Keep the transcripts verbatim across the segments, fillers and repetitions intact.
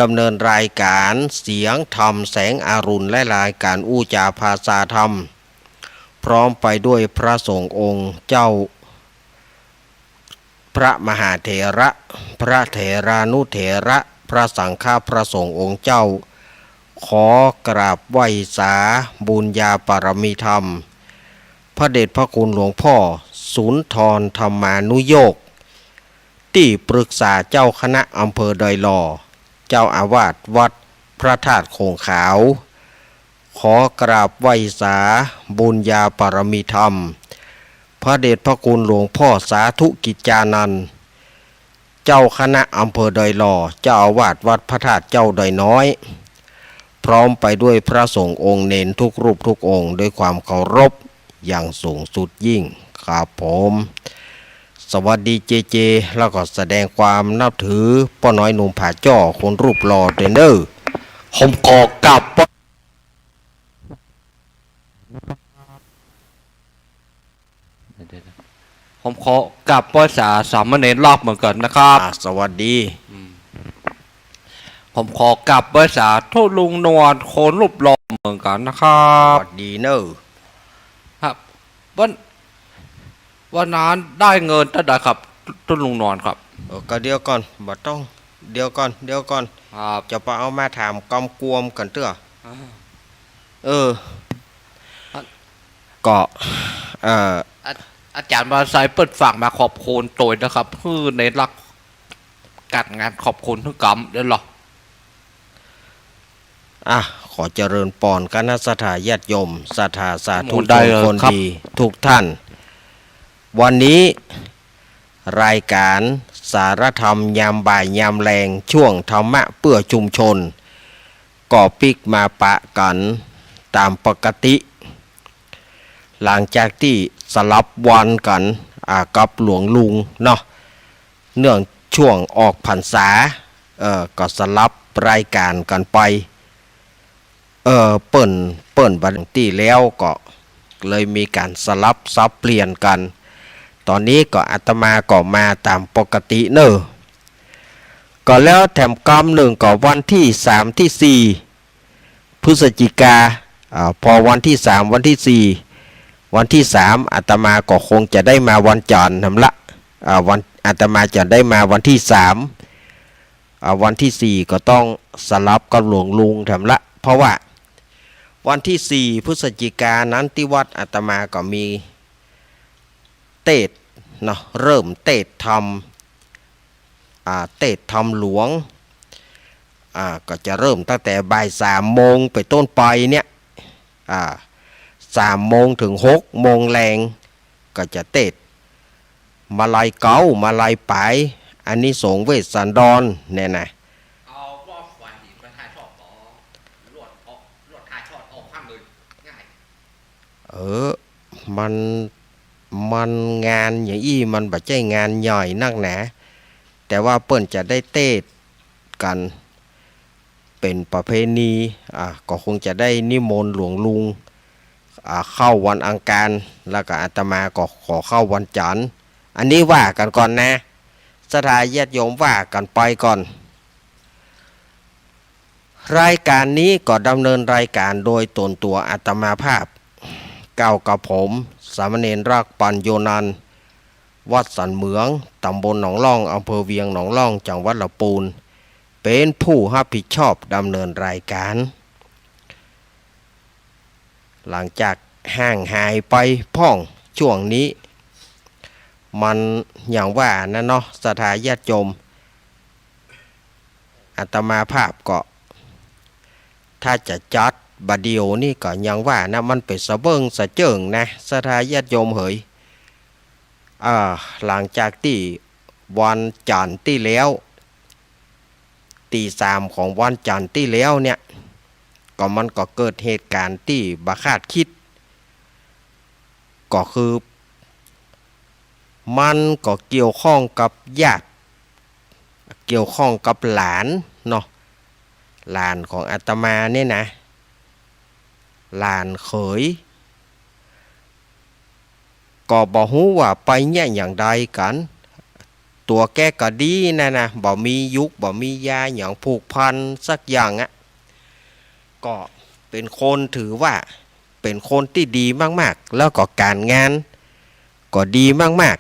ดำเนินรายการเสียงธรรมแสงอรุณ และรายการอู้จ๋าภาษาธรรม พร้อมไปด้วยพระสงฆ์องค์เจ้า พระมหาเถระ พระเถรานุเถระ พระสังฆะ พระสงฆ์องค์เจ้า ขอกราบไหว้สาบุญญาปารมีธรรม พระเดชพระคุณหลวงพ่อสุนทรธรรมานุโยค ตี้ปรึกษาเจ้าคณะอำเภอดอยหล่อ เจ้าอาวาสวัดพระธาตุโขงขาว ขอกราบไหว้สาบุญญาปารมีธรรม พระเดชพระคุณหลวงพ่อสาธุกิจจานันท์ เจ้าคณะอำเภอดอยหล่อ เจ้าอาวาสวัดพระธาตุเจ้าดอยน้อย พร้อมไปด้วยพระสงฆ์องค์เณรทุกรูปทุกองค์ ด้วยความเคารพอย่างสูงสุดยิ่งครับผม สวัสดีเจเจ แล้วก็แสดงความนับถือป้อน้อยหนุ่มผาจ้อ คนรูปหล่อเด้อเน่อ ผมขอกราบป้อ เดี๋ยวๆ ผมขอกราบไหว้สาสามเณรรอบเหมือนกันนะครับ อ่ะ สวัสดี อืม ผมขอกราบไหว้สาธุลุงนวล คนรูปหล่อเหมือนกันนะครับ สวัสดีเน่อ ครับ วัน วันนั้นได้เงินเต้าใดครับ ท่านลุงนวลครับ เออ ก็เดี๋ยวก่อน บ่ต้อง เดี๋ยวก่อน เดี๋ยวก่อน ครับ จะไปเอามาถามกำกวมกั๋นเตื้อ อ่า เออ อ่ะ ก็ เอ่อ อา อาจ๋ารย์วาไสเปิ้นฝากมาขอบคุณตวยนะครับ หื้อเณรรัก กั๋นงานขอบคุณหื้อกำเด้อเหรอ อ่ะ ขอเจริญปอนคณะศรัทธาญาติโยม ศรัทธาสาธุชนคนดีทุกท่าน วันนี้รายการสารธรรมยามบ่ายยามแลง ช่วงธรรมะเปื้อชุมชน ก็ปิ๊กมาปะกั๋นต๋ามปกติ หลังจากตี้สลับวันกั๋น อ่า กับหลวงลุงเนาะ เนื่องช่วงออกพรรษา เอ่อ ก็สลับรายการกั๋นไป เอ่อ เปิ้น เปิ้นวันตี้แล้วก็เลยมีก๋านสลับสับเปลี่ยนกั๋น ต๋อนนี้ก็อาตมาก็มาต๋ามปกติเน่อ ก็แล้วแถมกำนึ่งก็วันตี้สามตี้สี่ พฤศจิกา อ่า พอวันตี้สาม วันตี้สี่ วันตี้สาม อาตมาก็คงจะได้มาวันจันทร์หั้นละ อ่า วัน อาตมาจะได้มาวันตี้สาม อ่า วันตี้สี่ก็ต้องสลับกับหลวงลุงหั้นละ เพราะว่าวันตี้สี่ พฤศจิกานั้นตี้วัดอาตมาก็มีเตสน์เนาะ เริ่มเตสน์ธรรม อ่า เตสน์ธรรมหลวง อ่า ก็จะเริ่มตั้งแต่บ่ายสามโมงไปนต้นไปเนี่ย อ่า สามโมงเถิงหกโมงแลง ก็จะเตสน์มาลัยเก๊า มาลัยป๋าย อานิสงส์เวสสันดรเนี่ยนะ เอารอบวันดีก็ถ่ายทอดต่อ รวดออก รวดถ่ายทอดออกข้างเลย ง่าย เออ มัน มันงานอย่างอี้มันบ่ใจ้งานใหญ่นักหนา แต่ว่าเปิ้นจะได้เตสน์กั๋นเป๋นประเพณี อ่า ก็คงจะได้นิมนต์หลวงลุง อ่า เข้าวันอังคาร แล้วก็อาตมาก็ขอเข้าวันจันทร์ อันนี้ว่ากั๋นก่อนนะ ศรัทธาญาติโยมว่ากั๋นไปก่อน รายการนี้ก็ดำเนินรายการโดยตนตั๋วอาตมาภาพ กล่าวกับผม สามเณรรักปัญโญนันท์ วัดสันเหมือง ต๋ำบลหนองล่อง อำเภอเวียงหนองล่อง จังหวัดละปูน เป๋นผู้ฮับผิดชอบดำเนินรายการ หลังจากห่างหายไปพ่องช่วงนี้ มันอย่างว่านะเนาะ ศรัทธาญาติโยม อาตมาภาพก็ ถ้าจะจัดบ่าเดี่ยวนี่ก็อย่างว่านะ มันเป๋นสะเบิ่งสะเจิ่งนะ ศรัทธาญาติโยมเหย อ่า หลังจากตี้วันจันทร์ตี้แล้ว ตี้สามของวันจันทร์ตี้แล้วเนี่ย ก็มันก็เกิดเหตุก๋ารณ์ตี้บ่คาดคิด ก็คือ มันก็เกี่ยวข้องกับญาติ เกี่ยวข้องกับหลานเนาะ หลานของอาตมาเนี่ยนะ หลานเขย ก็บ่ฮู้ว่าไปเยียะอย่างใดกั๋น ตั๋วแกก็ดีนะ นะ บ่มียุก บ่มียาหยังผูกพันสักอย่างอะ ก็เป๋นคนถือว่าเป๋นคนตี้ดีมากๆ แล้วก็ก๋านงานก็ดีมาก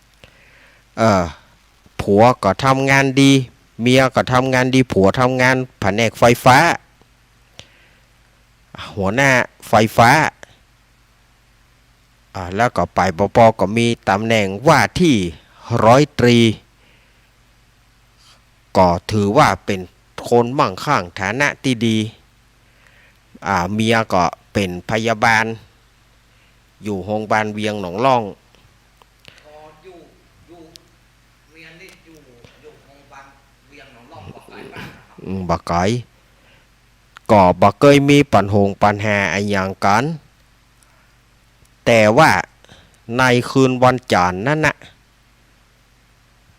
ๆ เออ ผัวก็ทำงานดี เมียก็ทำงานดี ผัวทำงานแผนกไฟฟ้า หัวหน้าไฟฟ้า อ่า แล้วก็ไปปอปอก็มีต๋ำแหน่งว่าตี้ร้อยตรี ก็ถือว่าเป๋นคนมั่งคั่งฐานะตี้ดี อ่า เมียก็เป๋นพยาบาล อยู่โฮงบาลเวียงหนองล่อง อ๋อ อยู่ อยู่ เมียนี่อยู่ อยู่โฮงบาลเวียงหนองล่อง บ่ไก๋บ้านนะครับ อืม บ่ไก๋ ก็บ่เกยมีปัญหงปัญหาอะหยังกั๋น แต่ว่าในคืนวันจันทร์นั้นน่ะ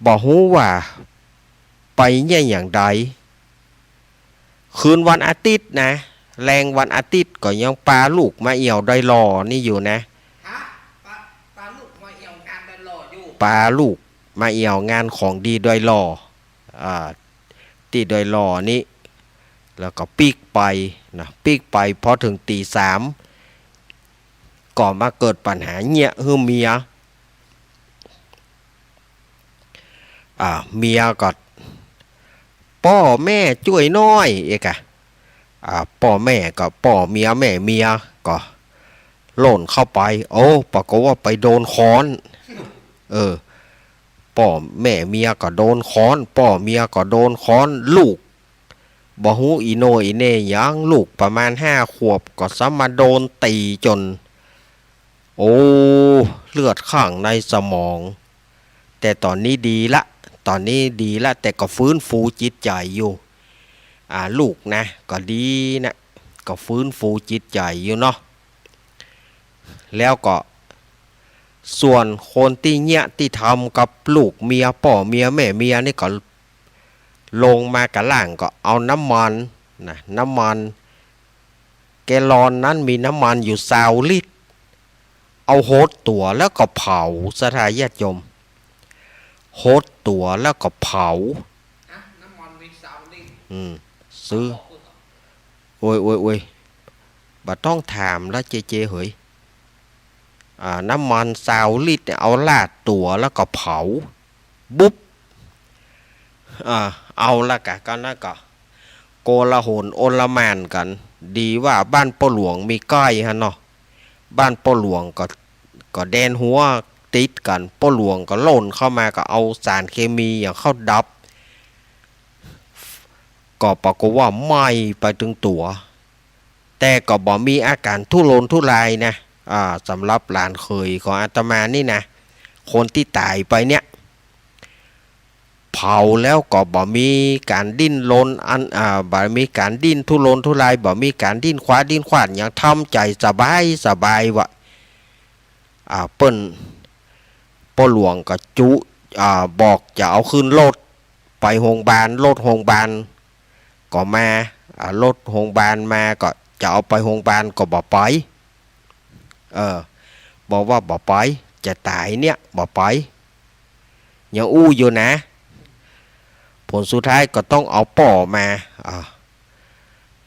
บ่ฮู้ว่าไปเยียะหยังใด คืนวันอาทิตย์นะ แลงวันอาทิตย์ก็ยังปาลูกมาเอี่ยวดอยหล่อนี่อยู่นะ ฮะ ปา ปาลูกมาเอี่ยวงานดอยหล่ออยู่ ปาลูกมาเอี่ยวงานของดีดอยหล่อ อ่า ตี้ดอยหล่อนี่ แล้วก็ปิ๊กไปนะ ปิ๊กไปพอเถิงตี๋สาม ก็มาเกิดปัญหาเยียะหื้อเมีย อ่า เมียก็ ป้อแม่จ้วยหน้อย เอ๊ะกะ อ่า ป้อแม่ก็ป้อเมียแม่เมียก็โล่นเข้าไป โอ้ ปรากฏว่าไปโดนค้อน เออ ป้อแม่เมียก็โดนค้อน ป้อเมียก็โดนค้อน ลูกบ่ฮู้อี่โน่อี่เน่หยัง ลูกประมาณห้าขวบก็ซ้ำมาโดนตี๋จ๋น โอ้ เลือดข้างในสมอง แต่ต๋อนนี้ดีละ ต๋อนนี้ดีละ แต่ก็ฟื้นฟูจิตใจ๋อยู่ อ่า ลูกนะ ก็ดีนะ ก็ฟื้นฟูจิตใจ๋อยู่เนาะ แล้วก็ ส่วนคนตี้เยียะตี้ทำกับลูกเมียป้อเมียแม่เมียนี่ก็ ลงมาก้าล่างก็เอาน้ำมันนะ น้ำมัน แกลลอนนั้นมีน้ำมันอยู่ซาวลิตร เอาหดตั๋วแล้วก็เผา ศรัทธาญาติโยม หดตั๋วแล้วก็เผา ฮะ น้ำมันมีซาวลิตร อืม ซื้อ โอ้ย โอ้ย โอ้ย บ่ต้องถามละเจเจเหย อ่า น้ำมันซาวลิตรเนี่ย เอาราดตั๋วแล้วก็เผา บุบ อ่า เอาละกะ ก็นั้นก็ โกลาหลโอลหม่านกั๋น ดีว่าบ้านป้อหลวงมีใก้หั้นเนาะ บ้านป้อหลวงก็ ก็แดนหัวติดกั๋น ป้อหลวงก็โล่นเข้ามาก็เอาสารเคมีอย่างเข้าดับ ก็ปรากฏว่าไหม้ไปตึงตั๋ว แต่ก็บ่มีอาก๋านทุรนทุรายนะ อ่า สำหรับหลานเขยของอาตมานี่นะ คนตี้ต๋ายไปเนี่ย เผาแล้วก็บ่มีก๋านดิ้นรนอัน อ่า บ่มีก๋านดิ้นทุรนทุราย บ่มีก๋านดิ้นคว้าดิ้นขว้านหยัง ทำใจ๋สบายสบายว่ะ อ่า เปิ้น ป้อหลวงก็จุ อ่า บอกจะเอาขึ้นรถไปโฮงบาล รถโฮงบาลก็มา อ่า รถโฮงบาลมาก็จะเอาไปโฮงบาลก็บ่ไป เออ บอกว่าบ่ไป จะต๋ายเนี่ย บ่ไป ยังอู้อยู่นะ ผลสุดท้ายก็ต้องเอาป้อมา อ่า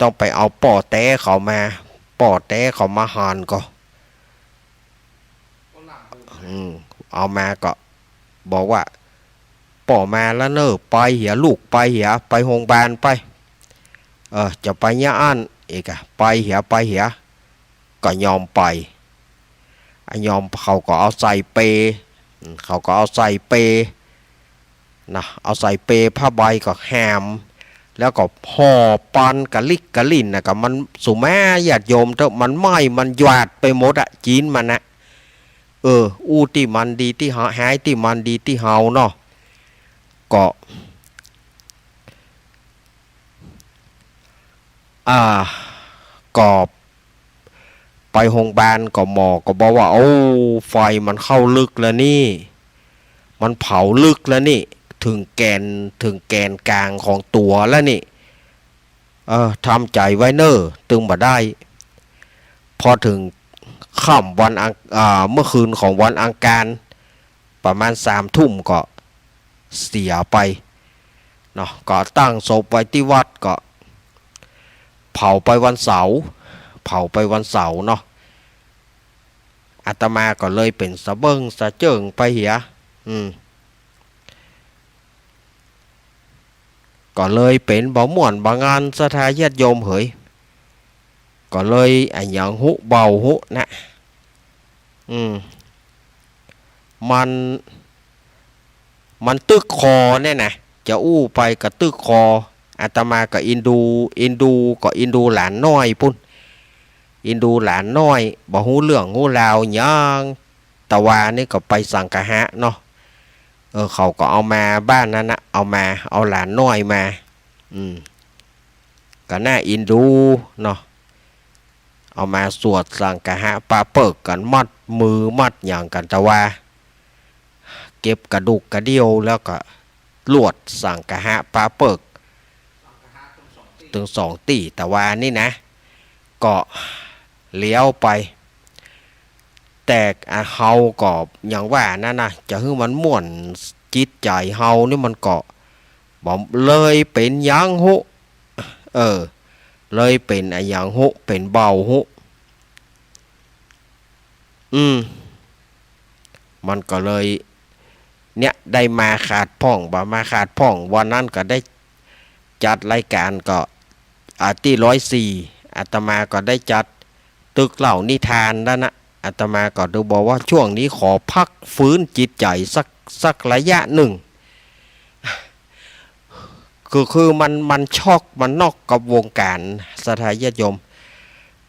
ต้องไปเอาป้อแต๊เขามา ป้อแต๊เขามาหาญก็ อืม เอามาก็บอกว่า ป้อมาแล้วเน่อ ไปเหียลูก ไปเหีย ไปโฮงบาลไป เออ จะไปเยียะอั้น เอ๊ะกะ ไปเหีย ไปเหีย ก็ยอมไป อะ ยอม เขาก็เอาใส่เป อืม เขาก็เอาใส่เป นะ เอาใส่เปผ้าใบก็แหม แล้วก็ห่อปันกะลิกกะลิ่นนะ กะมันสุมาญาติโยมเต๊อะ มันไหม้ มันหยาดไปหมดอะ จี๋นมันนะ เออ อู้ตี้มันดีตี้เฮา หายตี้มันดีตี้เฮาเนาะ ก็ อ่า ก็ไปโฮงบาลก็หมอก็บอกว่า โอ้ ไฟมันเข้าลึกแล้วนี่ มันเผาลึกแล้วนี่ เถิงแก่น เถิงแก่นก๋างของตั๋วแล้วนี่ เออ ทำใจ๋ไว้เน่อ ตึงบ่ได้ พอเถิงค่ำวันอัง อ่า เมื่อคืนของวันอังคาร ประมาณสามทุ่มก็ เสียไปเนาะ ก็ตั้งศพไว้ตี้วัด ก็เผาไปวันเสาร์ เผาไปวันเสาร์เนาะ อาตมาก็เลยเป๋นสะเบิ่งสะเจิ่งไปเหีย อืม ก็เลยเป๋นบ่ม่วนบ่งาน ศรัทธาญาติโยมเหย ก็เลยอะหยังฮู้เบาฮู้นะ อืม มัน มันตึกคอเนี่ยนะ จะอู้ไปก็ตึกคอ อาตมาก็อินดู อินดู ก็อินดูหลานน้อยปู้น อินดูหลานน้อย บ่ฮู้เรื่องฮู้ราวหยัง ตะวานี่ก็ไปสังฆะเนาะ เออ เขาก็เอามาบ้านนั้นนะ เอามา เอาหลานน้อยมา อืม ก็น่าอินดูเนาะ เอามาสวดสังฆะปาเปิกกั๋น มัดมือมัดหยังกั๋น ตะวา เก็บกระดูกกระเดี้ยวแล้วก็สวดสังฆะปาเปิก ตึงสองตี้ ตะวานี่นะ ก็แล้วไป แต่อะ เฮาก็อย่างว่านั้นนะ จะหื้อมันม่วนจิตใจ๋เฮานี่มันก็บ่เลยเป๋นหยังฮู้ เออ เลยเป๋นอะหยังฮู้ เป๋นเบาฮู้ อืม มันก็เลย เนี่ย ได้มาขาดพ่อง บ่มาขาดพ่อง วันนั้นก็ได้จัดรายก๋านก็ อ่า ตี้ร้อยสี่ อาตมาก็ได้จัดตึกเล่านิทานแล้วนะ อาตมาก็ดูบอกว่าช่วงนี้ขอพักฟื้นจิตใจ๋สัก สักระยะนึ่ง คือ คือมัน มันช็อก มันน็อกกับวงก๋าน ศรัทธาญาติโยม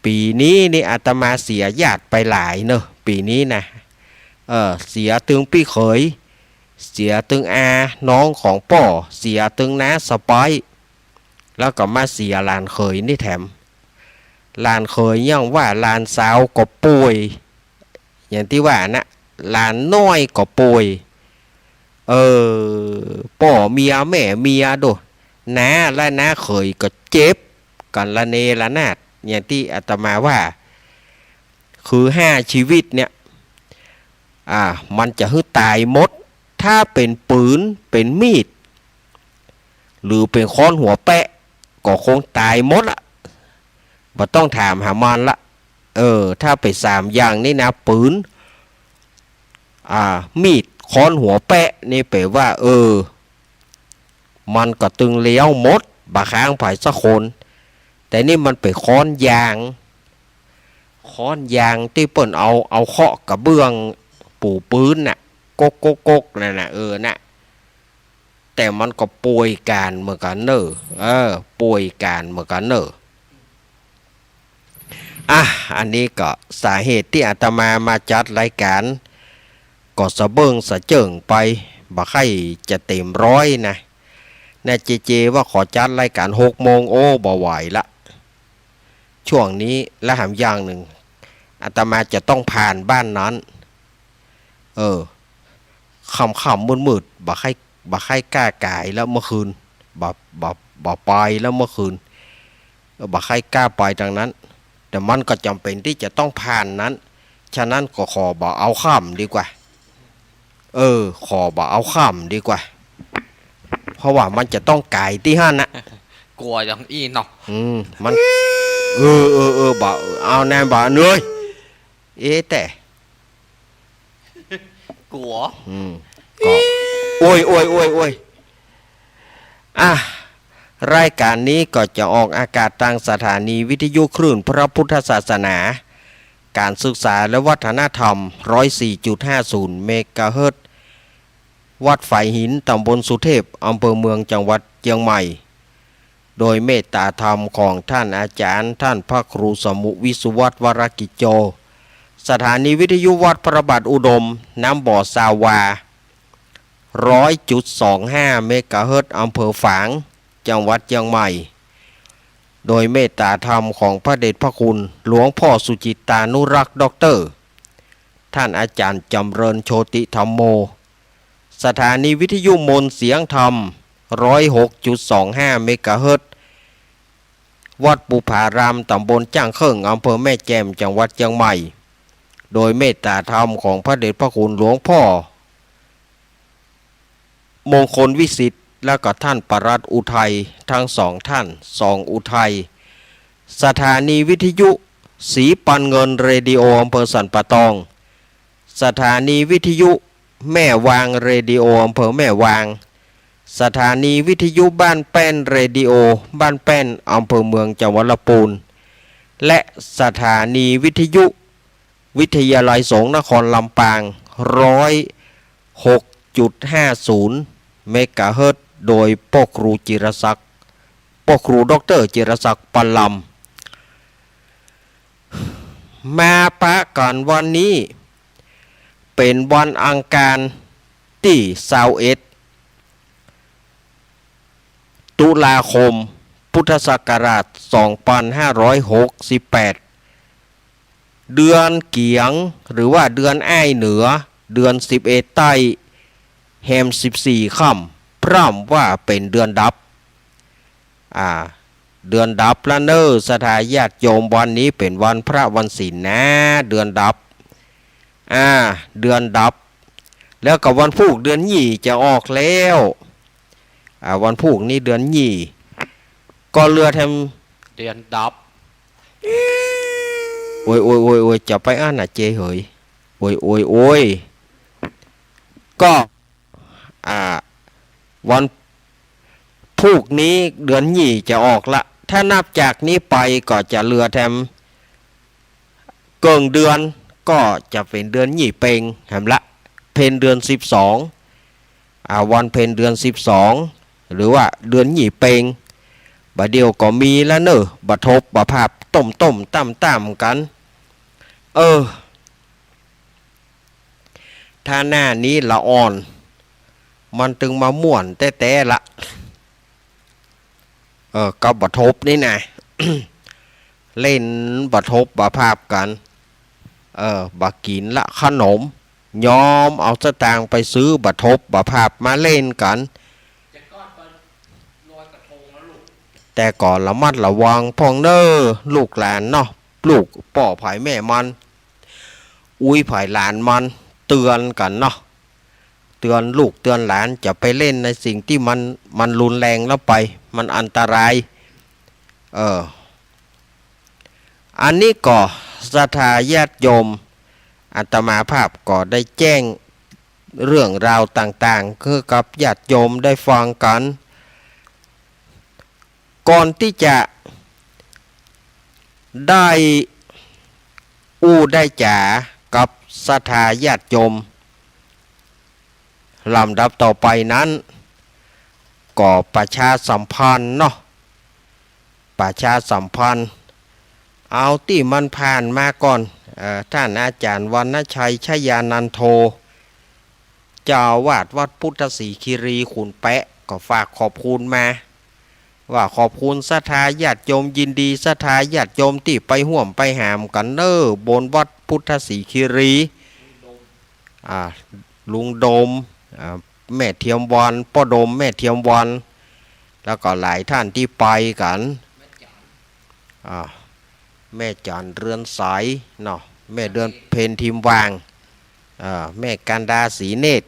ปี๋นี้นี่อาตมาเสียญาติไปหลายเนอะ ปี๋นี้นะ เออ เสียตึงปี้เขย เสียตึงอาน้องของป้อ เสียตึงน้าสะใป๊ แล้วก็มาเสียหลานเขยนี่แถม หลานเขยยังว่า หลานสาวก็ป่วย อย่างตี้ว่านะ หลานน้อยก็ป่วย เออ ป้อเมียแม่เมียโด น้าและน้าเขยก็เจ็บกั๋นระเนระนาด อย่างตี้อาตมาว่า คือห้าชีวิตเนี่ย อ่า มันจะหื้อต๋ายหมด ถ้าเป๋นปืน เป๋นมีด หรือเป๋นค้อนหัวแปะ ก็คงต๋ายหมดละ บ่ต้องถามหามันละ เออ ถ้าเป๋นสามอย่างนี่นะ ปืน อ่า มีด ค้อนหัวแปะนี่ แป๋ว่า เออ มันก็ตึงแล้วหมด บ่ค้างใผสักคน แต่นี่มันเป๋นค้อนยาง ค้อนยางตี้เปิ้นเอา เอาเคาะกระเบื้องปูพื้นน่ะ ก๊กๆๆ นั่นน่ะ เออ น่ะ แต่มันก็ป่วยก๋านเหมือนกั๋นเน่อ เออ ป่วยก๋านเหมือนกั๋นเน่อ อ่ะ อันนี้ก็สาเหตุตี้อาตมามาจัดรายก๋าน ก็สะเบิ่งสะเจิ่งไป บ่ใค่จะเต๋มร้อยนะ แน่เจเจว่าขอจัดรายก๋านหกโมง โอ้ บ่ไหวละ ช่วงนี้ และแถมอย่างนึ่ง อาตมาจะต้องผ่านบ้านนั้น เออ ค่ำๆ มืดๆ บ่ใค่ บ่ใค่กล้าก๋ายแล้วเมื่อคืน บ่ บ่ บ่ไปแล้วเมื่อคืน เออ บ่ใค่กล้าไปตางนั้น แต่มันก็จ๋ำเป๋นตี้จะต้องผ่านนั้น ฉะนั้นก็ขอบ่เอาค่ำดีกว่า เออ ขอบ่เอาค่ำดีกว่า เพราะว่ามันจะต้องก๋ายตี้หั้นน่ะ กั๋วจังอี้เนาะ อืม มัน เออ เออ เออ บ่ เอาแน่ บ่เหนื่อย เอ๊ะ แต่ กั๋ว อืม ก็ โอ๊ย โอ๊ย โอ๊ย โอ๊ย อ่ะ รายก๋านนี้ก็จะออกอากาศตางสถานีวิทยุคลื่นพระพุทธศาสนา ก๋านศึกษาและวัฒนธรรม ร้อยสี่จุดห้าศูนย์ เมกะเฮิรตซ์ วัดฝายหิน ต๋ำบลสุเทพ อำเภอเมือง จังหวัดเจียงใหม่ โดยเมตตาธรรมของท่านอาจ๋ารย์ ท่านพระครูสมุ วิสุวัฒน์ วรกิจโจ สถานีวิทยุวัดพระบาทอุดม น้ำบ่อซาวา ร้อยจุดสองห้า เมกะเฮิรตซ์ อำเภอฝาง จังหวัดเจียงใหม่ โดยเมตตาธรรมของพระเดชพระคุณหลวงพ่อสุจิตตานุรักษ์ ด็อกเตอร์ ท่านอาจ๋ารย์จำเริญ โชติธัมโม สถานีวิทยุมนต์เสียงธรรม ร้อยหกจุดสองห้า เมกะเฮิรตซ์ วัดบุปผาราม ต๋ำบลจ้างเคิ่ง อำเภอแม่แจ่ม จังหวัดเจียงใหม่ โดยเมตตาธรรมของพระเดชพระคุณหลวงพ่อ มงคลวิสิทธิ์ แล้วก็ท่านปลัดอุทัย ทั้งสองท่าน สองอุทัย สถานีวิทยุศรีปันเงินเรดิโออำเภอสันป่าตอง สถานีวิทยุแม่วางเรดิโออำเภอแม่วาง สถานีวิทยุบ้านแป้นเรดิโอบ้านแป้นอำเภอเมืองจังหวัดลำพูน และสถานีวิทยุวิทยาลัยสงฆ์นครลำปาง ร้อยหกจุดห้าศูนย์ เมกะเฮิรตซ์ โดยป้อครูจิรศักดิ์ ป้อครูด็อกเตอร์จิรศักดิ์ ปันลำ มาปะกั๋นวันนี้ เป๋นวันอังคารตี้ซาวเอ็ด ตุลาคม พุทธศักราช สองปันห้าร้อยหกสิบแปด เดือนเกี๋ยง หรือว่าเดือนอ้ายเหนือ เดือนสิบเอ็ดใต้ แฮมสิบสี่ค่ำ พร่ำว่าเป๋นเดือนดับ อ่า เดือนดับละเน่อ ศรัทธาญาติโยม วันนี้เป๋นวันพระวันศีลนะ เดือนดับ อ่า เดือนดับ แล้วก็วันพูกเดือนยี่จะออกแล้ว อ่า วันพูกนี้เดือนยี่ ก็เหลือแถม เดือนดับ โอ้ย โอ้ย โอ้ย โอ้ย จะไปอั้นน่ะเจเหย โอ้ย โอ้ย โอ้ย ก็ อ่า วันพูกนี้เดือนยี่จะออกละ ถ้านับจากนี้ไปก็จะเหลือแถมเกิ่งเดือน ก็จะเป๋นเดือนยี่เป็งแหมละ เพ็ญเดือนสิบสอง อ่า วันเพ็ญเดือนสิบสอง หรือว่าเดือนยี่เป็ง บ่าเดี่ยวก็มีละเน่อ บ่าทบบ่าพาบ ต้มๆ ต้ำๆ กั๋น เออ ถ้าหน้านี้ละอ่อน มันตึงมาม่วนแต๊ๆ ละ เออ กับบ่าทบนี่นะ เล่นบ่าทบบ่าพาบกั๋น เออ บ่ากิ๋นละขนม ยอมเอาสตางค์ไปซื้อบ่าทบบ่าพาบมาเล่นกั๋น แต่ก็ระมัดระวังพ่องเน่อ ลูกหลานเนาะ ลูกป้อใผแม่มัน อุ๊ยใผหลานมัน เตือนกั๋นเนาะ เตือนลูกเตือนหลาน จะไปเล่นในสิ่งตี้มัน มันรุนแรงแล้วไป มันอันตราย เออ อันนี้ก็ศรัทธาญาติโยม อาตมาภาพก็ได้แจ้งเรื่องราวต่างๆ หื้อกับญาติโยมได้ฟังกั๋น ก่อนตี้จะได้อู้ได้จ๋ากับศรัทธาญาติโยม ลำดับต่อไปนั้น ก็ประชาสัมพันธ์เนาะ ประชาสัมพันธ์ เอาตี้มันผ่านมาก่อน เอ่อ ท่านอาจ๋ารย์วรรณชัย ชยานันโท เจ้าอาวาสวัดพุทธศรีคีรีขุนแปะ ก็ฝากขอบคุณมา ว่าขอบคุณศรัทธาญาติโยม ยินดีศรัทธาญาติโยมตี้ไปฮ่วมไปหามกั๋นเน่อ บนวัดพุทธศรีคีรี อ่า ลุงโดม อ่า แม่เทียมวรรณ ป้อโดม แม่เทียมวรรณ แล้วก็หลายท่านตี้ไปกั๋น อ่า แม่จันเรือนใสเนาะ แม่เดือนเพ็ญ ทิมวาง อ่า แม่กันดา ศรีเนตร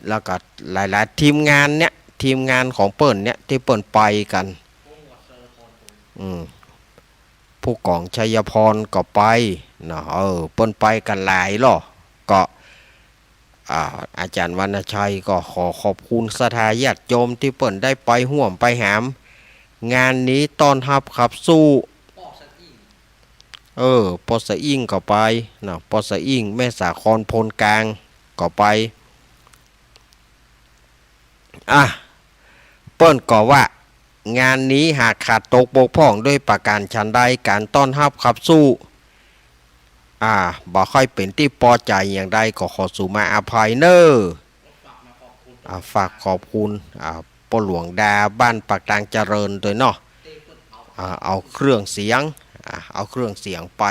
แล้วก็หลายๆ ทีมงานเนี่ย ทีมงานของเปิ้นเนี่ย ตี้เปิ้นไปกั๋น อืม ผู้กองชัยพรก็ไปเนาะ เออ เปิ้นไปกั๋นหลายล่อ ก็ อ่า อาจ๋ารย์วรรณชัยก็ขอขอบคุณศรัทธาญาติโยมตี้เปิ้นได้ไปฮ่วมไปหาม งานนี้ต้อนฮับขับสู้ เออ ป้อสะอิ้งก็ไปเนาะ ป้อสะอิ้ง แม่สาคร พลกลาง ก็ไป อ่ะ เปิ้นก็ว่า งานนี้หากขาดตกบกพร่องโดยประก๋านฉันใด ก๋านต้อนฮับขับสู้ อ่า บ่ค่อยเป๋นตี้ปอใจ๋อย่างใด ก็ขอสูมาอภัยเน่อ อ่า ฝากขอบคุณ อ่า ป้อหลวงดา บ้านปากตางเจริญตวยเนาะ อ่า เอาเครื่องเสียง อ่า เอาเครื่องเสียงไป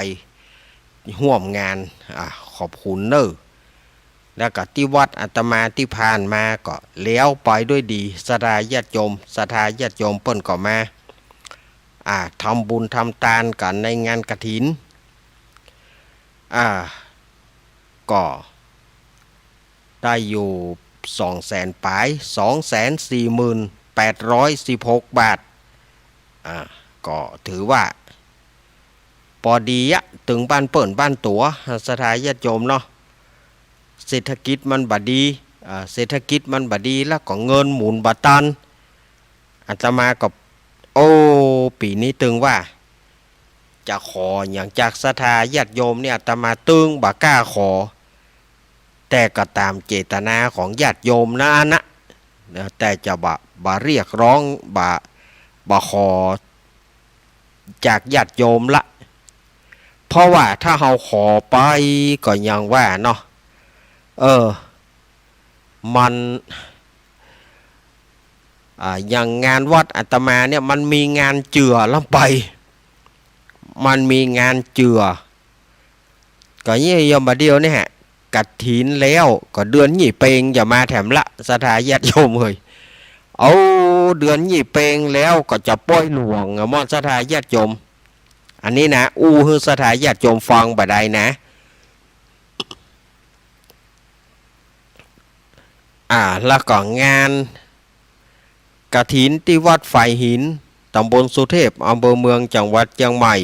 ฮ่วมงาน อ่า ขอบคุณเน่อ แล้วก็ตี้วัดอาตมาตี้ผ่านมาก็แล้วไปด้วยดี ศรัทธาญาติโยม ศรัทธาญาติโยมเปิ้นก็มา อ่า ทำบุญทำตานกั๋นในงานกฐิน อ่า ก็ได้อยู่ สองแสนป๋าย สองแสนสี่หมื่นแปดร้อยสิบหกบาท อ่า ก็ถือว่าปอดีอะ ตึงบ้านเปิ้นบ้านตั๋ว ศรัทธาญาติโยมเนาะ เศรษฐกิจมันบ่ดี อ่า เศรษฐกิจมันบ่ดี แล้วก็เงินหมุนบ่ตัน อาตมาก็ โอ้ ปี๋นี้ตึงว่า จะขอหยังจากศรัทธาญาติโยมเนี่ย อาตมาตึงบ่กล้าขอ แต่ก็ต๋ามเจตนาของญาติโยมนั้นนะ แต่จะบ่ บ่เรียกร้อง บ่ บ่ขอจากญาติโยมละ เพราะว่าถ้าเฮาขอไปก็อย่างว่าเนาะ เออ มัน อ่า อย่างงานวัดอาตมาเนี่ย มันมีงานเจื้อลำไป มันมีงานเจื้อ ก็เนี่ยโยมบ่าเดี่ยวเนี่ยฮะ กฐินแล้ว ก็เดือนยี่เป็งจะมาแถมละ ศรัทธาญาติโยมเฮ้ย เอา เดือนยี่เป็งแล้วก็จะปอยหลวงอะ หมอศรัทธาญาติโยม อันนี้นะ อู้หื้อศรัทธาญาติโยมฟังบ่าใดนะ อ่า แล้วก็งานกฐินตี้วัดฝายหิน ต๋ำบลสุเทพ อำเภอเมือง จังหวัดเจียงใหม่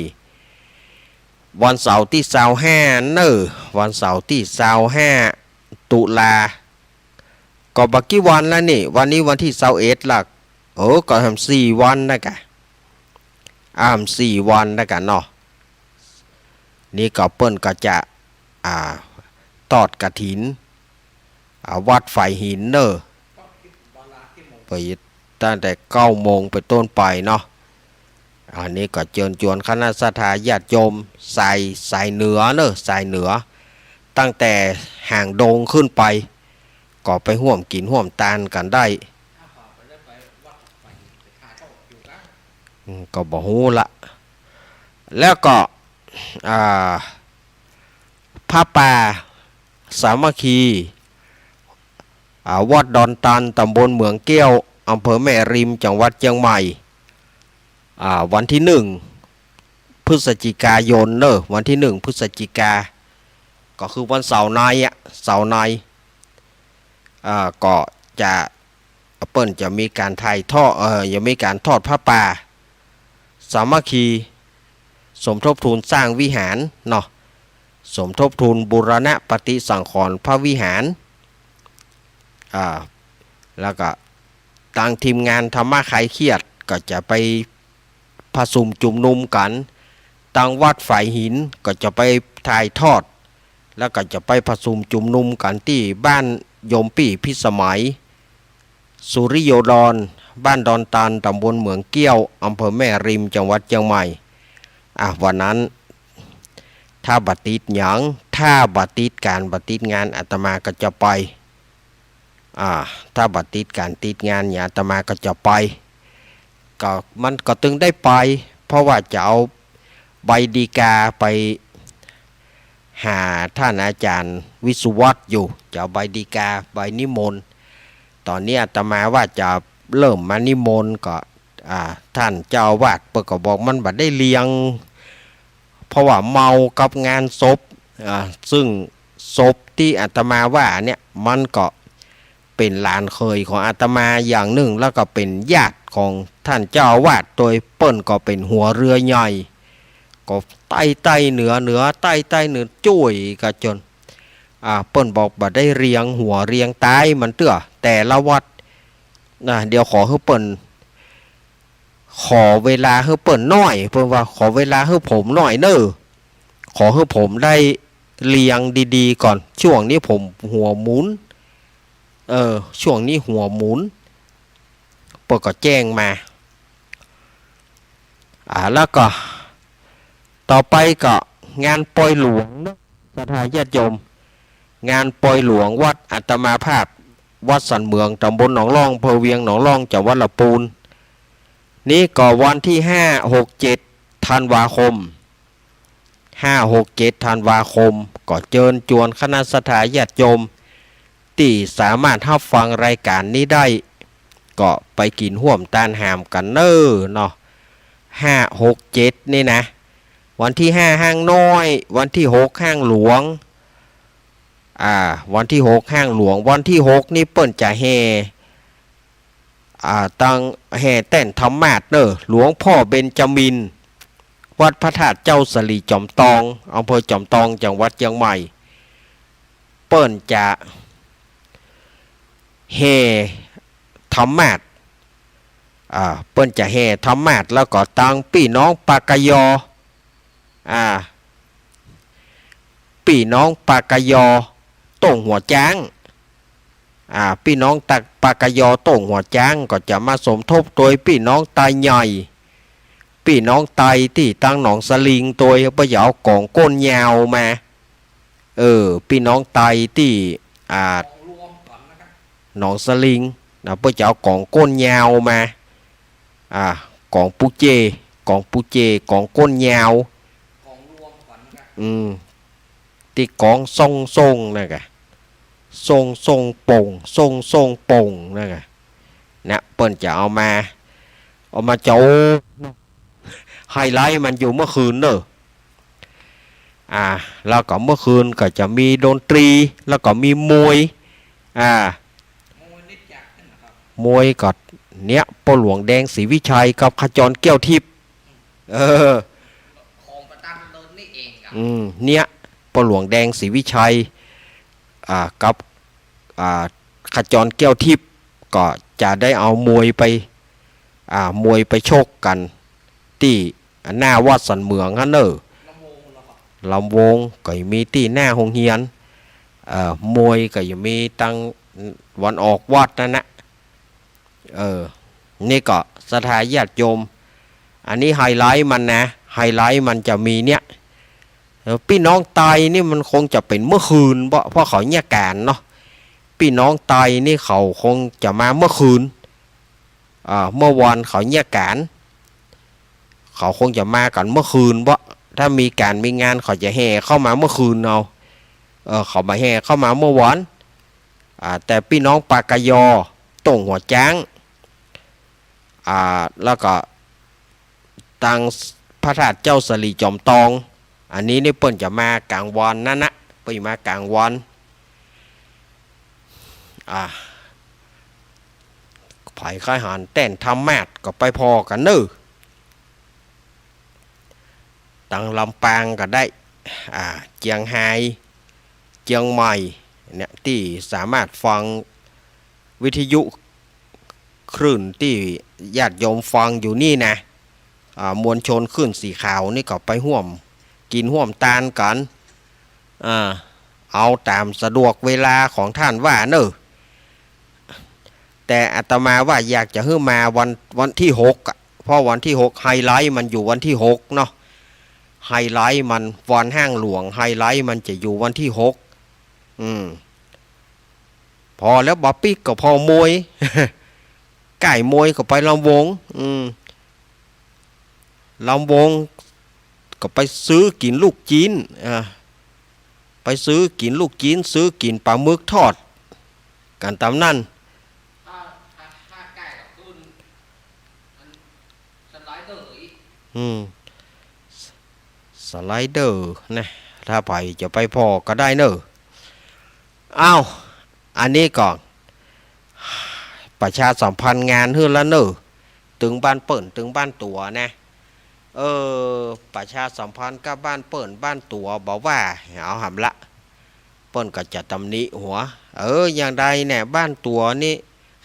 วันเสาร์ตี้ซาวห้าเน่อ วันเสาร์ตี้ซาวห้าตุลา ก็บ่กี่วันแล้วนี่ วันนี้วันตี้ซาวเอ็ดละ เออ ก็แถมสี่วันนะกะ อ่า สี่วันนะกะเนาะ นี่ก็เปิ้นก็จะ อ่า ทอดกฐิน อ่า วัดฝายหินเน่อ ไปตั้งแต่เก้าโมงไปนต้นไปเนาะ อันนี้ก็เจิญจวนคณะศรัทธาญาติโยมสาย สายเหนือเน่อ สายเหนือ ตั้งแต่หางดงขึ้นไป ก็ไปฮ่วมกิ๋นฮ่วมตานกั๋นได้ อืม ก็บ่ฮู้ละ แล้วก็ อ่า ผ้าป่าสามัคคี อ่า วัดดอนตัน ต๋ำบลเหมืองแก้ว อำเภอแม่ริม จังหวัดเจียงใหม่ อ่า วันตี้หนึ่งพฤศจิกายนเน่อ วันตี้หนึ่งพฤศจิกา ก็คือวันเสาร์ในอะ เสาร์ใน อ่า ก็จะ เปิ้นจะมีก๋านถ่ายทอด เอ่อ จะมีก๋านทอดผ้าป่าสามัคคี สมทบทุนสร้างวิหารเนาะ สมทบทุนบูรณะปฏิสังขรณ์พระวิหาร อ่า แล้วก็ตางทีมงานธรรมะคลายเครียดก็จะไปประชุมชุมนุมกั๋น ตางวัดฝายหินก็จะไปถ่ายทอด แล้วก็จะไปประชุมชุมนุมกั๋นตี้บ้านโยมปี้พิสมัย สุริโยดร บ้านดอนตัน ต๋ำบลเหมืองแก้ว อำเภอแม่ริม จังหวัดเจียงใหม่ อ่ะ วันนั้น ถ้าบ่ติดหยัง ถ้าบ่ติดก๋านบ่ติดงาน อาตมาก็จะไป อ่า ถ้าบ่ติดก๋านติดงานหยัง อาตมาก็จะไป ก็ มันก็ตึงได้ไป เพราะว่าจะเอาใบฎีกาไปหาต้านอาจ๋ารย์วิศวัตรอยู่ จะเอาใบฎีกา ใบนิมนต์ ต๋อนนี้อาตมาว่าจะเริ่มมานิมนต์ก็ อ่า ต้านเจ้าอาวาสเปิ้นก็บอกมันบ่ได้เรียง เพราะว่าเมากับงานศพ อ่า ซึ่งศพตี้อาตมาว่าเนี่ย มันก็เป๋นหลานเขยของอาตมาอย่างนึ่ง แล้วก็เป๋นญาติของต้านเจ้าอาวาส โดยเปิ้นก็เป๋นหัวเรือใหญ่ ก็ใต้ใต้เหนือ เหนือใต้ใต้เหนือ จ้วยกั๋นจ๋น อ่า เปิ้นบอกบ่ได้เรียงหัวเรียงตายมันเตื้อ แต่ละวัด นะ เดี๋ยวขอหื้อเปิ้น ขอเวลาหื้อเปิ้นหน้อย เปิ้นว่าขอเวลาหื้อผมหน้อยเน่อ ขอหื้อผมได้เรียงดีๆ ก่อน ช่วงนี้ผมหัวหมุน เออ ช่วงนี้หัวหมุน เปิ้นก็แจ้งมา อ่า แล้วก็ ต่อไปก็งานปอยหลวงเนาะ ศรัทธาญาติโยม งานปอยหลวงวัดอาตมาภาพ วัดสันเหมือง ต๋ำบลหนองล่อง อำเภอเวียงหนองล่อง จังหวัดลำปูน นี่ก็วันตี้ห้า หก เจ็ด ธันวาคม ห้า หก เจ็ด ธันวาคม ก็เจิญจวนคณะศรัทธาญาติโยม ตี้สามารถฮับฟังรายก๋านนี้ได้ ก็ไปกิ๋นฮ่วมตานหามกั๋นเน่อเนาะ ห้า หก เจ็ด นี่นะ วันตี้ห้าห้างน้อย วันตี้หกห้างหลวง อ่า วันตี้หก ฮ้างหลวง วันตี้หก นี่เปิ้นจะแห่ อ่า ตัง แห่แต้นธรรมาสน์เน่อ หลวงพ่อเบญจมิน วัดพระธาตุเจ้าสะหลีจอมตอง อำเภอจอมตอง จังหวัดเจียงใหม่ เปิ้นจะแห่ธรรมาสน์ อ่า เปิ้นจะแห่ธรรมาสน์ แล้วก็ตังปี้น้องปากกยอ อ่า ปี้น้องปากกยอ โต้งหัวจ๊าง อ่า ปี้น้องตักปากกยอ โต้งหัวจ๊าง ก็จะมาสมทบโตยปี้น้องไตใหญ่ ปี้น้องไตตี้ตังหนองสลิงโตย เปิ้นจะเอาก๋องก้นยาวมา เออ ปี้น้องไตตี้ อ่า หนองสลิงนะ เปิ้นจะเอาก๋องก้นยาวมา อ่า ก๋องปูเจ ก๋องปูเจ ก๋องก้นยาว อืม ตี้ก๋องส้งๆ นั่นก่ะ ส้งๆ โป่ง ส้งๆ โป่ง นั่นก่ะ นะ เปิ้นจะเอามา เอามาโจ ไฮไลต์มันอยู่เมื่อคืนเน่อ อ่า แล้วก็เมื่อคืนก็จะมีดนตรี แล้วก็มีมวย อ่า มวยก็เนี่ย ป้อหลวงแดงศรีวิชัยกับขจรแก้วทิพย์ เออ อืม เนี่ย ป้อหลวงแดงศรีวิชัย อ่า กับ อ่า ขจรแก้วทิพย์ ก็จะได้เอามวยไป อ่า มวยไปชกกั๋น ตี้หน้าวัดสันเหมืองหั้นเน่อ ลำวงก็มีตี้หน้าโฮงเฮียน เอ่อ มวยก็จะมีตังวันออกวัดนั่นนะ เออ นี่ก็ศรัทธาญาติโยม อันนี้ไฮไลต์มันนะ ไฮไลต์มันจะมีเนี่ย เออ ปี้น้องไตนี่มันคงจะเป๋นเมื่อคืน เพราะ เพราะเขาเยียะก๋านเนาะ ปี้น้องไตนี่เขาคงจะมาเมื่อคืน อ่า เมื่อวานเขาเยียะก๋าน เขาคงจะมากั๋นเมื่อคืน เพราะถ้ามีก๋านมีงานเขาจะแห่เข้ามาเมื่อคืนเอา เออ เขาบ่าแห่เข้ามาเมื่อวาน อ่า แต่ปี้น้องปากกยอ โต้งหัวจ๊าง อ่า แล้วก็ตังพระธาตุเจ้าสะหลีจอมตอง อันนี้นี่เปิ้นจะมากลางวันนั่นนะ เปิ้นมากลางวัน อ่า ใผใค่หันแต้นธรรมาสน์ก็ไปผ่อกั๋นเน่อ ตังลำปางก็ได้ อ่า เจียงฮาย เจียงใหม่ เนี่ย ตี้สามารถฟังวิทยุคลื่นตี้ญาติโยมฟังอยู่นี่นะ อ่า มวลชนคลื่นสีขาวนี่ก็ไปฮ่วมกิ๋นฮ่วมตานกั๋น อ่า เอาต๋ามสะดวกเวลาของต้านว่าเน่อ แต่อาตมาว่าอยากจะหื้อมาวัน วันตี้หกอะ เพราะวันตี้หก ไฮไลต์มันอยู่วันตี้หกเนาะ ไฮไลต์มันวันฮ้างหลวง ไฮไลต์มันจะอยู่วันตี้หก อืม ผ่อแล้วบ่ปิ๊กก็ผ่อมวย ใก้มวยก็ไปลำวง อืม ลำวงก็ไปซื้อกิ๋นลูกจิ๊น อ่า ไปซื้อกิ๋นลูกจิ๊น ซื้อกิ๋นป๋าหมึกทอดกั๋นต๋ามนั้น อืม สไลเดอร์นะ ถ้าใผจะไปผ่อก็ได้เน่อ อ้าว อันนี้ก็ประชาสัมพันธ์งานหื้อละเน่อ ตึงบ้านเปิ้นตึงบ้านตั๋วนะ เออ ประชาสัมพันธ์กับบ้านเปิ้นบ้านตั๋ว บ่าว่า เอาหำละ เปิ้นก็จะตำหนิหัว เออ อย่างใดเนี่ย บ้านตั๋วนี่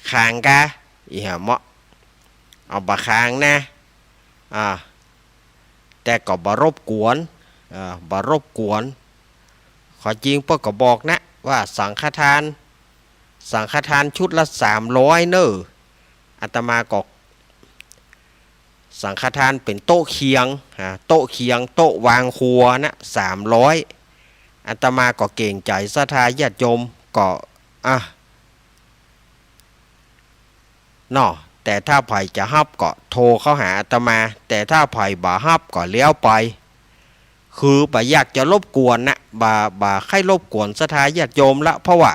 ขางกา อีหำเมาะ เอาบ่าขางนะ อ่า แต่ก็บ่รบกวน อ่า บ่รบกวน ข้อจริงเปิ้นก็บอกนะ ว่าสังฆทาน สังฆทานชุดละสามร้อยเน่อ อาตมาก็ สังฆทานเป๋นโต๊ะเคียง อ่า โต๊ะเคียง โต๊ะวางครัวนะ สามร้อย อาตมาก็เกรงใจ๋ศรัทธาญาติโยม ก็ อ่ะ เนาะ แต่ถ้าใผจะฮับก็โทรเข้าหาอาตมา แต่ถ้าใผบ่ฮับก็แล้วไป คือบ่อยากจะรบกวนนะ บ่ บ่ใค่รบกวนศรัทธาญาติโยมละ เพราะว่า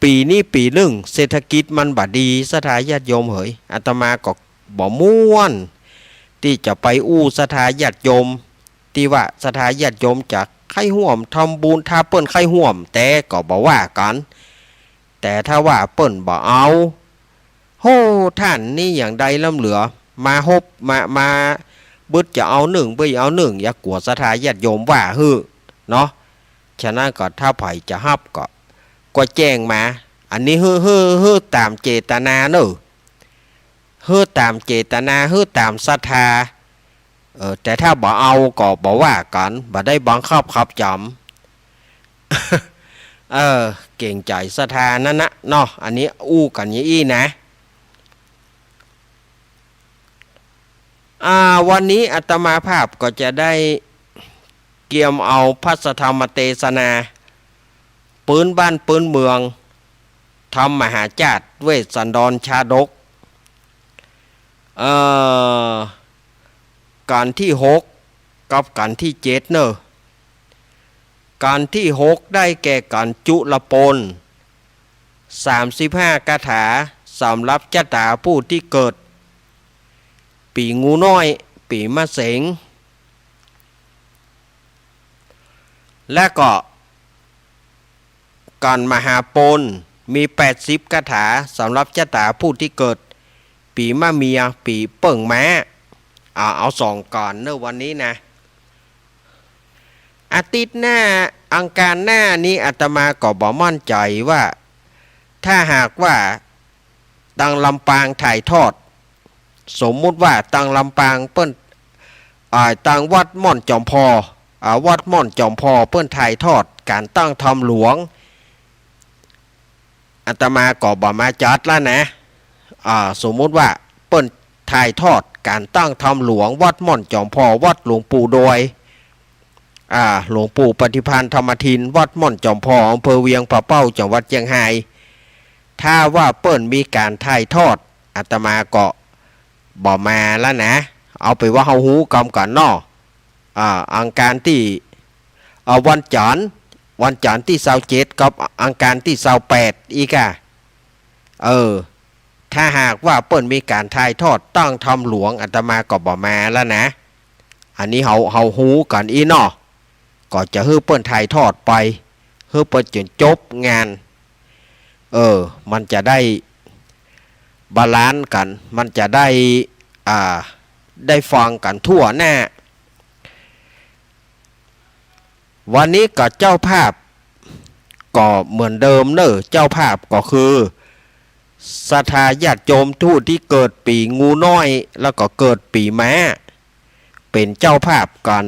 ปี๋นี้ปี๋นึ่งเศรษฐกิจมันบ่ดี ศรัทธาญาติโยมเหย อาตมาก็บ่ม่วนตี้จะไปอู้ศรัทธาญาติโยม ตี้ว่าศรัทธาญาติโยมจะ ใค่ฮ่วมทำบุญ ถ้าเปิ้นใค่ฮ่วมแต๊ก็บ่ว่ากั๋น แต่ถ้าว่าเปิ้นบ่เอา โฮ้ ต้านนี้อย่างใดล้ำเหลือ มาฮบ มา มา บึดจะเอานึ่ง บ่เอานึ่ง อย่ากั๋วศรัทธาญาติโยมว่าหื้อเนาะ ฉะนั้นก็ถ้าใผจะฮับก็ ก็แจ้งมา อันนี้หื้อ หื้อ หื้อต๋ามเจตนาเน่อ หื้อต๋ามเจตนา หื้อต๋ามศรัทธา เออ แต่ถ้าบ่เอาก็บ่ว่ากั๋น บ่ได้บังคับขับจ๋ำ เออ เก๋งใจ๋ศรัทธานั้นนะเนาะ อันนี้อู้กั๋นอย่างอี้นะ อ่า วันนี้อาตมาภาพก็จะได้เกียมเอาพระสัทธรรมเตสนา ปื๊นบ้านปื๊นเมือง ธรรมมหาชาติ เวสสันดรชาดก เอ่อ กัณฑ์ตี้หกกับกัณฑ์ตี้เจ็ดเน่อ กัณฑ์ตี้หกได้แก่กัณฑ์จุลปณ สามสิบห้าคาถา สำหรับจะต๋าผู้ตี้เกิด ปี๋งูน้อย ปี๋มะเสง และก็กัณฑ์มหาปณ มีแปดสิบคาถา สำหรับจะต๋าผู้ตี้เกิด ปี๋มะเมีย ปี๋เปิ้งม้า อ่า เอาสองกัณฑ์เน่อวันนี้นะ อาทิตย์หน้า อังคารหน้านี้อาตมาก็บ่มั่นใจ๋ว่า ถ้าหากว่า ตังลำปางถ่ายทอด สมมุติว่าตังลำปางเปิ้น อ่า ตังวัดม่อนจอมพอ อ่า วัดม่อนจอมพอเปิ้นถ่ายทอดก๋านตั้งธรรมหลวง อาตมาก็บ่มาจัดละนะ อ่า สมมุติว่าเปิ้นถ่ายทอดก๋านตั้งธรรมหลวง วัดม่อนจอมพอ วัดหลวงปู่ดอย อ่า หลวงปู่ปฏิภาณธรรมทิน วัดม่อนจอมพอ อำเภอเวียงป่าเป้า จังหวัดเจียงฮาย ถ้าว่าเปิ้นมีก๋านถ่ายทอด อาตมาก็บ่มาละนะ เอาเป๋นว่าเฮาฮู้กำกั๋นเนาะ อ่า อังคารตี้ เอ่อ วันจันทร์ วันจันทร์ตี้ซาวเจ็ดกับอังคารตี้ซาวแปดอีกอะ เออ ถ้าหากว่าเปิ้นมีก๋านถ่ายทอดตั้งธรรมหลวง อาตมาก็บ่มาละนะ อันนี้เฮา เฮาฮู้กั๋นอี้เนาะ ก็จะหื้อเปิ้นถ่ายทอดไป หื้อเปิ้นจ๋นจบงาน เออ มันจะได้บาลานซ์กั๋น มันจะได้ อ่า ได้ฟังกั๋นทั่วหน้า วันนี้ก็เจ้าภาพก็เหมือนเดิมเน่อ เจ้าภาพก็คือศรัทธาญาติโยมผู้ตี้เกิดปี๋งูน้อย แล้วก็เกิดปี๋ม้า เป๋นเจ้าภาพกั๋น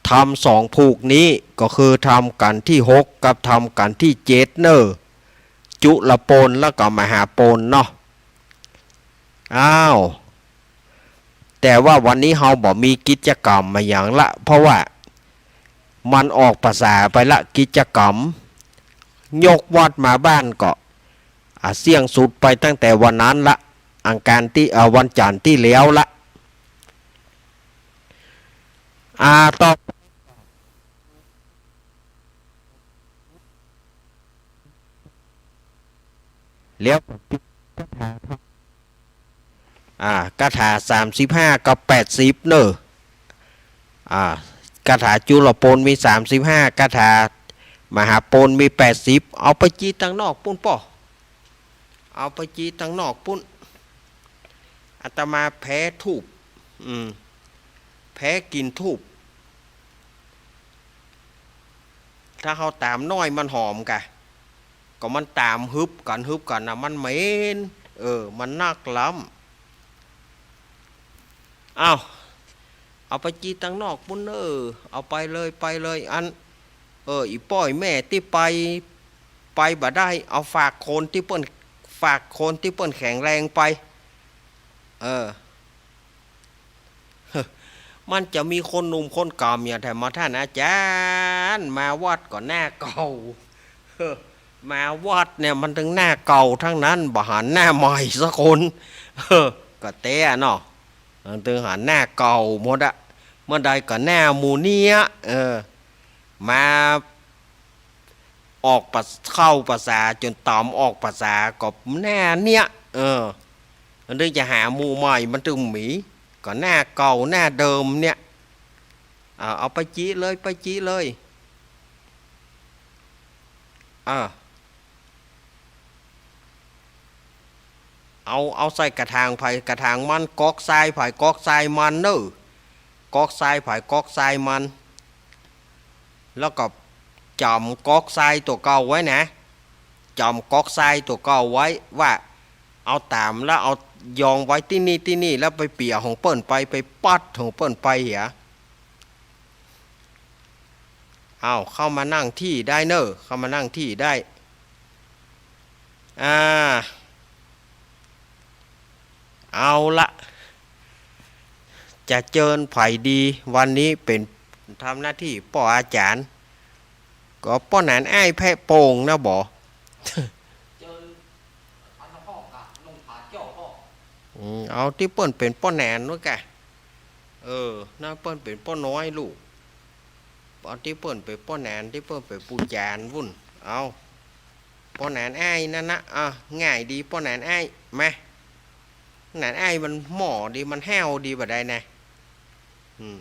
ธรรมสองผูกนี้ก็คือธรรมกัณฑ์ตี้หกกับธรรมกัณฑ์ตี้เจ็ดเน่อ จุลปณแล้วก็มหาปณเนาะ อ้าว แต่ว่าวันนี้เฮาบ่มีกิจกรรมอะหยังละ เพราะว่ามันออกพรรษาไปละ กิจกรรม ยกวัดมาบ้านก็ อ่า เสี้ยงสุดไปตั้งแต่วันนั้นละ อังคารตี้ เอ่อ วันจันทร์ตี้แล้วละ อ่า ต่อ แล้วก็ปิดคาถา อ่า คาถาสามสิบห้ากับแปดสิบเน่อ อ่า คาถาจุลปณมีสามสิบห้า คาถามหาปณมีแปดสิบ เอาไปจี้ตังนอกปู๊นป้อ เอาไปจี้ตังนอกปู๊น อาตมาแพ้ธูป อืม แพ้กลิ่นธูป ถ้าเฮาตามน้อยมันหอมกะ ก็มันตามฮึบกั๋น ฮึบกั๋นน่ะ มันเหม็น เออ มันนักล้ำ อ้าว เอาไปจี้ตังนอกปู๊นเน่อ เอาไปเลย ไปเลย อัน เออ อี่ป้ออี่แม่ตี้ไป ไปบ่ได้ เอาฝากคนตี้เปิ้น ฝากคนตี้เปิ้นแข็งแรงไป เออ มันจะมีคนหนุ่มคนก่ำอย่างแท้ มา ท่านอาจารย์ มาวัดก็หน้าเก่า มาวัดเนี่ยมันตึงหน้าเก่าตังนั้น บ่หันหน้าใหม่สักคน ก็แต๊เนาะ มันตึงหันหน้าเก่าหมดอะ เมื่อใดก็หน้าหมู่เนี้ย เออ มาออกปะ เข้าภาษาจ๋นต๋ามออกภาษาก็หน้าเนี้ย เออ มันตึงจะหาหมู่ใหม่มันตึงมี ก็หน้าเก่าหน้าเดิมเนี่ย อ่า เอาไปจิเลย ไปจิเลย อ่า เอา เอาใส่กระถางใผกระถางมัน ก๊อกทรายใผก๊อกทรายมันเน่อ ก๊อกทรายใผก๊อกทรายมัน แล้วก็จ๋ำก๊อกทรายตั๋วเก่าไว้นะ จ๋ำก๊อกทรายตั๋วเก่าไว้ว่า เอาต๋ามแล้วเอายองไว้ตี้นี่ตี้นี่ แล้วไปเปียของเปิ้นไป ไปปัดของเปิ้นไปเหีย เอา เข้ามานั่งตี้ได้เน่อ เข้ามานั่งตี้ได้ อ่า เอาละ จะเจิญใผดี วันนี้เป๋น ทำหน้าตี้ป้ออาจ๋ารย์ ก็ป้อหนานอ้ายแพะโป่งนะบ่ อืม เอาตี้เปิ้นเป๋นป้อหนานนู้นกะ เออ นะ เปิ้นเป๋นป้อน้อยลูก เอาตี้เปิ้นเป๋นป้อหนาน ตี้เปิ้นเป๋นปู่จ๋ารย์วุ้น เอา ป้อหนานอ้ายนั่นนะ อ่ะ ง่ายดี ป้อหนานอ้าย มา หนานอ้ายมันหม่อดี มันแห้วดีบ่ได้นะ อืม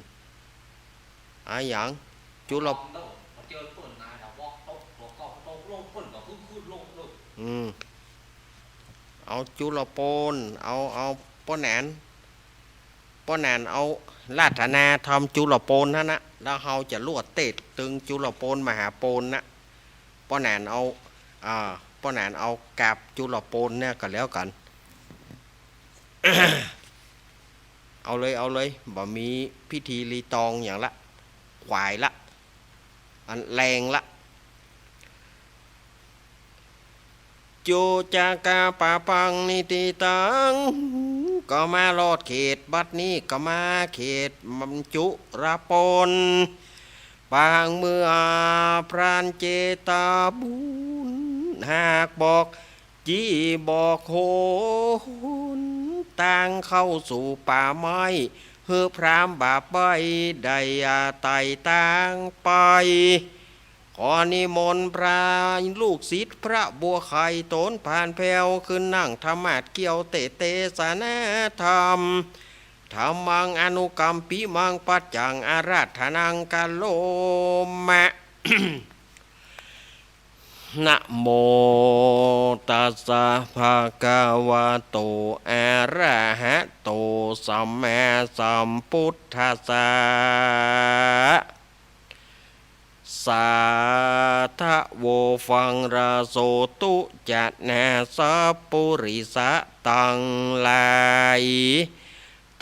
อะหยัง จุล อืม เอาจุลโปน เอา เอาป้อหนาน ป้อหนานเอาราธนาธรรมจุลโปนหั้นนะ แล้วเฮาจะลวดเตศตึงจุลโปนมหาโปนนะ ป้อหนานเอา อ่า ป้อหนานเอากาบจุลโปนเนี่ยก็แล้วกั๋น เอาเลย เอาเลย บ่มีพิธีรีตองหยังละ ขวายละ อันแลงละ จุจกาปะปังนิติตัง ก็มาลอดเขตบัดนี้ ก็มาเขตมัมจุรโปน ปางเมืองพรานเจตบุญ หากบอก จี้บอกหนตางเข้าสู่ป่าไม้ หื้อพราหมณ์บ่าใบ้ได้ไต่ตางไป ขอนิมนต์พระลูกศิษย์พระบัวไข่โตนผ่านแผ้ว ขึ้นนั่งธรรมาสน์เกี้ยวเตศน์เตสนาธรรม ธัมมังอนุกัมปิมัง ปัจจังอาราธนังกะโรมะ นะโมตัสสะภะคะวะโต อะระหะโต สัมมาสัมพุทธัสสะ สาธะโว ฟังระ โสตุจะนาสัปปุริสะตังหลาย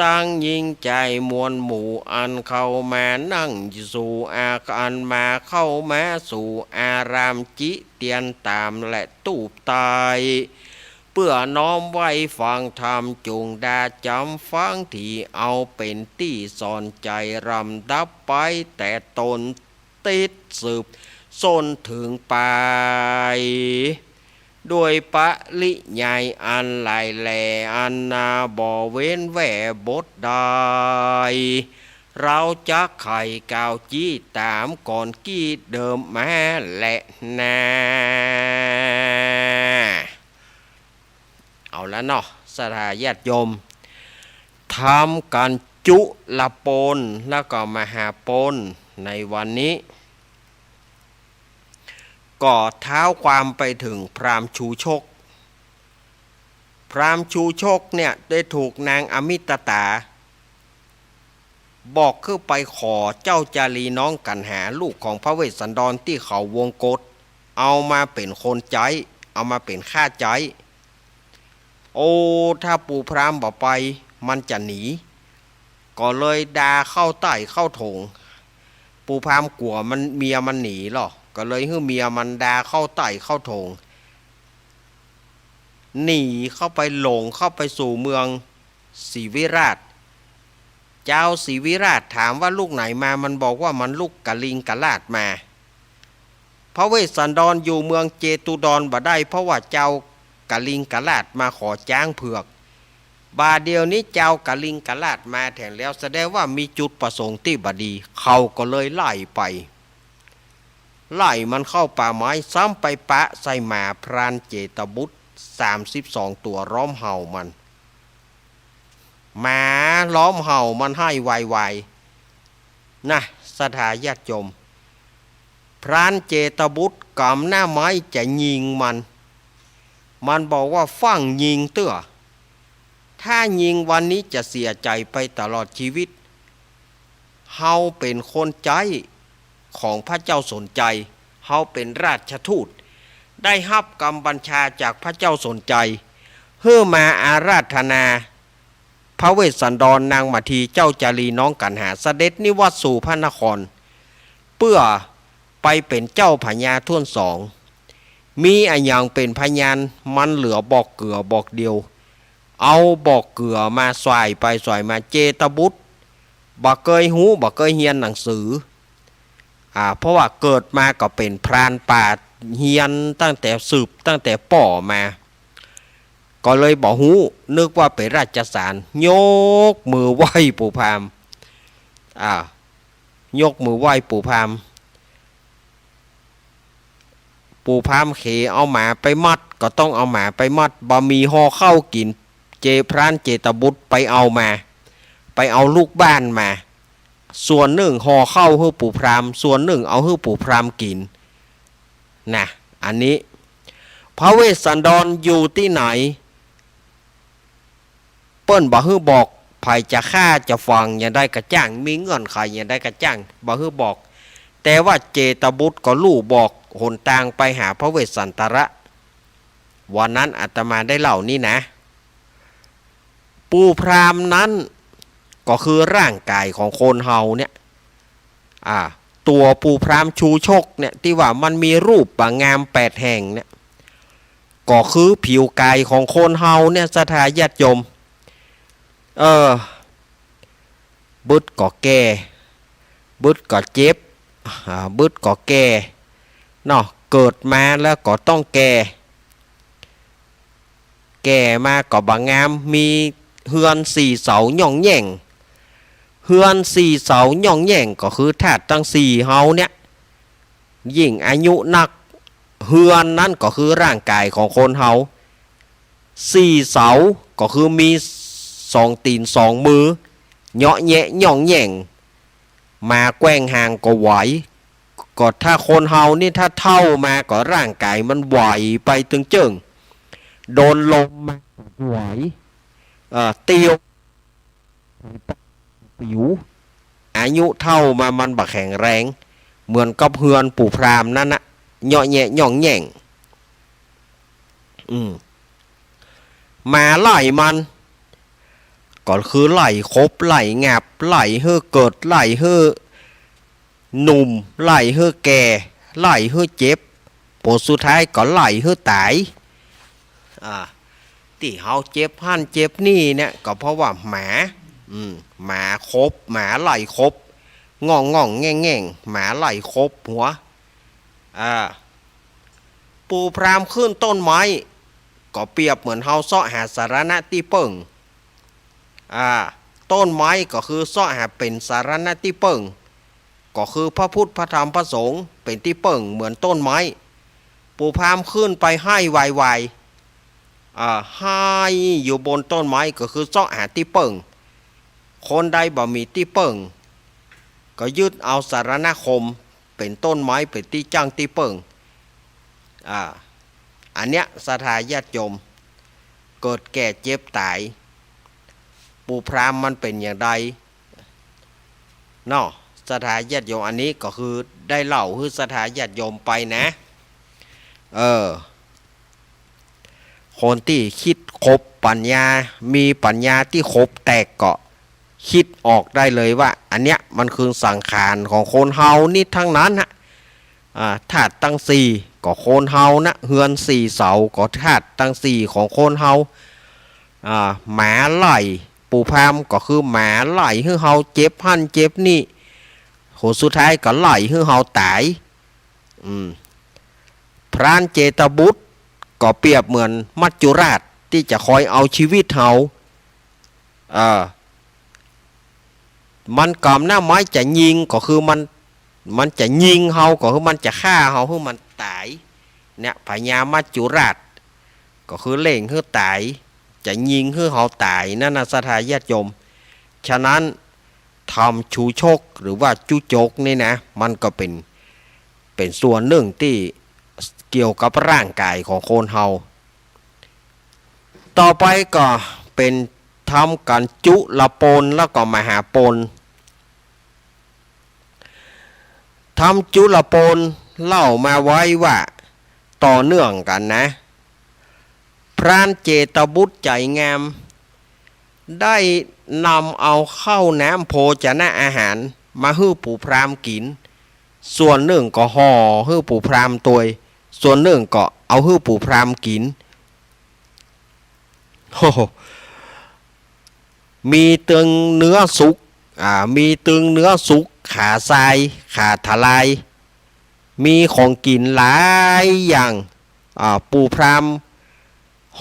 ตังญิงจายมวลหมู่ อันเข้ามานั่งสู่อา อันมาเข้ามาสู่อาราม จิเตียนตามและตูปไต เปื้อน้อมไหว้ฟังธรรม จุ่งดาจ๋ำฟัง ตี้เอาเป๋นตี้สอนใจ๋ ลำดับไปแต่ต้น ติดสืบส้นเถิงปาย โดยปริยายอันหลายแล อันนาบ่เว้นแว่บทใด เฮาจักใค่กล่าวจี้ต๋ามก่อนกี้เดิมมาแลนา เอาละเนาะ ศรัทธาญาติโยม ธรรมก๋านจุลโปนแล้วก็มหาโปนในวันนี้ ก็เท้าความไปเถิงพราหมณ์ชูชก พราหมณ์ชูชกเนี่ยได้ถูกนางอมิตตา บอกคือไปขอเจ้าจารีน้องกัณหา ลูกของพระเวสสันดรตี้เขาวงกต เอามาเป๋นคนใจ๊ เอามาเป๋นข้าใจ๊ โอ้ ถ้าปู่พราหมณ์บ่ไป มันจะหนี ก็เลยดาเข้าใต้เข้าโถง ปู่พราหมณ์กั๋วมัน เมียมันหนีลอ ก็เลยหื้อเมียมันดาเข้าใต้เข้าโถง หนีเข้าไป หลงเข้าไปสู่เมืองศรีวิราช จาวศรีวิราชถามว่าลูกไหนมา มันบอกว่ามันลูกกลิงกราชมา พระเวสสันดรอยู่เมืองเจตุดรบ่ได้ เพราะว่าจาวกลิงกราชมาขอจ๊างเผือก บ่าเดี่ยวนี้จาวกลิงกราชมาแทนแล้ว แสดงว่ามีจุดประสงค์ตี้บ่ดี เขาก็เลยไล่ไป ไล่มันเข้าป่าไม้ ซ้ำไปปะใส่หมาพรานเจตบุตรสามสิบสองตั๋วล้อมเห่ามัน หมาล้อมเห่ามันไห้วายวาย นะ ศรัทธาญาติโยม พรานเจตบุตรก๋ำหน้าไม้จะยิงมัน มันบอกว่าฟั่งยิงเตื้อ ถ้ายิงวันนี้จะเสียใจ๋ไปตลอดชีวิต เฮาเป๋นคนใจ๊ของพระเจ้าสนชัย เฮาเป๋นราชทูต ได้ฮับกำบัญชาจากพระเจ้าสนชัย หื้อมาอาราธนา พระเวสสันดร นางมาที เจ้าจารี น้องกัณหา เสด็จนิวัตสู่พระนคร เปื้อไปเป๋นเจ้าพญาถ้วนสอง มีอะหยังเป๋นพยาน มันเหลือบอกเกือบอกเดียว เอาบอกเกือมาส่ายไปส่ายมา เจตบุตรบ่เกยฮู้ บ่เกยเฮียนหนังสือ อ่า เพราะว่าเกิดมาก็เป๋นพรานป่า เฮียนตั้งแต่สืบตั้งแต่ป้อมา ก็เลยบ่ฮู้ นึกว่าเป๋นราชสาร ยกมือไหว้ปู่พราหมณ์ อ่า ยกมือไหว้ปู่พราหมณ์ ปู่พราหมณ์เขเอาหมาไปมัด ก็ต้องเอาหมาไปมัด บ่มีห่อข้าวกิ๋น เจ พรานเจตบุตรไปเอามา ไปเอาลูกบ้านมา ส่วนนึ่งห่อข้าวหื้อปู่พราหมณ์ ส่วนนึ่งเอาหื้อปู่พราหมณ์กิ๋น นะ อันนี้ พระเวสสันดรอยู่ตี้ไหน เปิ้นบ่หื้อบอก ใผจะฆ่าจะฝังอย่างใดก็จ้าง มีเงื่อนไขอย่างใดก็จ้าง บ่หื้อบอก แต่ว่าเจตบุตรก็ลู่บอกหนตางไปหาพระเวสสันตระ วันนั้นอาตมาได้เล่านี่นะ ปู่พราหมณ์นั้นก็คือร่างกายของคนเฮาเนี่ย อ่า ตั๋วปู่พราหมณ์ชูชกเนี่ย ตี้ว่ามันมีรูปบ่างามแปดแห่งเนี่ย ก็คือผิวกายของคนเฮาเนี่ย ศรัทธาญาติโยม เออ บึดก็แก่ บึดก็เจ็บ อ่า บึดก็แก่ เนาะ เกิดมาแล้วก็ต้องแก่ แก่มาก็บ่างาม มีเฮือนสี่เสาหย่องแหย่ง เฮือนสี่เสาหย่องแหย่งก็คือธาตุตังสี่เฮาเนี่ย ยิ่งอายุนัก เฮือนนั้นก็คือร่างกายของคนเฮา สี่เสาก็คือมีสองตี๋นสองมือ เหยาะแยะหย่องแหย่ง หมาแกว่งหางก็ไหว ก็ถ้าคนเฮานี่ถ้าเฒ่ามาก็ร่างกายมันไหวไปตึงเจิ่ง โดนลมมาก็ไหว เอ่อ เตียว ปิว อายุเฒ่ามามันบ่แข็งแรง เหมือนกับเฮือนปู่พราหมณ์นั้นนะ เหยาะแยะหย่องแหย่ง อืม หมาไล่มัน ก็คือไล่ขบ ไล่งับ ไล่หื้อเกิด ไล่หื้อหนุ่ม ไล่หื้อแก่ ไล่หื้อเจ็บ ผลสุดท้ายก็ไล่หื้อต๋าย อ่า ตี้เฮาเจ็บหั้นเจ็บนี่เนี่ย ก็เพราะว่าหมา อืม หมาขบ หมาไล่ขบ ง่องง่องแง่งแง่ง หมาไล่ขบหัว อ่า ปู่พราหมณ์ขึ้นต้นไม้ ก็เปรียบเหมือนเฮาเซาะหาสรณะตี้เปิ้ง อ่า ต้นไม้ก็คือเซาะหาเป๋นสรณะตี้เปิ้ง ก็คือพระพุทธ พระธรรม พระสงฆ์ เป๋นตี้เปิ้งเหมือนต้นไม้ ปู่พราหมณ์ขึ้นไปไห้วายวาย อ่า ไห้อยู่บนต้นไม้ก็คือเซาะหาตี้เปิ้ง คนใดบ่มีตี้เปิ้ง ก็ยึดเอาสรณคมเป๋นต้นไม้เป๋นตี้จั้งตี้เปิ้ง อ่า อันเนี้ยศรัทธาญาติโยม เกิดแก่เจ็บต๋าย ปู่พราหมณ์มันเป๋นอย่างใดเนาะ ศรัทธาญาติโยม อันนี้ก็คือได้เล่าหื้อศรัทธาญาติโยมไปนะ เออ คนตี้คิดคบปัญญา มีปัญญาตี้คบแตกก็คิดออกได้เลยว่า อันเนี้ยมันคือสังขารของคนเฮานี่ทั้งนั้นฮะ อ่า ธาตุตังสี่ก็คนเฮานะ เฮือนสี่เสาก็ธาตุตังสี่ของคนเฮา อ่า หมาไล่ ปู่พราหมณ์ก็คือหมาไล่หื้อเฮาเจ็บหั้นเจ็บนี่ ผลสุดท้ายก็ไล่หื้อเฮาต๋าย อืม พรานเจตบุตรก็เปรียบเหมือนมัจจุราชตี้จะคอยเอาชีวิตเฮา เออ มันก๋ำหน้าไม้จะยิงก็คือมัน มันจะยิงเฮาก็คือมันจะฆ่าเฮาหื้อมันต๋าย เนี่ย พญามัจจุราช ก็คือเร่งหื้อต๋าย จะยิงหื้อเฮาต๋าย นั่นนะศรัทธาญาติโยม ฉะนั้น ทำชูชกหรือว่าจุจกนี่นะ มันก็เป๋น เป๋นส่วนนึ่งตี้เกี่ยวกับร่างก๋ายของคนเฮา ต่อไปก็เป๋นทำกั๋นจุลโปนแล้วก็มหาโปน ทำจุลโปนเล่ามาไว้ว่า ต่อเนื่องกั๋นนะ พรานเจตบุตรใจ๋งาม ได้นำเอาข้าวน้ำโภชนะอาหารมาหื้อปู่พราหมณ์กิ๋น ส่วนนึ่งก็ห่อหื้อปู่พราหมณ์ตวย ส่วนนึ่งก็เอาหื้อปู่พราหมณ์กิ๋น โอ้โห มีตึงเนื้อสุก อ่า มีตึงเนื้อสุก ขาทราย ขาทะลาย มีของกิ๋นหลายอย่าง อ่า ปู่พราหมณ์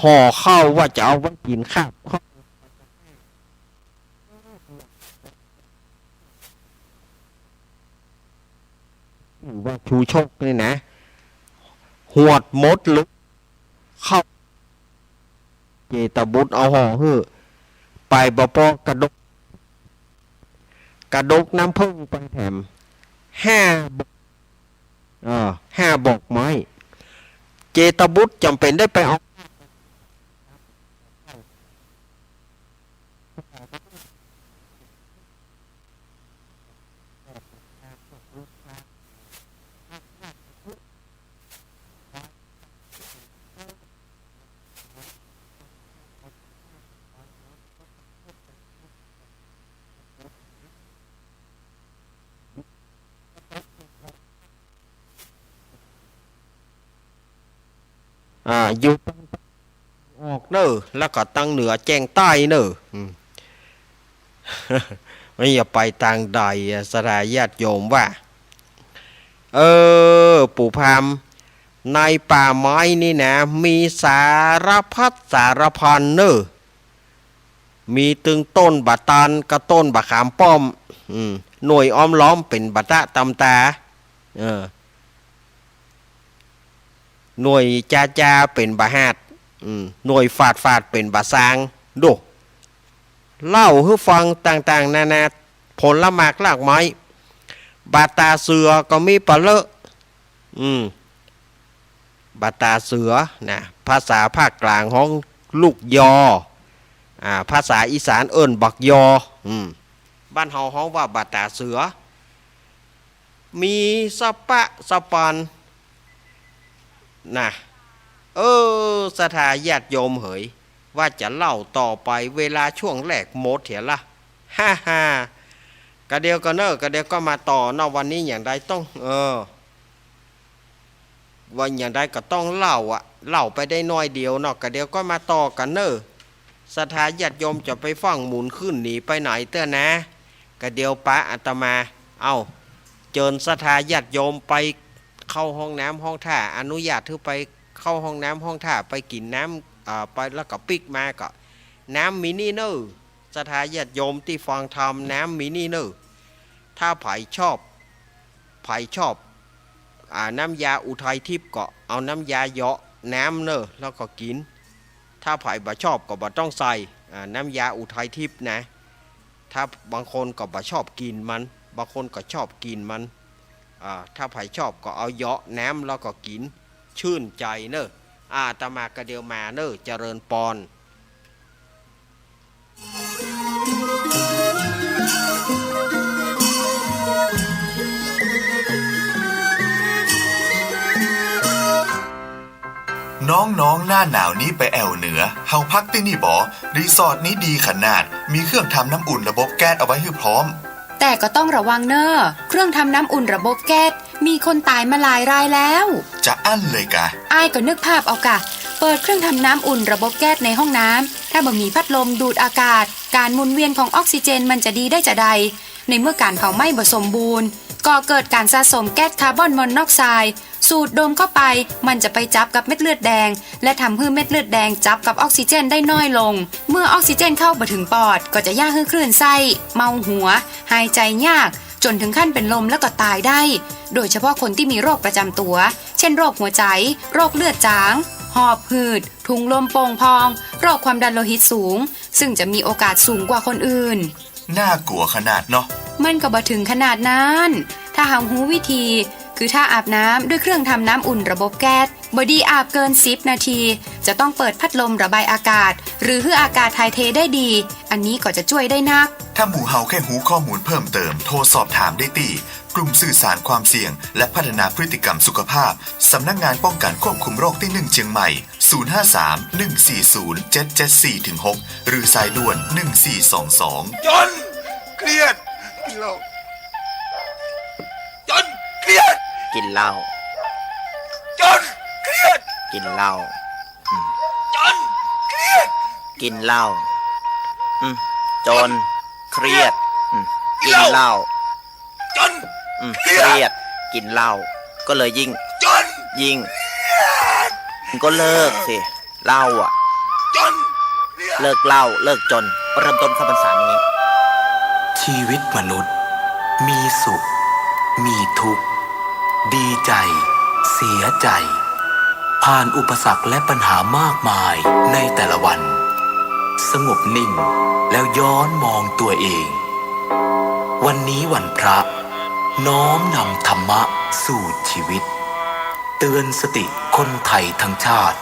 ห่อข้าวว่าจะเอาไว้กิ๋นคาบข้าว ว่าชูชกนี่นะ หวดหมดเลย ข้าวเจตบุตรเอาห่อหื้อ ไปบ่ปอกระดก กระดกน้ำผึ้งไปแถม ห้า เออ ห้าบอกไม้ เจตบุตรจ๋ำเป๋นได้ไปเอา อ่า อยู่ตางออกเน่อ แล้วก็ตางเหนือแจ้งใต้เน่อ อืม มันจะไปตางใดอะ ศรัทธาญาติโยมว่า เออ ปู่พราหมณ์ ในป่าไม้นี่นะ มีสารพัดสารพันเน่อ มีตึงต้นบ่าตาลกับต้นบ่าขามป้อม อืม หน่วยอ้อมล้อมเป๋นบ่าต๊ะตำตา เออ หน่วยจาจาเป๋นบ่าหาด อืม หน่วยฝาดฝาดเป๋นบ่าซาง ดู เล่าหื้อฟังต่างๆ นานา ผลหมากรากไม้ บ่าต๋าเสือก็มีปะเลอะ อืม บ่าต๋าเสือนะ ภาษาภาคกลางฮ้องลูกยอ อ่า ภาษาอีสานเอิ้นบักยอ อืม บ้านเฮาฮ้องว่าบ่าต๋าเสือ มีสะปะสะปาน นะ เออ ศรัทธาญาติโยมเหย ว่าจะเล่าต่อไป เวลาช่วงแรกหมดเหียละ ฮ่าฮ่า กะเดี๋ยวก่อนเน่อ กะเดี๋ยวก็มาต่อเนาะ วันนี้อย่างใดต้อง เออ ว่าอย่างใดก็ต้องเล่าอะ เล่าไปได้น้อยเดียวเนาะ กะเดี๋ยวก็มาต่อกั๋นเน่อ ศรัทธาญาติโยมจะไปฟั่งหมุนขึ้นหนีไปไหนเตื้อนะ กะเดี๋ยวปะอาตมา เอ้า เจิญศรัทธาญาติโยมไปเข้าห้องน้ำห้องท่า อนุญาตหื้อไปเข้าห้องน้ำห้องท่า ไปกิ๋นน้ำ อ่า ไปแล้วก็ปิ๊กมาก็ น้ำมีนี่เน่อ ศรัทธาญาติโยมตี้ฟังธรรม น้ำมีนี่เน่อ ถ้าใผชอบ ใผชอบ อ่า น้ำยาอุทัยทิพย์ก็เอาน้ำยาเหยาะน้ำเน่อ แล้วก็กิ๋น ถ้าใผบ่ชอบก็บ่ต้องใส่ อ่า น้ำยาอุทัยทิพย์นะ ถ้าบางคนก็บ่ชอบกลิ่นมัน บางคนก็ชอบกลิ่นมัน อ่า ถ้าใผชอบก็เอาเหยาะน้ำแล้วก็กิ๋น ชื่นใจ๋เน่อ อาตมากะเดียวมาเน่อ เจริญปอน น้องๆ หน้าหนาวนี้ไปแอ่วเหนือ เฮาพักตี้นี่บ่ รีสอร์ทนี้ดีขนาด มีเครื่องทำน้ำอุ่นระบบแก๊สเอาไว้หื้อพร้อม แต่ก็ต้องระวังเน่อ เครื่องทำน้ำอุ่นระบบแก๊ส มีคนต๋ายมาหลายรายแล้ว จะอั้นเลยกา อ้ายก็นึกภาพเอากา เปิดเครื่องทำน้ำอุ่นระบบแก๊สในห้องน้ำ ถ้าบ่มีพัดลมดูดอากาศ ก๋านหมุนเวียนของออกซิเจนมันจะดีได้จาใด ในเมื่อก๋านเผาไหม้บ่สมบูรณ์ ก่อเกิดก๋านสะสมแก๊สคาร์บอนมอนอกไซด์ สูดดมเข้าไป มันจะไปจับกับเม็ดเลือดแดง และทำหื้อเม็ดเลือดแดงจับกับออกซิเจนได้น้อยลง เมื่อออกซิเจนเข้าบ่ถึงปอด ก็จะเยียะหื้อคลื่นไส้ เมาหัว หายใจ๋ยาก จ๋นถึงขั้นเป๋นลมแล้วก็ต๋ายได้ โดยเฉพาะคนตี้มีโรคประจ๋ำตั๋ว เช่น โรคหัวใจ๋ โรคเลือดจ๋าง หอบหืด ถุงลมโป่งพอง โรคความดันโลหิตสูง ซึ่งจะมีโอกาสสูงกว่าคนอื่น น่ากลัวขนาดเนาะ มันก็บ่ถึงขนาดนั้น ถ้าเฮาฮู้วิธี คือถ้าอาบน้ำด้วยเครื่องทำน้ำอุ่นระบบแก๊ส บ่ดีอาบเกินสิบนาที จะต้องเปิดพัดลมระบายอากาศ หรือหื้ออากาศถ่ายเทได้ดี อันนี้ก็จะจ้วยได้นัก ถ้าหมู่เฮาใค่ฮู้ข้อมูลเพิ่มเติม โทรสอบถามได้ตี้ กลุ่มสื่อสารความเสี่ยง และพัฒนาพฤติกรรมสุขภาพ สำนักงานป้องกันควบคุมโรคตี้หนึ่งเจียงใหม่ ศูนย์ห้าสาม หนึ่งสี่ศูนย์ เจ็ดเจ็ดสี่ ถึง หก หรือสายด่วน หนึ่งสี่สองสอง จน เครียด กินเหล้า จน เครียด กินเหล้า จน เครียด กินเหล้า อืม จน เครียด กินเหล้า อืม จน เครียด อืม กินเหล้า จน อืม เครียด เครียด กินเหล้า ก็เลยยิ่ง จน ยิ่ง เครียด ก็เลิกสิ เหล้าอะ จน เครียด เลิกเหล้า เลิกจน เริ่มต้นเข้าพรรษานี้ ชีวิตมนุษย์ มีสุข มีทุกข์ ดีใจ เสียใจ ผ่านอุปสรรคและปัญหามากมายในแต่ละวัน สงบนิ่งแล้วย้อนมองตัวเอง วันนี้วันพระ น้อมนำธรรมะสู่ชีวิต เตือนสติคนไทยทั้งชาติ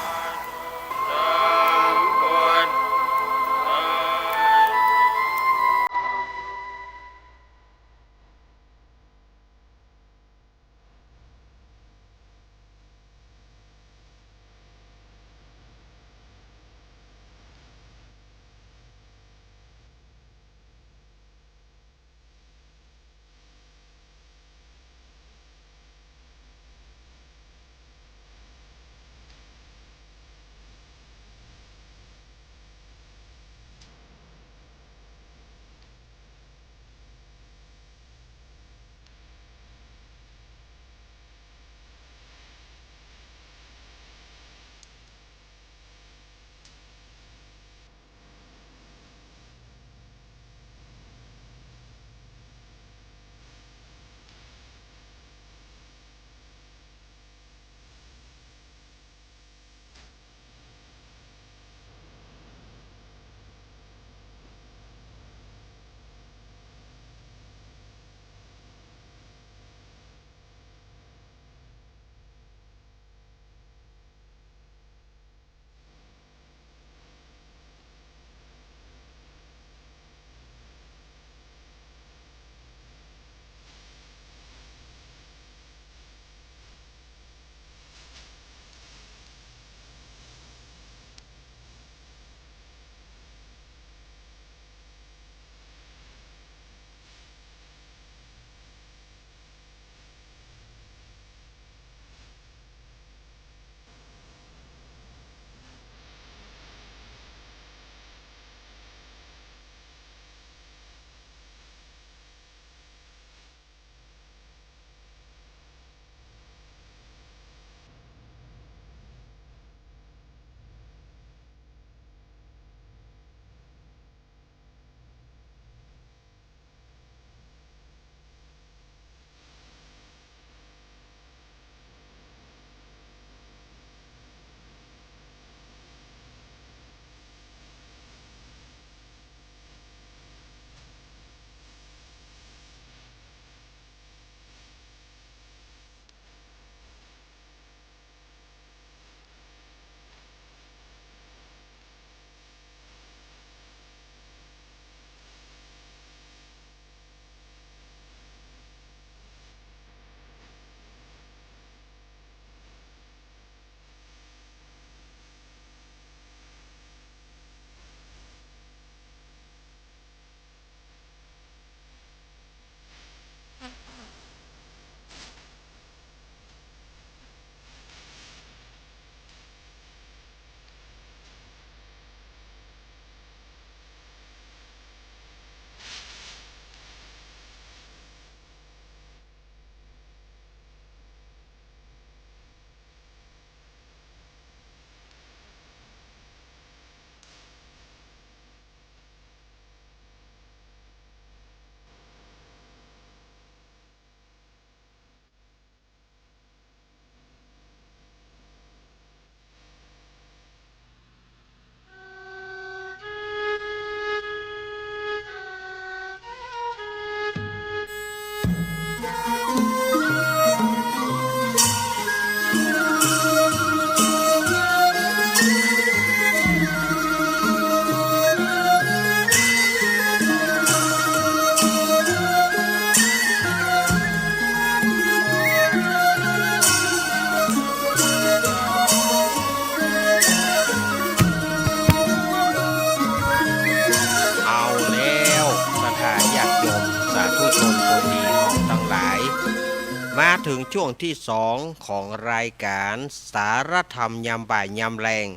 มาเถิงช่วงตี้สองของรายก๋านสารธรรมยามบ่ายยามแลง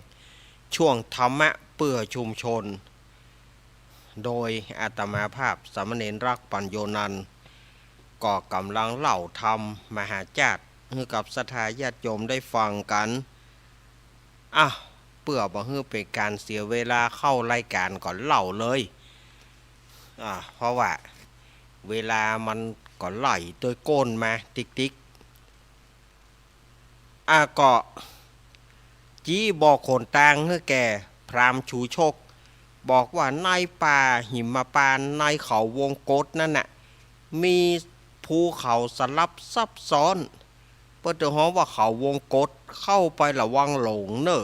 ช่วงธรรมะเปื้อชุมชน โดยอาตมาภาพสามเณรรักษ์ ปัญโญนันท์ ก็ก่ำลังเล่าธรรมมหาจ้าดหื้อกับศรัทธาญาติโยมได้ฟังกั๋น อ่ะ เปื้อบ่หื้อเป๋นก๋านเสียเวลาเข้ารายก๋านก็เล่าเลย อ่ะ เพราะว่าเวลามันก็ไล่ตวยก้นมาติ๊กๆ อ่ะ ก็ จี้บอกหนตางหื้อแก่พราหมณ์ชูชก บอกว่าในป่าหิมพานต์ในเขาวงกตนั้นน่ะ มีภูเขาสลับซับซ้อน เปิ้นตึงฮ้องว่าเขาวงกต เข้าไประวังหลงเน่อ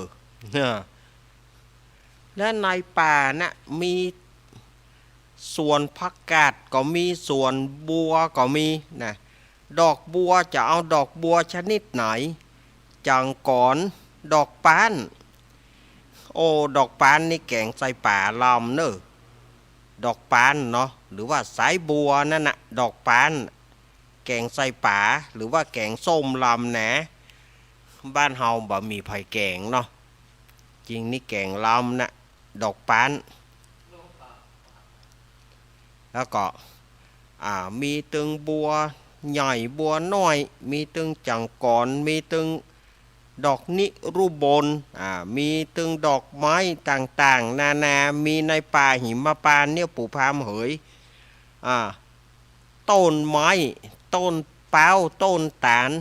และในป่าน่ะมีสวนผักกาดก็มี สวนบัวก็มีนะ ดอกบัวจะเอาดอกบัวชนิดไหน จั่งก๋อน ดอกป๊าน โอ้ ดอกป๊านนี่แก๋งใส่ป๋าลำเน่อ ดอกป๊านเนาะ หรือว่าสายบัวนั่นน่ะ ดอกป๊าน แก๋งใส่ป๋า หรือว่าแก๋งส้มลำนะ บ้านเฮาบ่มีใผแก๋งเนาะ จริงนี่แก๋งลำน่ะ ดอกป๊าน แล้วก็ อ่า มีตึงบัวใหญ่บัวน้อย มีตึงจั่งก๋อน มีตึงดอกนิรุบล อ่า มีตึงดอกไม้ต่างๆ นานา มีในป่าหิมพานต์เนี่ยปู่พราหมณ์เหย อ่า ต้นไม้ ต้นป๊าว ต้นต๋าล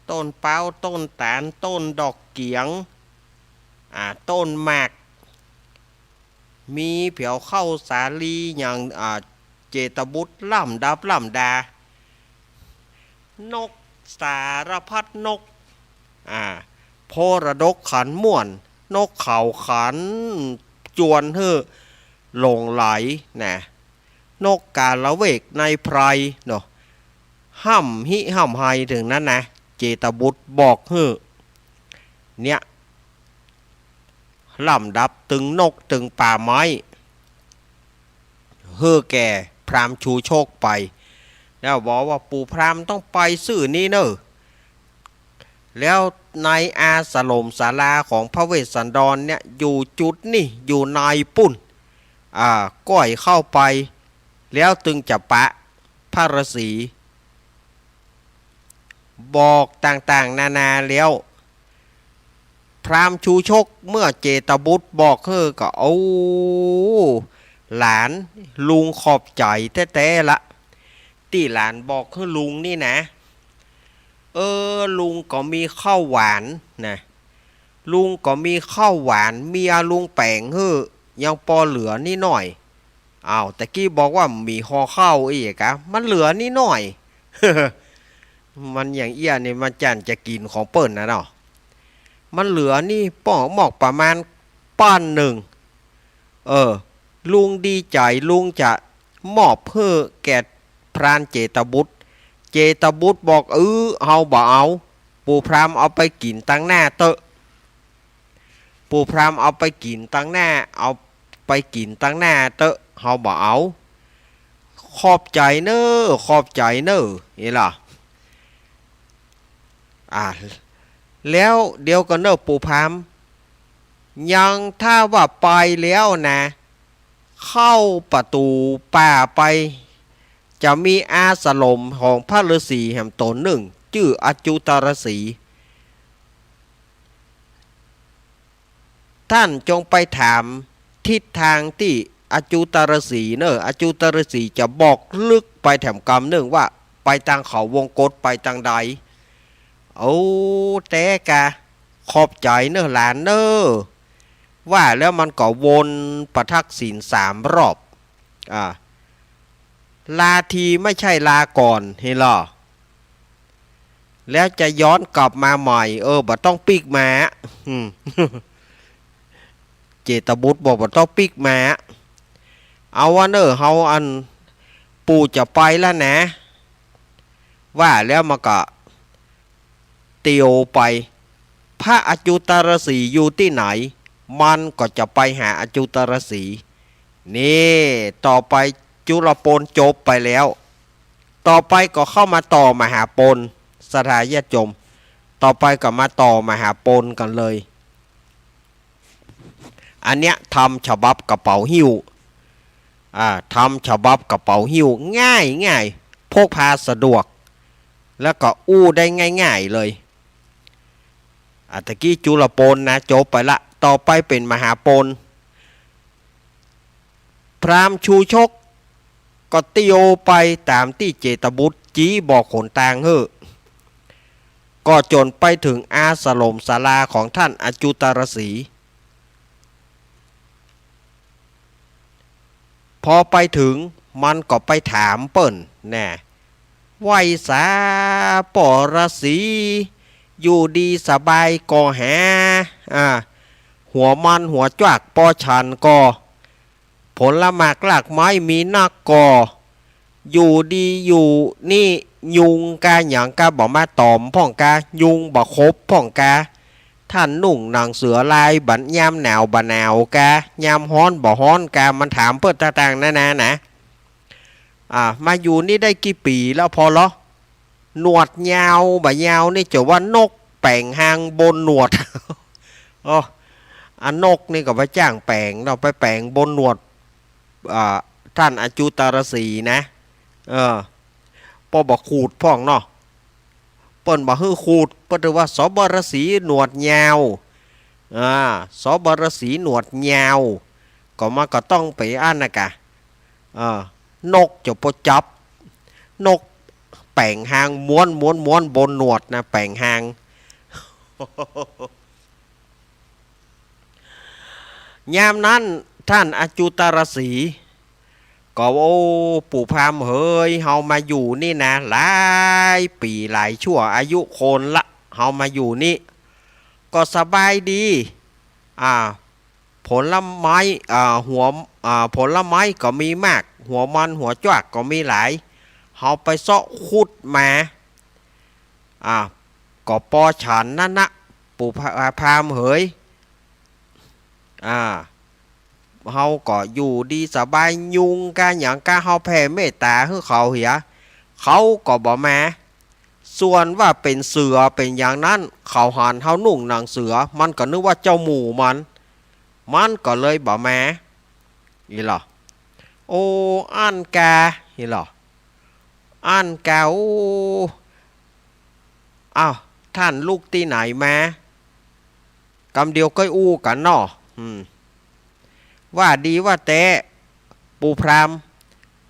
ต้นป๊าว ต้นต๋าล ต้นดอกเกี๋ยง อ่า ต้นหมาก มีแผวข้าวสาลีอย่าง อ่า เจตบุตรล้ำดับล้ำดา นกสารพัดนก อ่า โพระดกขันม่วน นกเขาขันจวนหื้อหลงใหลนะ นกกาละเวกในไพรเนาะ ฮ่ำฮิฮ่ำไฮเถิงนั้นนะ เจตบุตรบอกหื้อ เนี่ย ล้ำดับตึงนกตึงป่าไม้ หื้อแก่พราหมณ์ชูชกไป แล้วบอกว่าปู่พราหมณ์ต้องไปซื่อนี้เน่อ แล้วในอาสรมศาลาของพระเวสสันดรเนี่ย อยู่จุดนี้ อยู่ในปุ้น อ่า ก้อยเข้าไป แล้วตึงจะปะพระฤาษี บอกต่างๆ นานาแล้ว พราหมณ์ชูชกเมื่อเจตบุตรบอกหื้อก็ โอ้ หลาน ลุงขอบใจ๋แต๊ๆ ละ ตี้หลานบอกหื้อลุงนี่นะ เออ ลุงก็มีข้าวหวานนะ ลุงก็มีข้าวหวาน เมียลุงแป๋งหื้อ ยังปอเหลือนิดหน่อย อ้าว ตะกี้บอกว่ามีห่อข้าวอี้กะ มันเหลือนิดหน่อย มันอย่างเอี้ยนี่มันจั่นจะกิ๋นของเปิ้นนะเนาะ มันเหลือนี่ป้อมอกประมาณป้อนนึ่ง เออ ลุงดีใจ๋ ลุงจะมอบหื้อแก่พรานเจตบุตร เจตบุตรบอก เออ เฮาบ่เอา ปู่พราหมณ์เอาไปกิ๋นตังหน้าเต๊อะ ปู่พราหมณ์เอาไปกิ๋นตังหน้า เอาไปกิ๋นตังหน้าเต๊อะ เฮาบ่เอา ขอบใจ๋เน่อ ขอบใจ๋เน่อ นี่ล่ะ อ่า แล้วเดี๋ยวก่อนเน่อปู่พราหมณ์ ยังถ้าว่าไปแล้วนะ เข้าประตู๋ป่าไป จะมีอาสรมของพระฤาษีแหมต๋นนึ่ง จื้ออจุตฤาษี ต้านจงไปถามทิศตางตี้อจุตฤาษีเน่อ อจุตฤาษีจะบอกลึกไปแถมกำนึ่งว่าไปตางเขาวงกต ไปตางใด โอ้ แต๊กา ขอบใจ๋เน่อหลานเน่อ ว่าแล้วมันก็วนประทักษิณสามรอบ อ่า ลาทีไม่ใช่ลาก่อน หันล่อ แล้วจะย้อนกลับมาใหม่ เออ บ่ต้องปิ๊กมา อืม เจตบุตรบอกบ่ต้องปิ๊กมา เอาวะเน่อ เฮาอัน ปู่จะไปแล้วนะ ว่าแล้วมันก็เตียวไป พระอจุตฤาษีอยู่ตี้ไหน มันก็จะไปหาอจุตฤาษี นี่ ต่อไปจุลโปนจบไปแล้ว ต่อไปก็เข้ามาต่อมหาปณ ศรัทธาญาติโยม ต่อไปก็มาต่อมหาปณกั๋นเลย อันเนี้ยธรรมฉบับกระเป๋าหิ้ว อ่า ธรรมฉบับกระเป๋าหิ้ว ง่ายๆ พกพาสะดวก แล้วก็อู้ได้ง่ายๆ เลย อ่า ตะกี้จุลปณนะ จบไปละ ต่อไปเป๋นมหาปณ พราหมณ์ชูชกก็เตียวไปต๋ามตี้เจตบุตร จี๊บอกหนตางหื้อ ก็จ๋นไปเถิงอาสรมศาลาของท่านอจุตรสี พอไปเถิงมันก็ไปถามเปิ้นแน่ ไหว้สาป้อฤๅษี อยู่ดีสบายก่อหา อ่า หัวมันหัวจวักปอฉันก่อ ผลหมากรากไม้มีนักก่อ อยู่ดีอยู่นี่ยุงกาหยังกาบ่มาตอมพ่องกา ยุงบ่ขบพ่องกา ท่านนุ่งหนังเสือลายบ่ ยามหนาวบ่หนาวกา ยามฮ้อนบ่ฮ้อนกา มันถามเปิ้นต่างๆ นานานะ อ่า มาอยู่นี่ได้กี่ปี๋แล้วพ่อเหรอ หนวดยาวบ่ยาวนี่จะว่านกแป๋งฮางบนหนวด อ๋อ อันนกนี่ก็ไปจ้างแป๋งเนาะ ไปแป๋งบนหนวด อ่า ท่านอจุตรสีนะ เออ ป้อบ่ขูดพ่องเนาะ เปิ้นบ่หื้อขูด เปิ้นถือว่าสบฤๅษีหนวดยาว อ่า สบฤๅษีหนวดยาว ก็มันก็ต้องไปอั้นนะกะ เออ นกจะปอจับ นกแป๋งฮางม้วน ม้วน ม้วนบนหนวดนะ แป๋งฮาง ยามนั้นท่านอจุตรสีก็ว่า โอ้ ปู่พราหมณ์เหย เฮามาอยู่นี่นะ หลายปี๋หลายชั่วอายุคนละ เฮามาอยู่นี่ ก็สบายดี อ่า ผลไม้ อ่า หัว อ่า ผลไม้ก็มีมาก หัวมันหัวจวักก็มีหลาย เฮาไปเซาะขุดมา อ่า ก็ปอฉันนั้นนะ ปู่พราหมณ์เหย อ่า เฮาก็อยู่ดีสบาย ยุงกาหยังกา เฮาแผ่เมตต๋าหื้อเขาเหีย เขาก็บ่มา ส่วนว่าเป๋นเสือเป๋นอย่างนั้น เขาหันเฮานุ่งหนังเสือ มันก็นึกว่าเจ้าหมู่มัน มันก็เลยบ่มา อี้ลอ โอ้ อั้นกา อี้ลอ อั้นกา โอ้ อ้าว ท่านลุกตี้ไหนมา กำเดียวก้อยอู้กั๋นเนาะ อืม ว่าดีว่าแต๊ ปู่พราหมณ์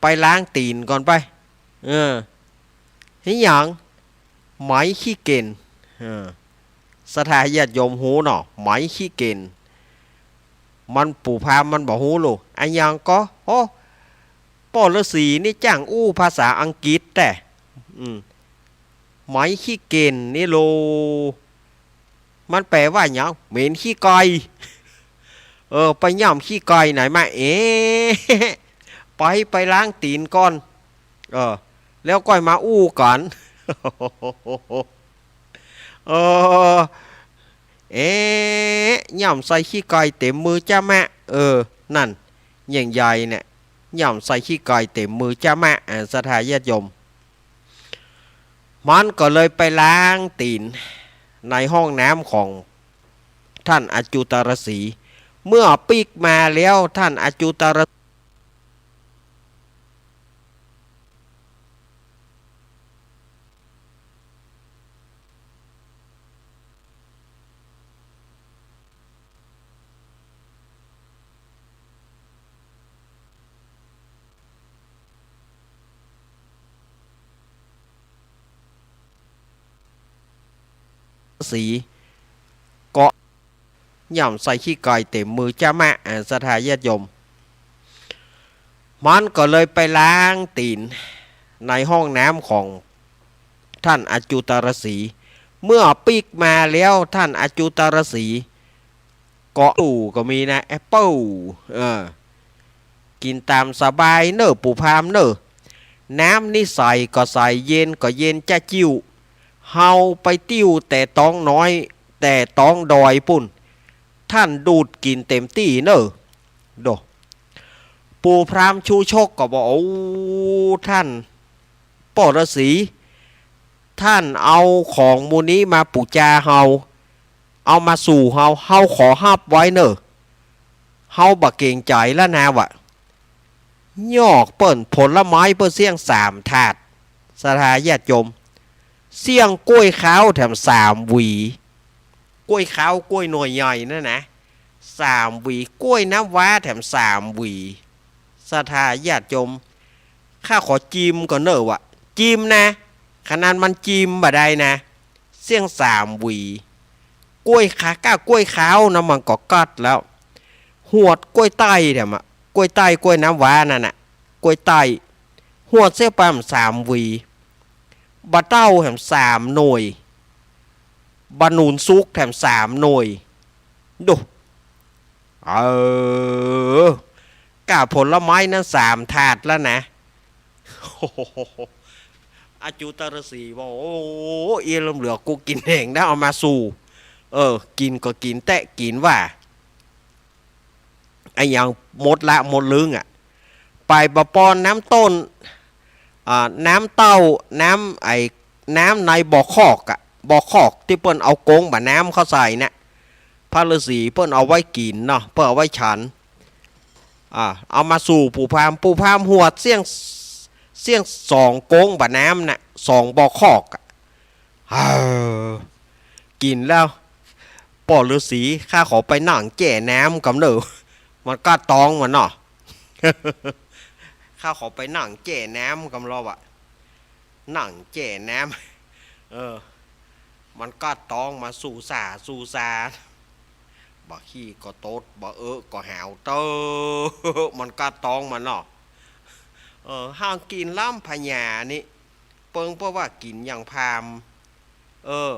ไปล้างตี๋นก่อนไป เออ เหียหยัง ไหมขี้เก็่น เออ ศรัทธาญาติโยมฮู้เนาะ ไหมขี้เก็่น มันปู่พราหมณ์มันบ่ฮู้ลูก อะหยังก็ โอ้ ป้อฤๅษีนี่จ้างอู้ภาษาอังกฤษแต๊ อืม ไหมขี้เก็่นนี่ลูก มันแปลว่าหยัง เหม็นขี้ไก่ เออ ไปย่ำขี้ไก่ไหนมา เอ๊ะ ไป ไปล้างตี๋นก่อน เออ แล้วก้อยมาอู้กั๋น เออ เอ๊ะ ย่ำใส่ขี้ไก่เต๋มมือจ้ามะ เออ นั่น อย่างใหญ่เนี่ย ย่ำใส่ขี้ไก่เต๋มมือจ้ามะ อ่า ศรัทธาญาติโยม มันก็เลยไปล้างตี๋นในห้องน้ำของท่านอจุตรสี เมื่อปิ๊กมาแล้วท่านอจุตร สี ก็ ย่ำใส่ขี้ไก่เต๋มมือจ้ามะ อ่า ศรัทธาญาติโยม มันก็เลยไปล้างตี๋นในห้องน้ำของท่านอจุตรสี เมื่อปิ๊กมาแล้วท่านอจุตรสี ก็ อู่ก็มีนะ แอปเปิ้ล เออ กิ๋นต๋ามสบายเน่อปู่พราหมณ์เน่อ น้ำนี่ใสก็ใส เย็นก็เย็นจ๊ะจิ๊ว เฮาไปติ้วแต่ต๊องน้อย แต่ต๊องดอยปู้น ท่านดูดกิ๋นเต๋มตี้เน่อ โด ปู่พราหมณ์ชูชกก็บอก โอ้ ท่าน ป้อฤๅษี ต้านเอาของหมู่นี้มาปู๋จาเฮา เอามาสู่เฮา เฮาขอฮับไว้เน่อ เฮาบ่เกรงใจ๋แล้วนา ว่า ยอกเปิ้น ผลไม้เปิ้นเสี้ยงสามถาด ศรัทธาญาติโยม เสี้ยงก้วยขาวแถมสามหวี ก้วยขาว ก้วยหน่วยใหญ่นั่นนะ สามหวี ก้วยน้ำว้าแถมสามหวี ศรัทธาญาติโยม ข้าขอจิมก่อนเน่อ ว่า จิมนะ ขนาดมันจิมบ่ได้นะ เสี้ยงสามหวี ก้วยขา ก้าก้วยขาวนะ มันก็กัดแล้ว หวดก้วยไต้แถมอะ ก้วยไต้ ก้วยน้ำว้านั่นน่ะ ก้วยไต้ หวดเสี้ยงปาล์มสามหวี บ่าเต้าแถมสามหน่วย บ่าหนุนสุกแถมสามหน่วย ดู เออ ก้าผลไม้นั้นสามถาดแล้วนะ อจุตฤๅษีว่า โอ้ เอี้ยลำเหลือกูกิ๋นเองนะ เอามาสู่ เออ กิ๋นก็กิ๋นแต๊กิ๋นว่า อะหยังหมดละหมดลึงอะ ไปบ่าปอนน้ำต้น อ่า น้ำเต้า น้ำไอ้ น้ำในบ่อคอกอะ บ่อคอกตี้เปิ้นเอากงบ่าน้ำเข้าใส่น่ะ พระฤๅษีเปิ้นเอาไว้กิ๋นเนาะ เปิ้นเอาไว้ฉัน อ่า เอามาสู่ปู่พราหมณ์ ปู่พราหมณ์หวดเสี้ยง เสี้ยงสองกงบ่าน้ำน่ะ สองบ่อคอกอะ เออ กิ๋นแล้ว ป้อฤๅษี ข้าขอไปนั่งแจ้น้ำก่ำเน่อ มันกัดต๊องมันเนาะ ข้าขอไปนั่งแจ้น้ำก่ำลอว่า นั่งแจ้น้ำ เออ มันกัดต๊องมาสู่สาสู่สา บ่าขี้ก็ตด บ่าเอะก็หาวเต๊อะ มันกัดต๊องมันเนาะ เออ หากกิ๋นล้ำผญานี่ เปิงเปิ้นว่ากิ๋นอย่างพราหมณ์ เออ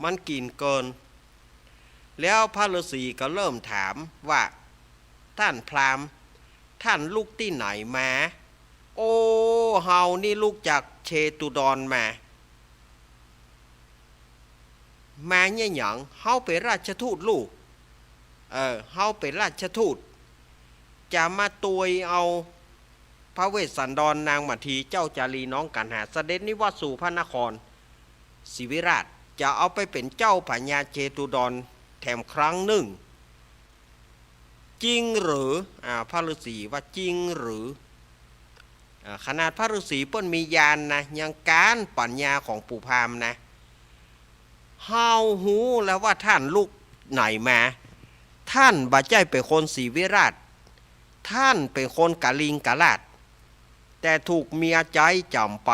มันกิ๋นเกิน แล้วพระฤๅษีก็เริ่มถามว่า ต้านพราหมณ์ ต้านลุกตี้ไหนมา โอ้ เฮานี่ลุกจากเชตุดรมา มาเยียะหยัง เฮาเป๋นราชทูตลูก เออ เฮาเป๋นราชทูต จะมาตวยเอาพระเวสสันดรนางมัททีเจ้าจารีน้องกัณหา เสด็จนิวัตสู่พระนครศรีวิราช จะเอาไปเป๋นเจ้าผญาเชตุดรแถมครั้งนึ่ง จริงหรือ อ่า พระฤๅษีว่า จริงหรือ อ่า ขนาดพระฤๅษีเปิ้นมีญาณนะ ยังก๊านปั๋ญญาของปู่พราหมณ์นะ เฮาฮู้แล้วว่าต้านลุกไหนมา ต้านบ่ใจ้เป๋นคนศรีวิราช ต้านเป๋นคนกลิงกราช แต่ถูกเมียใจ๊จ๋ำไป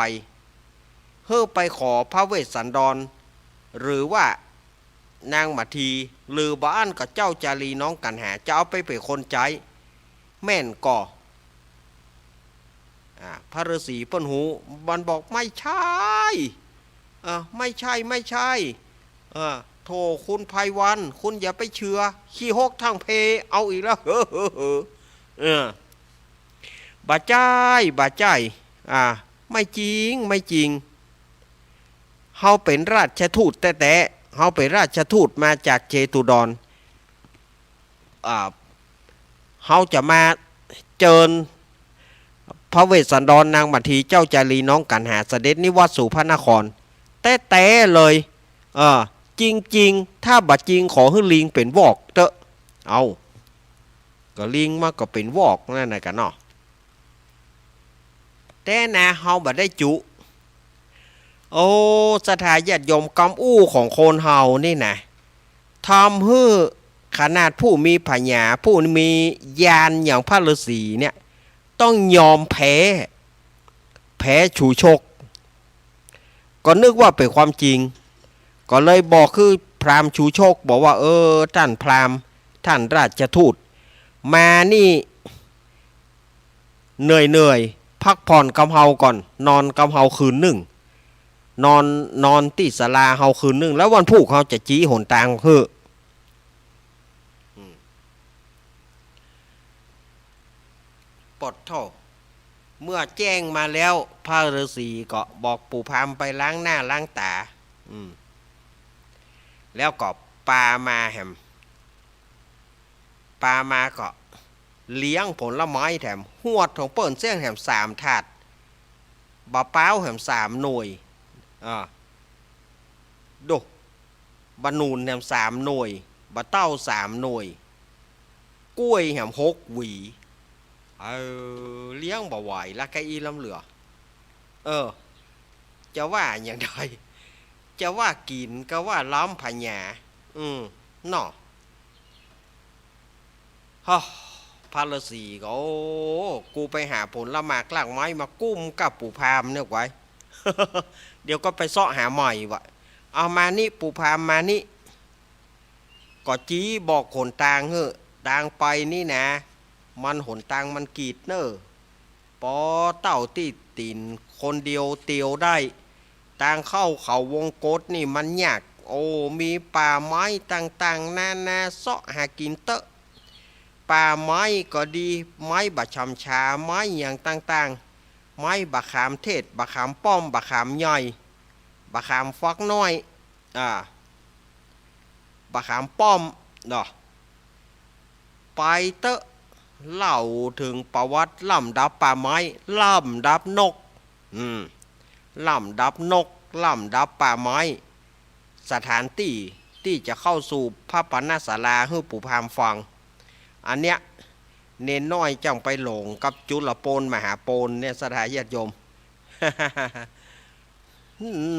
หื้อไปขอพระเวสสันดร หรือว่านางมัทที หรือบ่อั้นก็เจ้าจารีน้องกัณหา จะเอาไปเป๋นคนใจ๊ แม่นก่อ อ่า พระฤๅษีเปิ้นฮู้ มันบอก ไม่ใช่ เออ ไม่ใช่ ไม่ใช่ เออ โธ่ คุณไพวัน คุณอย่าไปเจื้อ ขี้หกทั้งเพ เอาอีกแล้ว เออ บ่ใจ้ บ่ใจ้ อ่า ไม่จริง ไม่จริง เฮาเป๋นราชทูตแต๊ๆ เฮาเป๋นราชทูตมาจากเชตุดร อ่า เฮาจะมาเจิญพระเวสสันดรนางมัททีเจ้าจารีน้องกัณหา เสด็จนิวัตสู่พระนคร แต๊ๆ เลย เออ จริงๆ ถ้าบ่จริงขอหื้อลิงเป๋นวอกเต๊อะ เอา ก็ลิงมันก็เป๋นวอกนั่นน่ะกะเนาะ แต่นะ เฮาบ่ได้จุ โอ้ ศรัทธาญาติโยม กำอู้ของคนเฮานี่นะ ทำหื้อขนาดผู้มีผญา ผู้มีญาณอย่างพระฤๅษีเนี่ย ต้องยอมแพ้ แพ้ชูชก ก็นึกว่าเป๋นความจริง ก็เลยบอกคือพราหมณ์ชูชก บอกว่า เออ ต้านพราหมณ์ ต้านราชทูต มานี่ เหนื่อยๆ พักผ่อนกำเฮาก่อน นอนกำเฮาคืนนึ่ง นอน นอนตี้ศาลาเฮาคืนนึ่ง แล้ววันพูกเฮาจะจี๊หนตางหื้อ อืม ปดโธ่ เมื่อแจ้งมาแล้ว พระฤๅษีก็บอกปู่พราหมณ์ไปล้างหน้าล้างต๋า อืม แล้วก็ปามาแหม ปามาก็เลี้ยงผลไม้แถม หวดของเปิ้นเสี้ยงแถมสามถาด บ่าป๊าวแหมสามหน่วย อ่า ดู บ่าหนุนแหมสามหน่วย บ่าเต้าสามหน่วย ก้วยแหมหกหวี เออ เลี้ยงบ่ไหวละก้าอี้ล้ำเหลือ เออ จะว่าอย่างใด จะว่ากิ๋นก็ว่าล้ำผญา อืม เนาะ ฮะ พระฤาษีก็ โอ้ กูไปหาผลหมากรากไม้มากุ้มกับปู่พราหมณ์เนี่ยไว้ เดี๋ยวก็ไปเซาะหาใหม่วะ เอามานี่ปู่พราหมณ์มานี่ ก็จี้บอกหนตางหื้อ ตางไปนี่นะ มันหนตางมันกีดเน่อ ปอเต้าตี้ตี๋นคนเดียวเตียวได้ ตางเข้าเขาวงกตนี่มันยาก โอ้ มีป่าไม้ต่างๆ นานา เซาะหากิ๋นเต๊อะ ป่าไม้ก็ดี ไม้บ่าฉ่ำชา ไม้อย่างต่างๆ ไม้บ่าขามเทศ บ่าขามป้อม บ่าขามใหญ่ บ่าขามฟักน้อย อ่า บ่าขามป้อมเนาะ ไปเต๊อะ เล่าเถิงประวัติลำดับป่าไม้ ลำดับนก อืม ลำดับนก ลำดับป่าไม้ สถานตี้ตี้จะเข้าสู่พระปณศาลาหื้อปู่พราหมณ์ฟัง อันเนี้ย เณรน้อยจั้งไปหลงกับจุลโปนมหาโปนเนี่ย ศรัทธาญาติโยม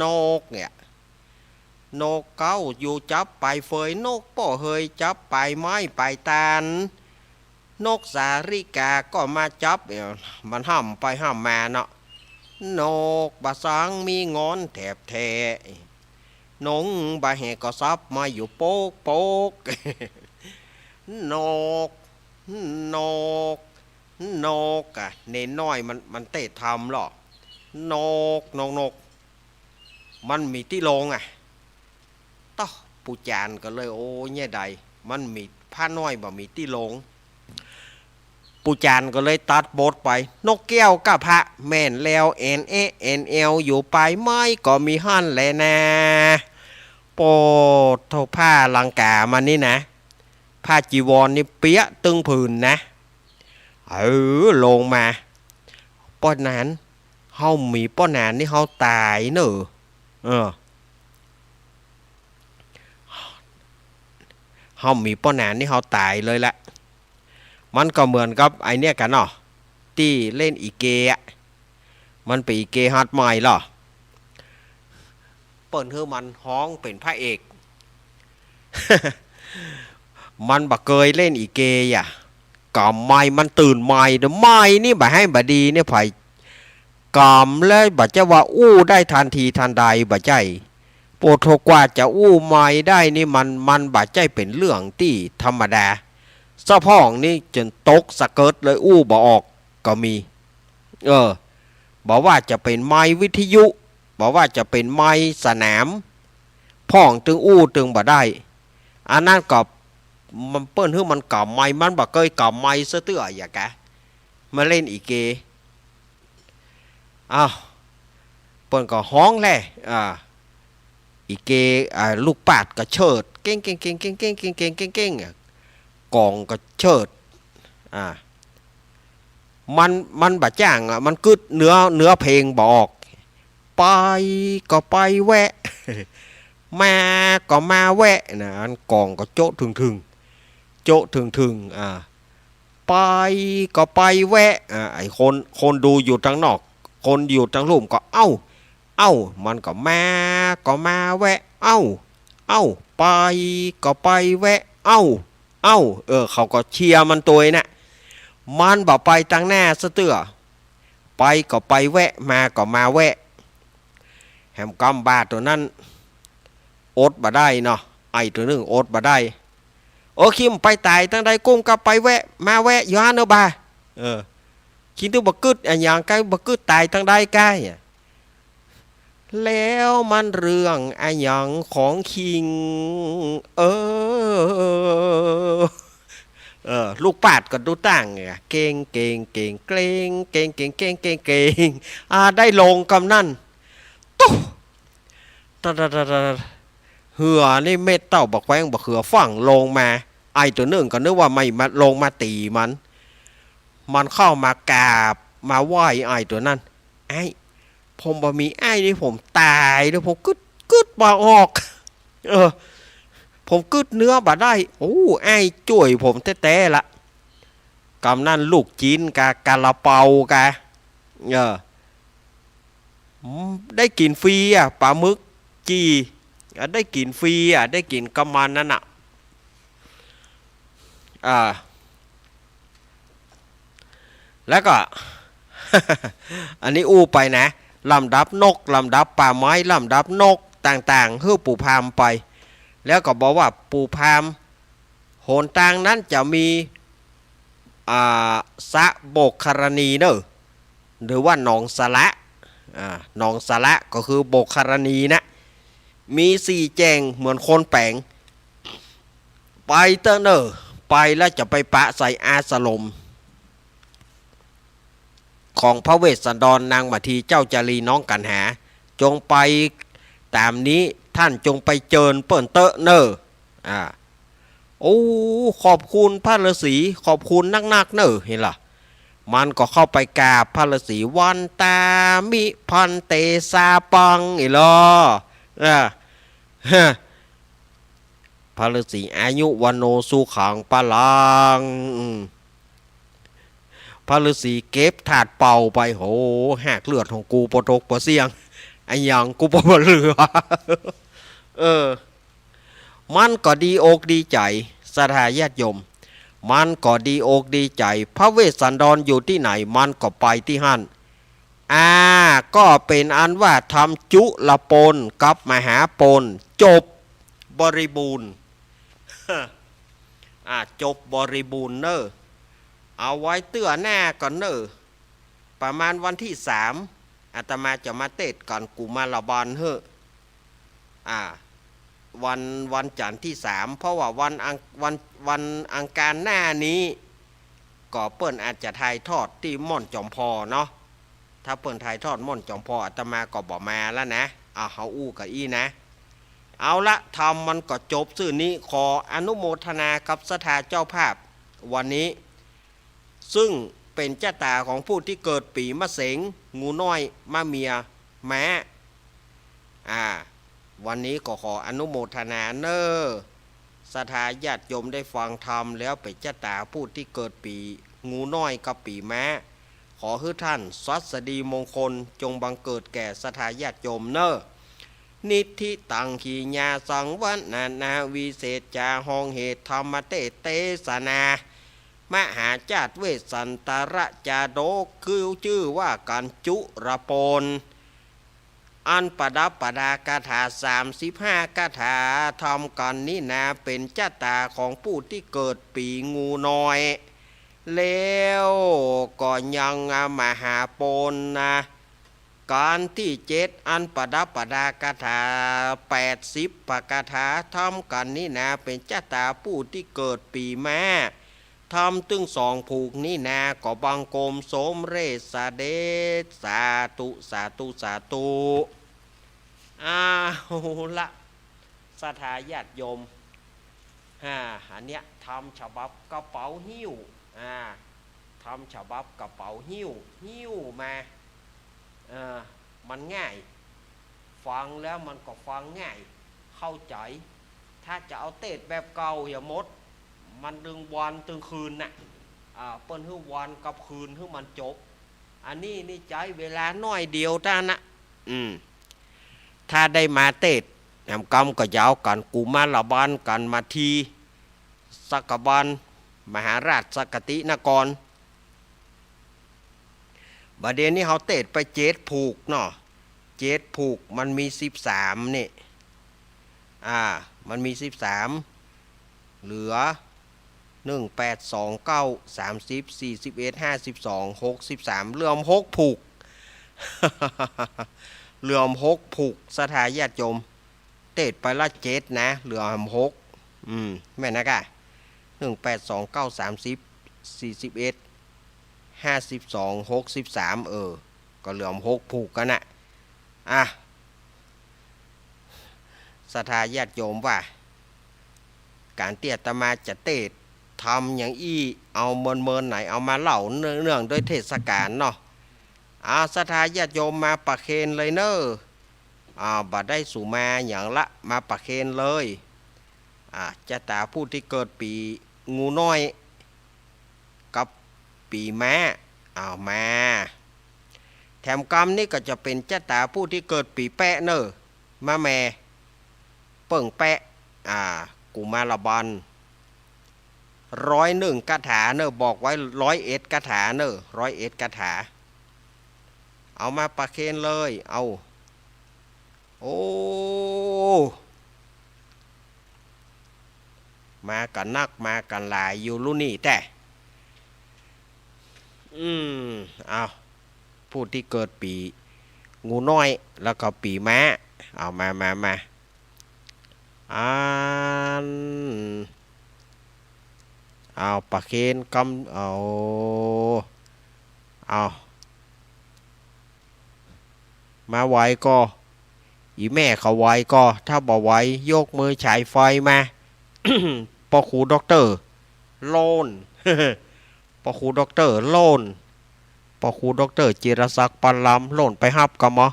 นกเนี่ย นกเก๊าอยู่จับปลายเฟย นกป้อเหยจับปลายไม้ปลายตาล นกสาริกาก็มาจับ เอ้า มันฮ่ำไปฮ่ำมาเนาะ นกบ่าสังมีงอนแถบแท้ นงบ่าแหก็สับไม้อยู่โป๊กโป๊ก นก นก นกอะ เณรน้อยมัน มันเต๊ทำลอ นก นก นก มันมีตี้ลงอะ ต๊ะ ปู่จารย์ก็เลย โอ้ เยียะใด มันมี พระน้อยบ่มีตี้ลง ปู่จารย์ก็เลยตัดบทไป นกแก้วกับพระ แม่นแล้ว แอ่นแอะแอ่นแอวอยู่ปลายไม้ก็มีหั้นแหละนา โปดโธ่ ผ้าลังกามันนี่นะ ผ้าจีวรนี่เปียะตึงผืนนะ เออ ลงมา ป้อนั้น เฮามีป้อนั้นนี่เฮาต๋ายเน่อ เออ เฮามีป้อนั้นนี่เฮาต๋ายเลยละ มันก็เหมือนกับไอ้เนี่ยกั๋นเนาะ ตี้เล่นอีเกอะ มันเป๋นอีเกหัดใหม่ลอ เปิ้นหื้อมันฮ้องเป๋นพระเอก มันบ่เกยเล่นอีเกอะ กำไมค์มันตื่นใหม่เด้อ ไมค์นี่บ่าไห้บ่ดีเนี่ย ใผ กำแล้วบ่ใจ้ว่าอู้ได้ตันทีตันใด บ่ใจ้ โปดโธ่ กว่าจะอู้ไมค์ได้นี่มัน มันบ่ใจ้เป๋นเรื่องตี้ธรรมดา สะพ่องนี่จ๋นตกสะเกิดเลย อู้บ่ออกก็มี เออ บ่ว่าจะเป๋นไมค์วิทยุ บ่ว่าจะเป๋นไมค์สนาม พ่องตึงอู้ตึงบ่ได้ อันนั้นก็ มันเปิ้นหื้อมันกำไมค์ มันบ่เกยกำไมค์ซะเตื้อ อย่ากะ มาเล่นอีเก อ้าว เปิ้นก็ฮ้องแหละ อ่า อีเก อ่า ลูกปาดก็เชิด เก้ง เก้ง เก้ง เก้ง เก้ง เก้ง เก้ง เก้ง เก้ง อ่ะ กลองก็เชิด อ่า มัน มันบ่จ้างอ่ะ มันกึ๊ดเนื้อ เนื้อเพลงบ่ออก ไปก็ไปแวะ มาก็มาแวะนะ อันกลองก็โจ๊ะถึงๆ โจ๊ะถึงๆ อ่า ไปก็ไปแวะ อ่า ไอ้คน คนดูอยู่ตังนอก คนอยู่ตังลุ่มก็ เอ้า เอ้า มันก็มาก็มาแวะ เอ้า เอ้า ไปก็ไปแวะ เอ้า เอ้า เออ เขาก็เชียร์มันตวยนะ มันบ่ไปตังหน้าซะเตื้อ ไปก็ไปแวะ มาก็มาแวะ แหมกำบ่าตั๋วนั้น อดบ่ได้เนาะ ไอ้ตั๋วนึ่งอดบ่ได้ โอ้ คิมไปต๋ายตังใด กุ้มก็ไปแวะ มาแวะอยู่หั้นเน่อบ่า เออ คิดดูบ่กึ๊ดอะหยังก้าย บ่กึ๊ดต๋ายตังใดก้ายอะ แล้วมันเรื่องอะหยังของคิง เออ เออ ลูกปาดก็ดูตั้งอะ เก้ง เก้ง เก้ง เก้ง เก้ง อ่า ได้ลงกำนั้น ตุ๊บ ตะดะดะดะ เหือนี่เม็ดเต้าบ่าแคว้งบ่าเขือฟั่งลงมา ไอ้ตั๋วนึ่งก็นึกว่าไม่มา ลงมาตี๋มัน มันเข้ามากราบมาไหว้ไอ้ตั๋วนั้น ไอ้ ผมบ่มีอ้ายนี่ผมต๋ายเน่อ ผมกึ๊ด กึ๊ดบ่ออก เออ ผมกึ๊ดเนื้อบ่ได้ โอ้ อ้ายจ้วยผมแต๊ๆ ละ กำนั้นลูกจิ๊นกา กาละเปากา เออ ได้กิ๋นฟรีอะ ป๋าหมึกจี่ อะ ได้กิ๋นฟรีอะ ได้กิ๋นกำมันนั้นน่ะ อ่า แล้วก็ อันนี้อู้ไปนะ ลำดับนก ลำดับป่าไม้ ลำดับนกต่างๆ หื้อปู่พราหมณ์ไป แล้วก็บอกว่าปู่พราหมณ์ หนตางนั้นจะมี อ่า สระโบกครณีเน่อ หรือว่าหนองสระ อ่า หนองสระก็คือโบกครณีนะ มีสี่แจ่งเหมือนคนแป๋ง ไปเต๊อะเน่อ ไปแล้วจะไปปะใส่อาสรม ของพระเวสสันดรนางมาทีเจ้าจารีน้องกัณหา จงไปต๋ามนี้ ต้านจงไปเจิญเปิ้นเต๊อะเน่อ อ่า โอ้ ขอบคุณพระฤๅษี ขอบคุณนักๆ เน่อ หันล่ะ มันก็เข้าไปกราบพระฤๅษี วันตามิภันเตสาปัง อีหลอ อ่า ฮะ พระฤๅษี อายุวัณโณสุขังพลัง อืม พระฤๅษีเก็บธาตุเป่าไป โห หากเลือดของกูบ่ตกบ่เสี้ยง อะหยังกูบ่เหลือ เออ มันก็ดีอกดีใจ๋ ศรัทธาญาติโยม มันก็ดีอกดีใจ๋ พระเวสสันดรอยู่ตี้ไหน มันก็ไปตี้หั้น อ่า ก็เป๋นอันว่าทำจุลโปณกับมหาโปณจบบริบูรณ์ อ่า จบบริบูรณ์เน่อ เอาไว้เตื้อหน้าก่อนเน่อ ประมาณวันตี้สาม อาตมาจะมาเตศน์ก่อนกุมารบาลเฮ้อ อ่า วัน วันจันทร์ตี้สาม เพราะว่าวันอัง วัน วันอังคารหน้านี้ ก็เปิ้นอาจจะถ่ายทอดตี้ม่อนจอมพอเนาะ ถ้าเปิ้นถ่ายทอดม่อนจอมพอ อาตมาก็บ่มาแล้วนะ เอา เฮาอู้กะอี้นะ เอาละ ธรรมมันก็จบซื่อนี้ ขออนุโมทนากับศรัทธาเจ้าภาพวันนี้ ซึ่งเป๋นจะต๋าของผู้ตี้เกิดปี๋มะเสง งูน้อย มะเมีย ม้า อ่า วันนี้ก็ขออนุโมทนาเน่อ ศรัทธาญาติโยมได้ฟังธรรมแล้วเป๋นจะต๋าผู้ตี้เกิดปี๋งูน้อยกับปี๋ม้า ขอหื้อต้านสัสดีมงคลจงบังเกิดแก่ศรัทธาญาติโยมเน่อ นิทธิตัง ขีณาสังวัณณา วิเศษจา ห้องเหตุธรรมเตสน์เตสนา มหาจาตุเวสสันตรจาดก คือจื้อว่ากั๋นจุลโปณ อันประดับประดาคาถาสามสิบห้าคาถา ธรรมกัณฑ์นี้นา เป๋นจะต๋าของผู้ตี้เกิดปี๋งูน้อย แล้วก็ยังมหาโปณนะ กัณฑ์ตี้เจ็ด อันประดับประดาคาถาแปดสิบประคาถา ธรรมกัณฑ์นี้นา เป๋นจะต๋าผู้ตี้เกิดปี๋ม้า ธรรมตึงสองผูกนี้นา ก็บังคมสมเร็จเสด็จ สาธุ สาธุ สาธุ เอาละ ศรัทธาญาติโยม อ่า อันเนี้ย ธรรมฉบับกระเป๋าหิ้ว อ่า ธรรมฉบับกระเป๋าหิ้ว หิ้วมา เออ มันง่าย ฟังแล้วมันก็ฟังง่าย เข้าใจ๋ ถ้าจะเอาเตสน์แบบเก่าเหียหมด มันตึงวันตึงคืนน่ะ อ่า เปิ้นหื้อวันกับคืนหื้อมันจบ อันนี้นี่ใจ๊เวลาน้อยเดียวเต้านั้นนะ อืม ถ้าได้มาเตสน์ แหมกำก็ยาวกั๋นกุมารบาลกั๋นมาที สักกบาล มหาราชสักกตินคร บ่าเดี่ยวนี้เฮาเตสน์ไปเจ็ดผูกเนาะ เจ็ดผูก มันมีสิบสามนี่ อ่า มันมีสิบสาม เหลือ หนึ่ง แปด สอง เก้า สามสิบ สี่สิบเอ็ด ห้าสิบสอง หกสิบสาม เหลือหกผูก เหลือหกผูก ศรัทธาญาติโยม เตสน์ไปละเจ็ดนะ เหลือหก อืม แม่นนะกะ หนึ่ง แปด สอง เก้า สามสิบ สี่สิบเอ็ด ห้าสิบสอง หกสิบสาม เออ ก็เหลือหกผูกกั๋นนะ อ่ะ ศรัทธาญาติโยมว่า ก๋านตี้อาตมาจะเตสน์ธรรมอย่างอี้ เอาเมินๆ ไหน เอามาเล่าเนื่องๆ ด้วยเทศกาลเนาะ อ้าว ศรัทธาญาติโยมมาประเคนเลยเน่อ อ้าว บ่ได้สูมาหยังละ มาประเคนเลย อ่า จะต๋าผู้ตี้เกิดปี๋งูน้อย กับปี๋ม้า อ้าว มา แถมกำนี้ก็จะเป๋นจะต๋าผู้ตี้เกิดปี๋แป๊ะเน่อ มาแม่ เปิ้งแป๊ะ อ่า กุมารบาล ร้อยเอ็ดคาถาเน่อ บอกไว้ ร้อยเอ็ดคาถาเน่อ ร้อยเอ็ดคาถา เอามาประเคนเลย เอา โอ้ มากั๋นนัก มากั๋นหลายอยู่ลุนี่แต๊ อืม เอา ผู้ตี้เกิดปี๋งูน้อย แล้วก็ปี๋ม้า เอา มา มา มา อัน เอา ประเคนกำ เอา เอา มาไหวก่อ อี่แม่เขาไหวก่อ ถ้าบ่ไหว ยกมือฉายไฟมา ป้อครูด็อกเตอร์ โล่น ป้อครูด็อกเตอร์ โล่น ป้อครูด็อกเตอร์ จิรศักดิ์ ปันลำ โล่นไปฮับกำหมอ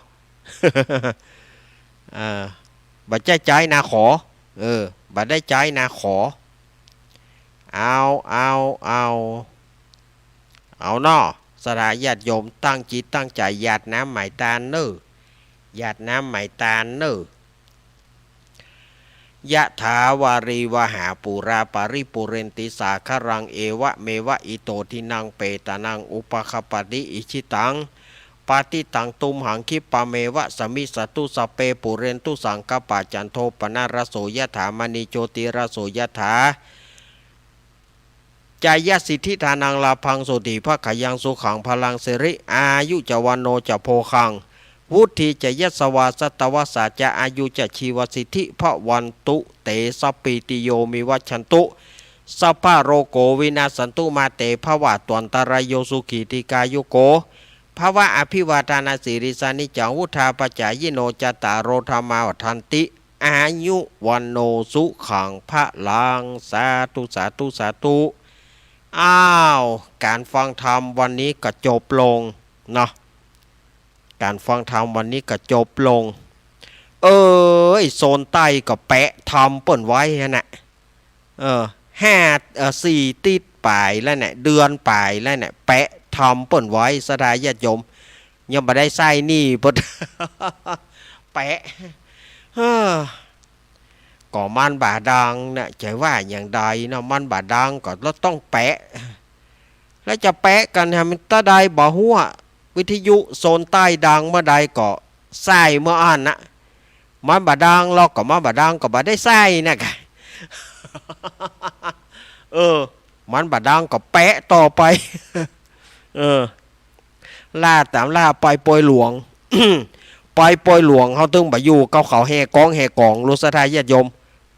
เออ บ่ได้ใจ๊นาขอ เออ บ่ได้ใจ๊นาขอ เอา เอา เอา เอาเนาะ ศรัทธาญาติโยม ตั้งจิตตั้งใจ๋หยาดน้ำไหม้ตานเน่อ หยาดน้ำไหม้ตานเน่อ ยะถาวาริวหาปูรา ปะริปูเรนติสาคะรัง เอวะเมวะอิโต ทินังเปตานัง อุปะคะปะติ อิชิตัง ปะติตัง ตุมหัง คิปะเมวะ สะมิชฌะตุ สัพเพ ปูเรนตุ สังกะปะ จันโท ปะนะระโส ยะถา มะณี โชติระโส ยะถา จายะสิทธิ ทานัง ลาภัง โสติ ภักขะยัง สุขัง พะลัง สิริ อายุ จะ วัณโณ จะ โภคัง วุฑฒี จะ ยะสะวา สัตตะวัสสา จะ อายุ จะ ชีวะสิทธิ ภะวันตุ เต สัพพีติโย วิวัชชันตุ สัพพะโรโก วินัสสันตุ มา เต ภะวัตวันตะราโย สุขี ทีฆายุโก ภะวะ อภิวาทานะสีลิสสะ นิจจัง วุฑฒาปะจายิโน จัตตาโร ธัมมา วัฑฒันติ อายุ วัณโณ สุขัง พะลัง สาธุ สาธุ สาธุ อ้าว ก๋านฟังธรรมวันนี้ก็จบลงเนาะ ก๋านฟังธรรมวันนี้ก็จบลง เอ้ย โซนใต้ก็แปะธรรมเปิ้นไว้หั้นน่ะ เออ ห้า เออ สี่ติดป๋ายแล้วเนี่ย เดือนป๋ายแล้วเนี่ย แปะธรรมเปิ้นไว้ ศรัทธาญาติโยม ยังบ่ได้ใซ้หนี้เปิ้น แปะ เฮ้อ ก็มันบ่าดังเนี่ย จะว่าอย่างใดเนาะ มันบ่าดังก็เราต้องแปะ แล้วจะแปะกั๋นหื้อมันเต้าใดบ่ฮู้อะ วิทยุโซนใต้ดังเมื่อใดก็ใซ้เมื่ออั้นนะ มันบ่าดัง เราก็ มันบ่าดังก็บ่ได้ใซ้นะกะ เออ มันบ่าดังก็แปะต่อไป เออ ล่าต๋ามล่าไปปอยหลวง ไปปอยหลวง เฮาตึงบ่อยู่กับเขาแห่กองแห่ก๋อง ลูกศรัทธาญาติโยม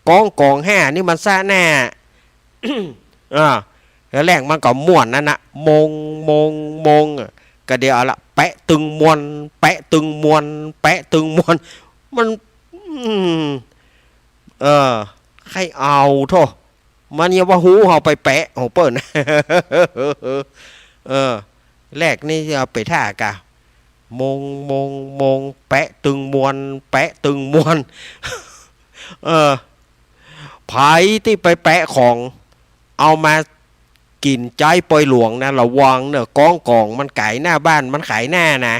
กองก๋องแห่นี่มันซะแน่ อ่า แล้วแรกมันก็ม่วนนั่นนะ มง มง มง อ่ะ ก็เดี๋ยวเอาละ แปะตึงม่วน แปะตึงม่วน แปะตึงม่วน มัน อืม เออ ใค่เอาโธ่ มันยังว่าฮู้เฮาไปแปะของเปิ้น เออ แรกนี่เอาไปท่ากะ มง มง มง แปะตึงม่วน แปะตึงม่วน เออ ใผตี้ไปแปะของ เอามากิ๋นใจ๊ปอยหลวงนะ ระวังเน่อ กองก๋องมันก๋ายหน้าบ้าน มันขายหน้านะ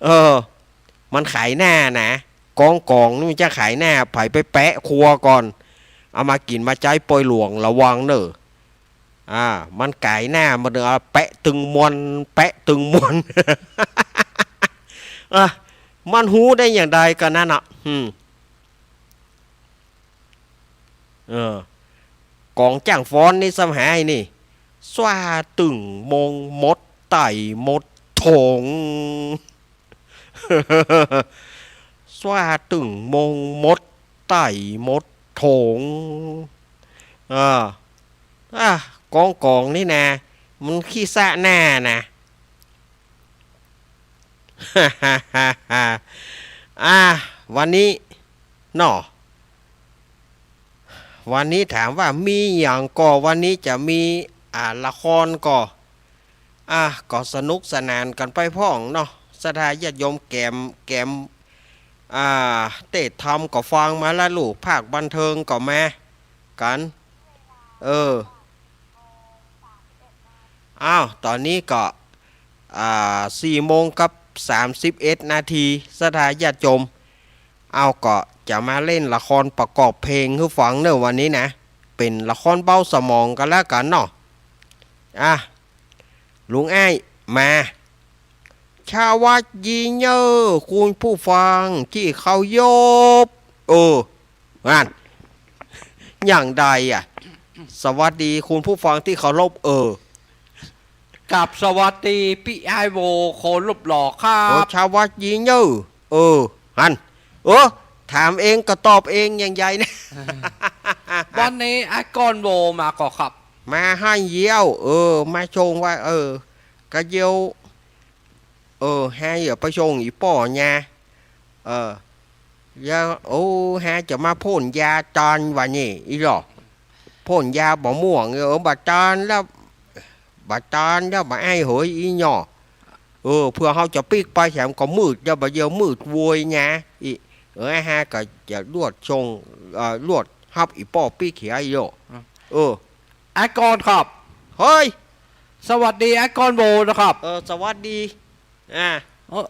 เออ มันขายหน้านะ กองก๋องนี่มันจะขายหน้า ใผไปแปะครัวก่อน เอามากิ๋นมาใจ๊ปอยหลวง ระวังเน่อ อ่า มันก๋ายหน้า มันเอาแปะตึงม่วน แปะตึงม่วน อ่ะ มันฮู้ได้อย่างใดกั๋นนั่นน่ะ อืม เออ ก๋องจ้างฟ้อนนี่ซ้ำหายนี่ สว้าตึงมงมดไต่มดถง สว้าตึงมงมดไต่มดถง เออ อ่ะ กองก๋องนี่นะ มันขี้ซะหน้านะ อ่ะ วันนี้ เนาะ วันนี้ถามว่ามีหยังก่อ วันนี้จะมี อ่า ละครก่อ อ่ะ ก็สนุกสนานกั๋นไปพ่องเนาะ ศรัทธาญาติโยมแกม แกม อ่า เตศน์ธรรมก็ฟังมาละลูก ภาคบันเทิงก็มากั๋น เออ อ้าว ต๋อนนี้ก็ อ่า สี่โมงกับสามสิบเอ็ดนาที ศรัทธาญาติโยม อ้าว ก็จะมาเล่นละครประกอบเพลงหื้อฟังเน่อวันนี้นะ เป๋นละครเบาสมองกั๋นแล้วกั๋นเนาะ อ่ะ ลุงอ้าย มา สวัสดีเน่อคุณผู้ฟังตี้เคารพ เออ นั่น อย่างใดอะ สวัสดีคุณผู้ฟังตี้เคารพ เออ กับสวัสดีปี้อ้ายโวคนรูปหล่อครับ โอ้ สวัสดีเน่อ เออ หัน เออ ถามเองก็ตอบเองอย่างใหญ่นะ วันนี้อ้ายก้อนโวมาก่อครับ มาฮะเยียว เออ มาส่งว่า เออ กะเยียว เออ ฮะเยียวไปส่งอี่ป้อญา เออ แล้ว โอ้ ฮะจะมาพ่นยาตอนวันนี้ อี่หล่อ พ่นยาบ่ม่วง เออ บ่ตอนแล้ว บ่ตอนแล้ว บ่อ้ายเหย อี่หน่อ เออ เผื่อเฮาจะปิ๊กไปแถมก็มืด แล้วบ่าเยียวมืดโวยนะ อี่ เออ ฮะก็จะลวดส่ง เอ่อ ลวดฮับอี่ป้อปิ๊กเหียอี่หล่อ อ่ะ เออ อ้ายก้อนครับ เฮ้ย สวัสดีอ้ายก้อนโวนะครับ เออ สวัสดี อ่า เออ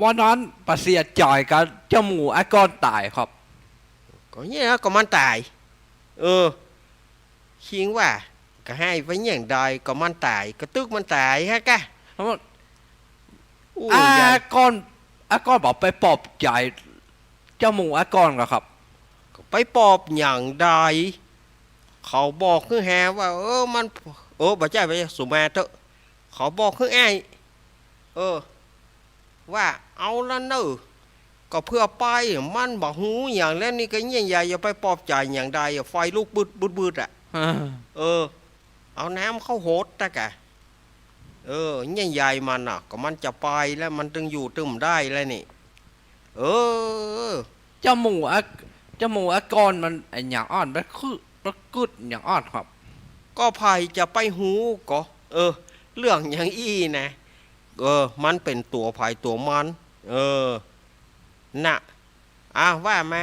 วันนั้นบ่าเสียใจ๋กั๋น เจ้าหมู่อ้ายก้อนต๋ายครับ ก็เนี่ยนะ ก็มันต๋าย เออ คิงว่า ก็หื้อไปอย่างใด ก็มันต๋าย ก็ตึกมันต๋ายฮะกะ แล้วมัน อู้ อ้าย ใหญ่ ก้อน อ้ายก้อนบ่ไปปลอบใจ๋เจ้าหมู่อ้ายก้อนก่อครับ ก็ไปปลอบอย่างใด เขาบอกหื้อฮะว่า เออ มัน เออ บ่ใจ้ บ่ใจ้ สุมาเถอะ เขาบอกหื้ออ้าย เออ ว่าเอาละเน่อ ก็เผื่อไป มันบ่ฮู้หยังแล้วนี่ ก็เยียะใหญ่ อย่าไปปลอบใจ๋อย่างใด ไฟลุกบึดบึดบึดอะ อ่า เออ เอาน้ำเข้าหดตะกะ เออ เยียะใหญ่มันน่ะ ก็มันจะไปแล้ว มันตึงอยู่ตึงได้แล้วนี่ เออ เจ้าหมู่อะ เจ้าหมู่อะก้อนมันอะหยังอ้อน ไปคือ ไปกึ๊ดอะหยังอ้อนครับ ก็ใผจะไปฮู้ก่อ เออ เรื่องอย่างอี้นะ เออ มันเป๋นตั๋วใผตั๋วมัน เออ น่ะ อ่ะ ว่ามา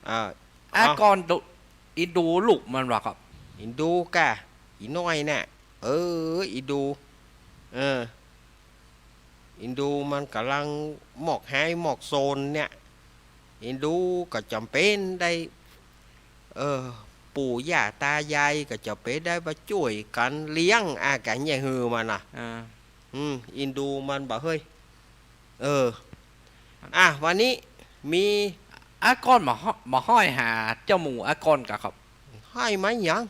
อ่า อ้ายก้อนดู เอ็นดูลูกมันบ่ครับ เอ็นดูก่ะ อี่น้อยน่ะ เออ เอ็นดู เออ เอ็นดูมันก่ำลังมอกไห้มอกโซนเนี่ย เอ็นดูก็จ๋ำเป๋นได้ เออ ปู่ย่าต๋ายายก็จ๋ำเป๋นได้มาจ้วยกั๋นเลี้ยง อ่ะ ก๋านเยียะหื้อมันน่ะ อ่า อืม เอ็นดูมันบ่าเฮ้ย เออ อ่ะ วันนี้มี อ้ายก้อนบ่ฮ้อย บ่ฮ้อยหาเจ้าหมู่อ้ายก้อนก่อครับ ฮ้อยมาหยัง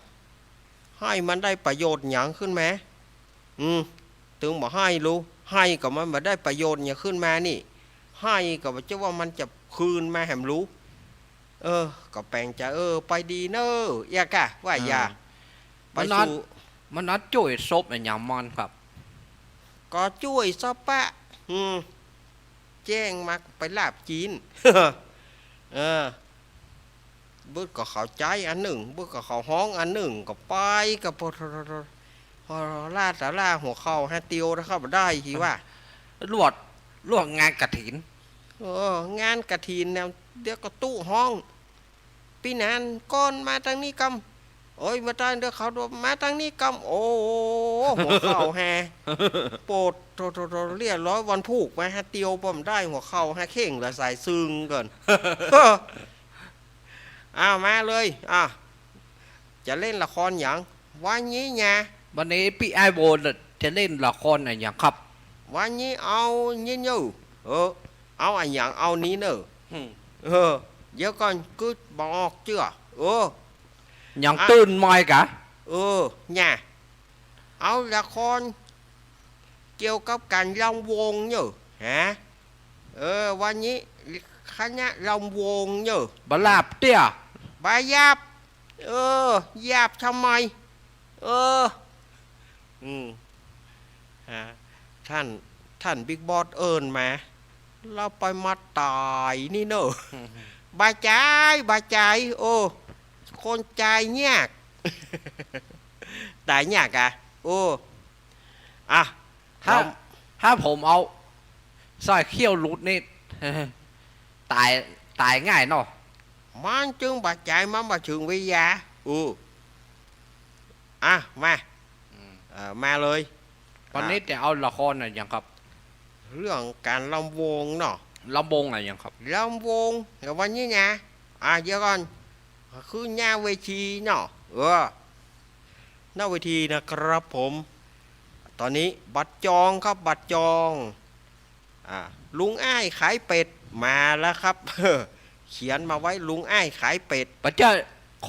ฮ้อยมันได้ประโยชน์หยังขึ้นมา อืม ตึงบ่ฮ้อยลู ฮ้อยก็มันบ่ได้ประโยชน์หยังขึ้นมานี่ ฮ้อยก็บ่ใจ้ว่ามันจะคืนมาแหมลู เออ ก็แป๋งใจ๋ เออ ไปดีเน่อ เอี้ยก่ะ ว่าอย่า อ่า ไปสู่ มันนัด มันนัดจ้วยศพอะหยังมันครับ ก็จ้วยศพอะ อืม แจ้งมาไปลาบจีน เออ บึดก็เข้าใจ๋อันนึ่ง บึดก็เข้าฮ้องอันนึ่ง ก็ไปก็ปอ ปอ ลาต๋าลาหัวเข่าฮะเตียวนะครับ บ่ได้ทีว่า ลวด ลวดงานกฐิน เออ งานกฐินเนี่ย เดี๋ยวก็ตุ๊ฮ้อง ปี้หนานก้อนมาตางนี้กำ โอ้ย บ่ตาย เดี๋ยวเขามาตางนี้กำ โอ้ หัวเข่าแฮ ปวด โถ โถ โถ เรียบร้อย วันพูกมาฮะเตียวบ่ได้ หัวเข่าฮะเข่งละสายซึงก่อน อ้าว มาเลย อ่ะ จะเล่นละครหยัง วันนี้ไง วันนี้ปี้อ้ายโวจะเล่นละครอะหยังครับ วันนี้เอานี่เน่อ เออ เอาอะหยัง เอานี้เน่อ อืม เออ เดี๋ยวก่อน กึ๊ดบ่ออกเตื้อ เออ ยัง อ่ะ ตื่นใหม่ก่ะ เออ เนี่ย เอาละครเกี่ยวกับก๋านลำวงเน่อ ฮะ เออ วันนี้คณะลำวงเน่อ บ่หยาบเตื้อ บ่หยาบ เออ หยาบทำไม เออ อืม ฮะ ท่าน ท่านบิ๊กบอสเอิ้นมา แล้วไปมาต๋ายนี่เน่อ บ่าจ๋าย บ่าจ๋าย โอ้ คนต๋ายยาก ต๋ายยากอะ โอ้ อ่ะ ถ้า เฮา ถ้าผมเอาสร้อยเขี้ยวหลุดนี่ ต๋าย ต๋ายง่ายเนาะ มันจึงบ่าจ๋าย มันบ่าเถิงเวลา อือ อ่ะ มา อืม เอ่อ มาเลย วันนี้ อ่ะ จะเอาละครอะหยังครับ เรื่องก๋านลำวงเนาะ ลำวงอะหยังครับ ลำวง เดี๋ยววันนี้นะ อ่ะ เดี๋ยวก่อน คือหน้าเวทีเนาะ เออ หน้าเวทีนะครับผม ต๋อนนี้บัตรจองครับ บัตรจอง อ่า ลุงอ้ายขายเป็ดมาแล้วครับ เขียนมาไว้ ลุงอ้ายขายเป็ด บ่าใจ้ โค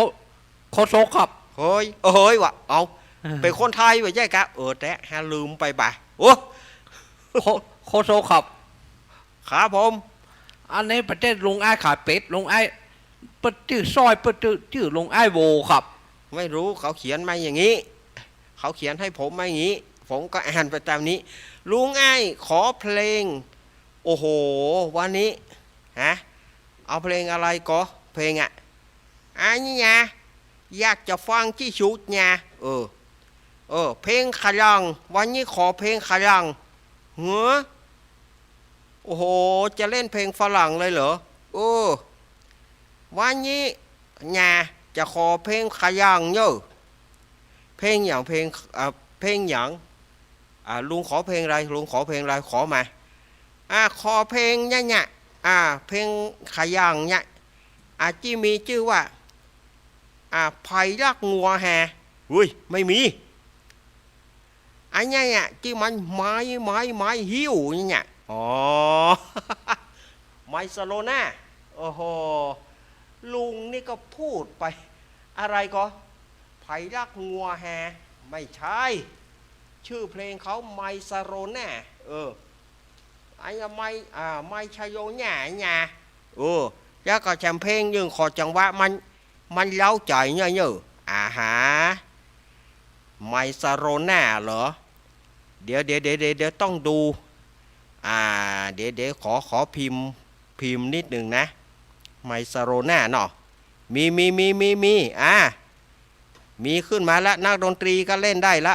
โฆษกครับ เฮ้ย เฮ้ย วะ เอา เออ เป๋นคนไทยบ่าใจ้กะ เออ แต๊ฮะ ลืมไปบ่า โอ้ โฆ โฆษกครับ ครับผม อันนี้บ่าใจ้ลุงอ้ายขายเป็ด ลุงอ้าย เปิ้นจื้อสร้อย เปิ้นจื้อ จื้อลุงอ้ายโวครับ ไม่รู้ เขาเขียนมาอย่างนี้ เขาเขียนให้ผมมาอย่างนี้ ผมก็อ่านไปต๋ามนี้ ลุงอ้ายขอเพลง โอ้โห วันนี้ ฮะ เอาเพลงอะไรก่อ เพลงอะ อันนี้นะ อยากจะฟังตี้สุดนะ เออ เออ เพลงฝรั่ง วันนี้ขอเพลงฝรั่ง เหรอ โอ้โห จะเล่นเพลงฝรั่งเลยเหรอ เออ วันนี้นะ จะขอเพลงฝรั่งเนาะ เพลงหยัง เพลง อ่า เพลงหยัง อ่า ลุงขอเพลงอะไร ลุงขอเพลงอะไร ขอมา อ่า ขอเพลงเนี่ย เนี่ย อ่า เพลงฝรั่งเนี่ย อ่า ตี้มีจื้อว่า อ่า ใผรักงัวแฮ เฮ้ย ไม่มี อันเนี้ยเนี่ย ตี้มันไม้ ไม้ ไม้หิ้วเนี่ย อ๋อ ไมซาโรน่า โอ้โห ลุงนี่ก็พูดไป อะไรก่อ ใผรักงัวแฮ ไม่ใช่ จื้อเพลงเขาไมซาโรน่า เออ ไอ้ไม อ่า ไมซาโรน่าเนี่ย เออ แล้วก็แถมเพลงหนึ่งขอจังหวะมัน มันเร้าใจ๋เนี่ย เนี่ย อ่าฮะ ไมซาโรน่าเหรอ เดี๋ยว เดี๋ยว เดี๋ยว เดี๋ยว เดี๋ยวต้องดู อ่า เดี๋ยว เดี๋ยว ขอ ขอพิมพ์ พิมพ์นิดหนึ่งนะ ไมซาโรน่าเนาะ มี มี มี มี มี อ่า มีขึ้นมาละ นักดนตรีก็เล่นได้ละ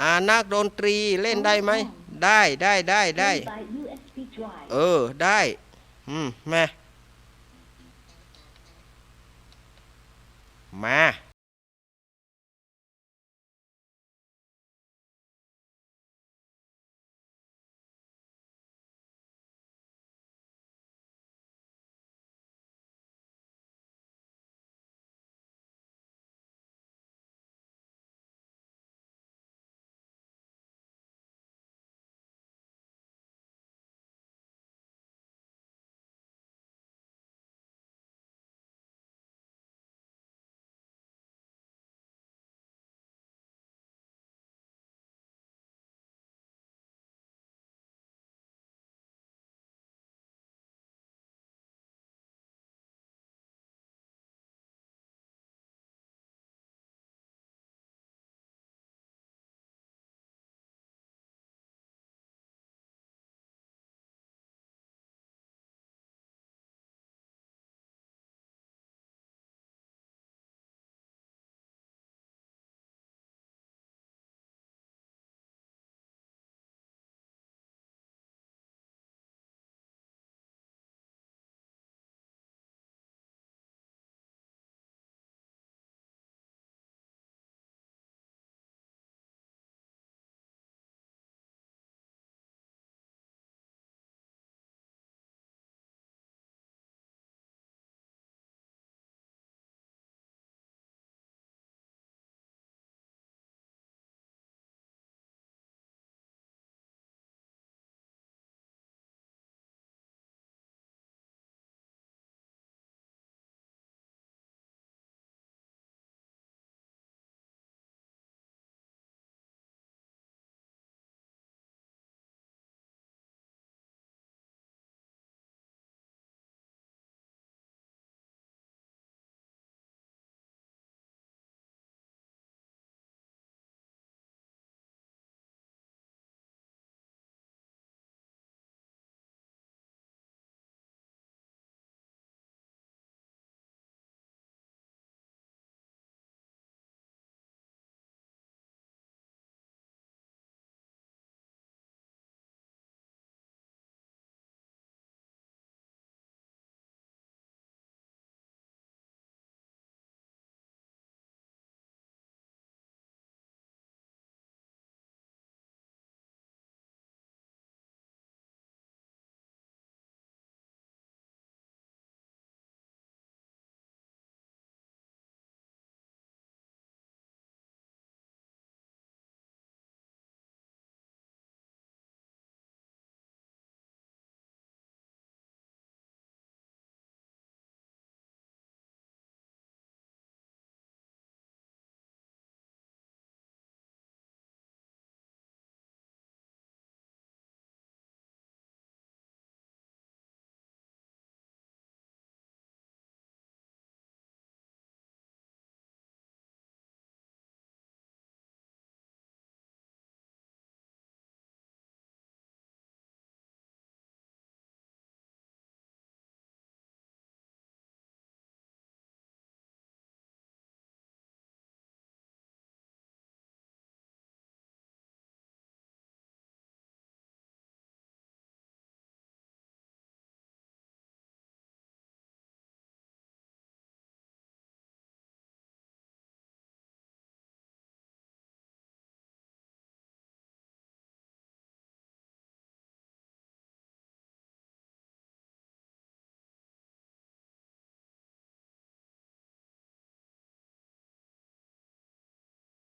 อ่า นักดนตรีเล่นได้ไหม ได้ ได้ ได้ ได้ เออ ได้ อืม มา มา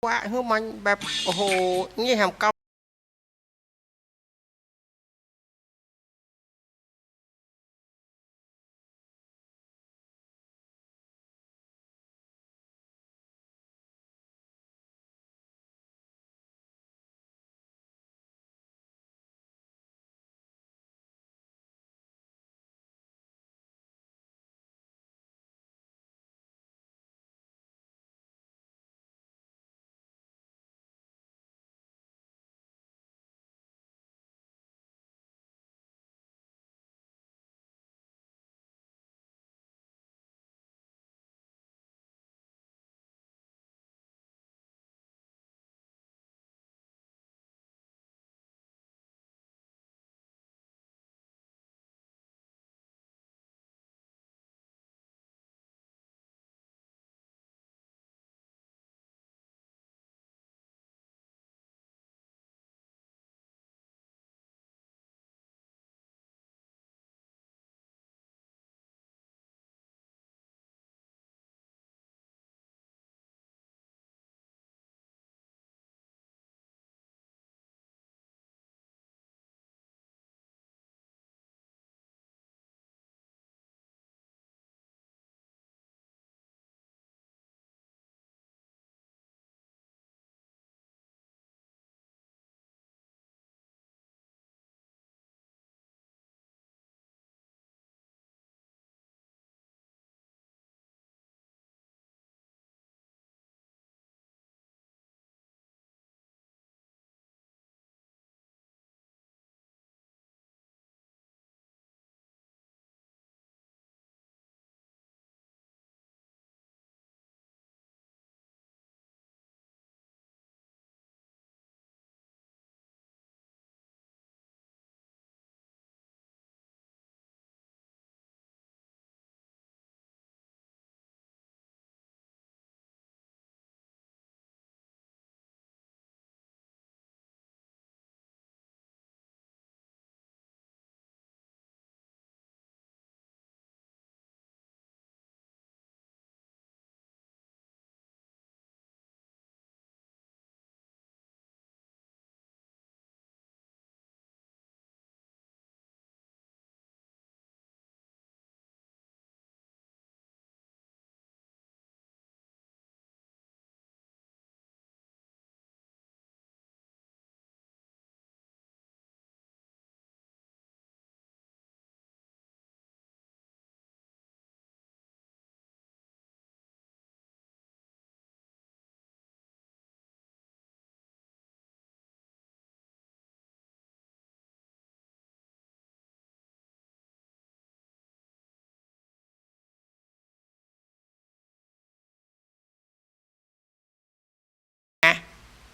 วะ หื้อมันแบบ โอ้โห นี่แหมกำ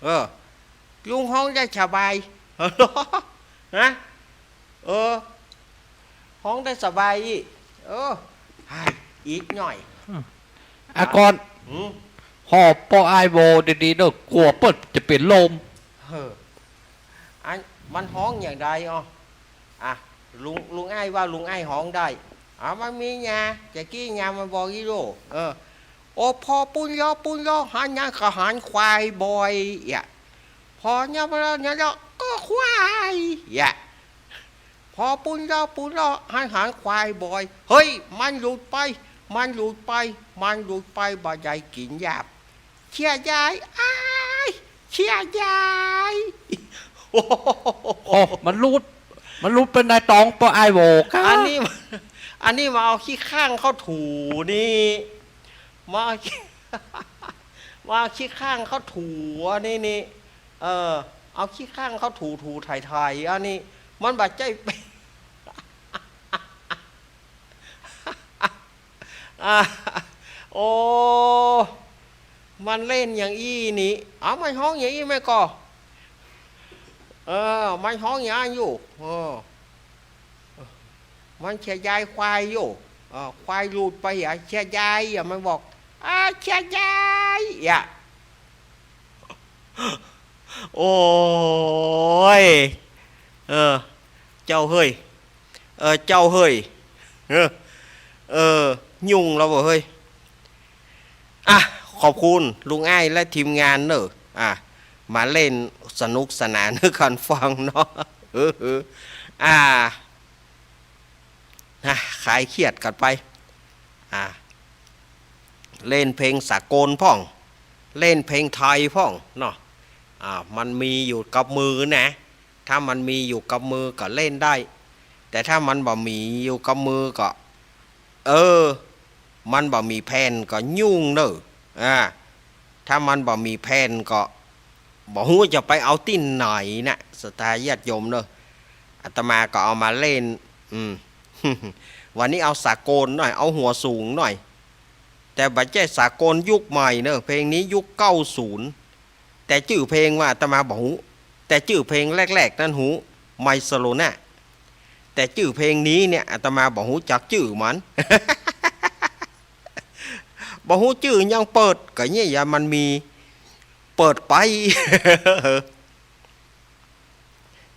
เออ ลุงฮ้องได้สบาย ฮะ เออ ฮ้องได้สบายอี้ เออ เฮ้ย อีกหน่อย อืม อาก่อน หืม หอบป้ออ้ายโวดีๆ เน่อ กั๋วเปิ้นจะเป๋นลม เออ อัน มันฮ้องอย่างใดอ้อ อ่ะ ลุง ลุงอ้ายว่าลุงอ้ายฮ้องได้ อ่ะ มันมียา จะกี้ยามันบอกอี้โล เออ โอ้ ผ่อปูนยอ ปูนยอ หันหยังก็หันควายบ่อย เอี้ย ผ่อเนี่ย เนี่ย เนี่ย ก็ควาย เอี้ย ผ่อปูนยอ ปูนยอ หัน หันควายบ่อย เฮ้ย มันหลุดไป มันหลุดไป มันหลุดไป บ่ได้กิ๋นหยาบ เสียดาย อ้าย เสียดาย โอ้ มันหลุด มันหลุดไปในต๋องป้ออ้ายโวก้า อันนี้ อันนี้มาเอาขี้ข้างเข้าถูนี่ มาเอาขี้ มาเอาขี้ข้างเข้าถูอันนี้นี่ เออ เอาขี้ข้างเข้าถูๆ ไถๆ อันนี้ มันบ่ใจ้ อ่ะ โอ้ มันเล่นอย่างอี้นี่ เอ้า มันฮ้องอย่างอี้แม่ก่อ เออ มันฮ้องอย่างอี้อยู่ เออ มันเสียดายควายอยู่ เออ ควายหลุดไปอ่ะ เสียดายอ่ะ มันบอก อ่า เสียดายอ่ะ โอ้ย เออ เจ้าเฮ้ย เออ เจ้าเฮ้ย เออ เออ ยุ่งแล้วเว้ยเฮ้ย อ่ะ ขอบคุณลุงอ้ายและทีมงานเน่อ อ่า มาเล่นสนุกสนานกั๋นฟังเนาะ เออ อ่า นะ คลายเครียดกั๋นไป อ่า เล่นเพลงสากลพ่อง เล่นเพลงไทยพ่องเนาะ อ่า มันมีอยู่กับมือนะ ถ้ามันมีอยู่กับมือก็เล่นได้ แต่ถ้ามันบ่มีอยู่กับมือก็ เออ มันบ่มีแผ่นก็ยุ่งเน่อ อ่า ถ้ามันบ่มีแผ่นก็ บ่ฮู้จะไปเอาตี้ไหนนะ ศรัทธาญาติโยมเน่อ อาตมาก็เอามาเล่น อืม วันนี้เอาสากลหน่อย เอาหัวสูงหน่อย แต่บ่ใจ้สากลยุคใหม่เน่อ เพลงนี้ยุคเก้าศูนย์ แต่จื้อเพลงว่าอาตมาบ่ฮู้ แต่จื้อเพลงแรกๆ นั้นฮู้ ไมโซโลน่า แต่จื้อเพลงนี้เนี่ย อาตมาบ่ฮู้จักจื้อมัน บ่ฮู้จื้อยังเปิด ก็เนี่ย ยามมันมี เปิดไป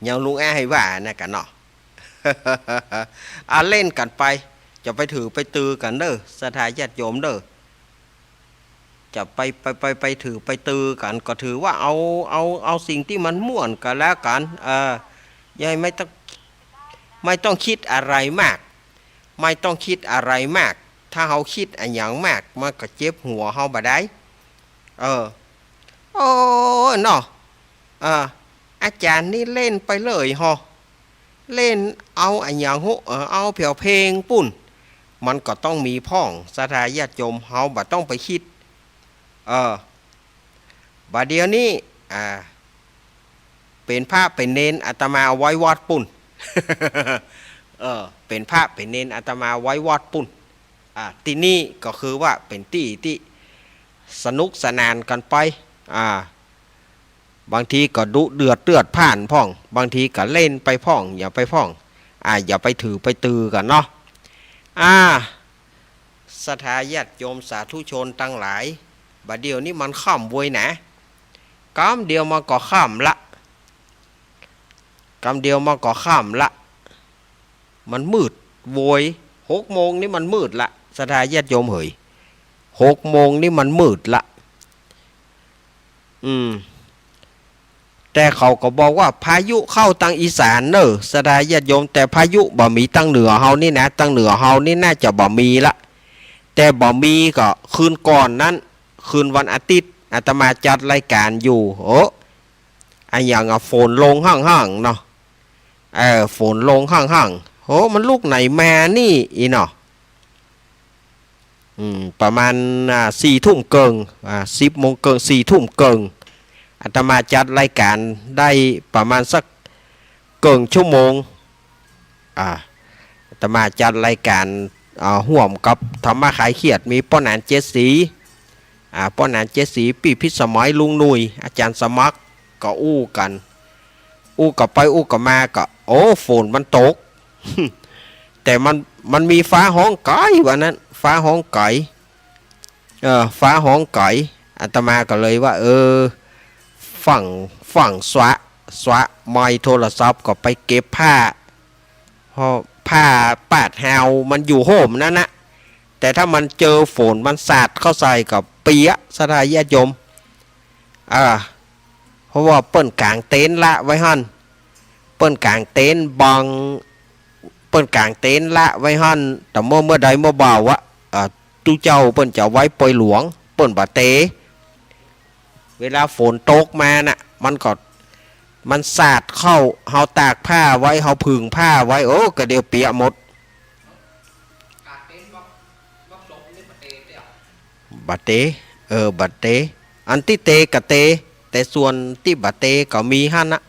ยังลุงแอ้ให้ว่านะกั๋นเนาะ อ่ะ เล่นกั๋นไป จะไปถือไปตือกั๋นเน่อ ศรัทธาญาติโยมเน่อ จะไป ไป ไป ไปถือไปตือกั๋น ก็ถือว่าเอา เอา เอาสิ่งตี้มันม่วนกั๋นแล้วกั๋น เออ อย่า ไม่ต้อง ไม่ต้องกึ๊ดอะไรมาก ไม่ต้องกึ๊ดอะไรมาก ถ้าเฮากึ๊ดอะหยังมาก มันก็เจ็บหัวเฮาบ่ดาย เออ โอ้ เนาะ เออ อาจ๋ารย์นี่เล่นไปเลยฮอ เล่นเอาอะหยังฮู้ เออ เอาแผวเพลงปู้น มันก็ต้องมีพ่อง ศรัทธาญาติโยม เฮาบ่ต้องไปกึ๊ด เออ บ่าเดี่ยวนี้ อ่า เป๋นพระเป๋นเณร อาตมาเอาไว้วัดปู้น เออ เป๋นพระเป๋นเณร อาตมาเอาไว้วัดปู้น อ่า ตี้นี่ก็คือว่าเป๋นตี้ตี้สนุกสนานกั๋นไป อ่า บางทีก็ดุเดือดเลือดพล่านพ่อง บางทีก็เล่นไปพ่อง อย่าไปพ่อง อ่า อย่าไปถือไปตือกั๋นเนาะ อ่า ศรัทธาญาติโยมสาธุชนตังหลาย บ่าเดี่ยวนี้มันค่ำโว้ยนะ กำเดียวมันก็ค่ำละ กำเดียวมันก็ค่ำละ มันมืดโว้ย หกโมงนี่มันมืดละ ศรัทธาญาติโยมเหย หกโมงนี่มันมืดละ อืม แต่เขาก็บอกว่าพายุเข้าตังอีสานเน่อ ศรัทธาญาติโยม แต่พายุบ่มีตังเหนือเฮานี่นะ ตังเหนือเฮานี่น่าจะบ่มีละ แต่บ่มีก็คืนก่อนนั้น คืนวันอาทิตย์ อาตมาจัดรายการอยู่ โอ้ อะหยังอะ ฝนลงห้างๆ เนาะ เออ ฝนลงห้างๆ โห มันลุกไหนมานี่ อีเนาะ อืม ประมาณ อ่า สี่ทุ่มเกิ่ง อ่า สิบโมงเกิ่ง สี่ทุ่มเกิ่ง อาตมาจัดรายการได้ประมาณสักเกิ่งชั่วโมง อ่า อาตมาจัดรายการ อ่า ฮ่วมกับธรรมะคลายเครียด มีป้อหนานเจ็ดสี อ่า ป้อหนานเจ็ดสี ปี้พิสมัย ลุงหนุ่ย อาจ๋ารย์สมัคร ก็อู้กั๋น อู้กั๋นไปอู้กั๋นมาก็ โอ้ ฝนมันตก แต่มัน มันมีฟ้าฮ้องก๋อย วันนั้น ฟ้าฮ้องก๋อย เออ ฟ้าฮ้องก๋อย อาตมาก็เลยว่า เออ ฟั่ง ฟั่งสวะ สวะไมค์โทรศัพท์ก็ไปเก็บผ้า เพราะผ้าปาดแฮวมันอยู่โฮมนั้นนะ แต่ถ้ามันเจอฝนมันสาดเข้าใส่ก็เปียะ ศรัทธาญาติโยม อ่า เพราะว่าเปิ้นก๋างเต็นท์ละไว้หั้น เปิ้นก๋างเต็นท์บัง เปิ้นก๋างเต็นท์ละไว้หั้น แต่เมื่อ เมื่อใดเมื่อบ่าวอะ อ่า ตุ๊เจ้าเปิ้นจะเอาไว้ปอยหลวง เปิ้นบ่เต เวลาฝนตกมาน่ะ มันก็ มันสาดเข้า เฮาตากผ้าไว้ เฮาผึ่งผ้าไว้ โอ้ ก็เดี๋ยวเปียะหมด บ่เต เออ บ่เต อันตี้เตก็เต แต่ส่วนตี้บ่เตก็มีหั้นนะ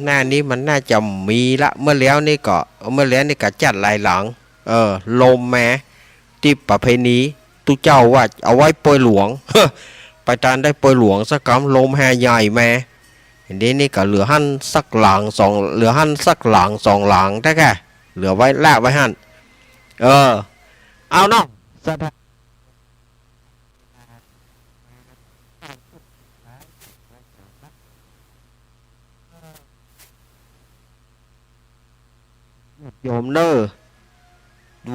หน้านี้มันน่าจะมีละ เมื่อแล้วนี่ก็ เมื่อแล้วนี่ก็จัดหลายหลัง เออ ลมแหม ตี้ประเพณีตุ๊เจ้าว่าเอาไว้ปอยหลวง ไปตันได้ปอยหลวงสักกำ ลมแห่ใหญ่แหม เดี๋ยวนี้ก็เหลือหั้นสักหลังสอง เหลือหั้นสักหลังสองหลังแต๊แก่ เหลือไว้ละไว้หั้น เออ เอาเนาะ โยมเน่อ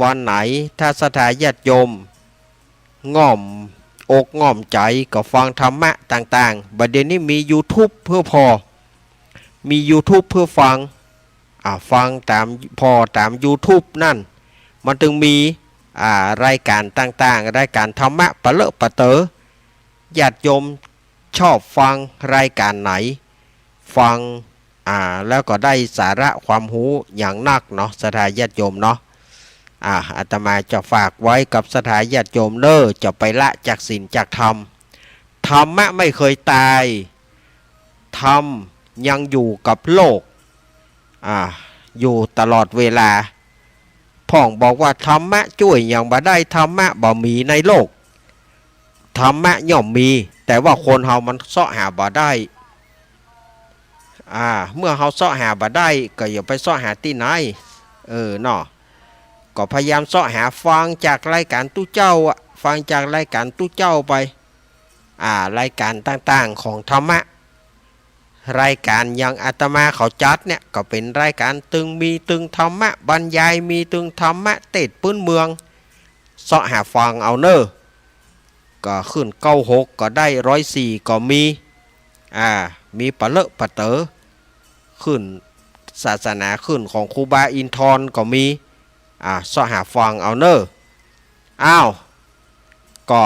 วันไหนถ้าศรัทธาญาติโยม ง่อมอกง่อมใจ๋ก็ฟังธรรมะต่างๆ บ่าเดี่ยวนี้มียูทูบเปื้อผ่อ มียูทูบเปื้อฟัง อ่า ฟังต๋ามผ่อต๋ามยูทูบนั้น มันตึงมี อ่า รายก๋านต่างๆ รายก๋านธรรมะปะเลอะปะเต๋อ ญาติโยมชอบฟังรายก๋านไหน ฟัง อ่า แล้วก็ได้สาระความฮู้อย่างนักเนาะ ศรัทธาญาติโยมเนาะ อ่า อาตมาจะฝากไว้กับศรัทธาญาติโยมเน่อ จะไปละจากศีลจากธรรม ธรรมะไม่เคยต๋าย ธรรมยังอยู่กับโลก อ่า อยู่ตลอดเวลา พ่องบอกว่าธรรมะจ้วยหยังบ่ได้ ธรรมะบ่มีในโลก ธรรมะย่อมมี แต่ว่าคนเฮามันเซาะหาบ่ได้ อ่า เมื่อเฮาเซาะหาบ่ได้ ก็อย่าไปเซาะหาตี้ไหน เออ เนาะ ก็พยายามเซาะหาฟังจากรายก๋านตุ๊เจ้าอะ ฟังจากรายก๋านตุ๊เจ้าไป อ่า รายก๋านต่างๆ ของธรรมะ รายก๋านอย่างอาตมาเขาจัดเนี่ย ก็เป๋นรายก๋านตึงมีตึงธรรมะบรรยาย มีตึงธรรมะเตสน์ปื๊นเมือง เซาะหาฟังเอาเน่อ ก็ขึ้นเก้าหกก็ได้ ร้อยสี่ก็มี อ่า มีปะเลอะปะเต๋อ ขึ้นศาสนาขึ้นของครูบาอินทรก็มี อ่า เซาะหาฟังเอาเน่อ อ้าว ก็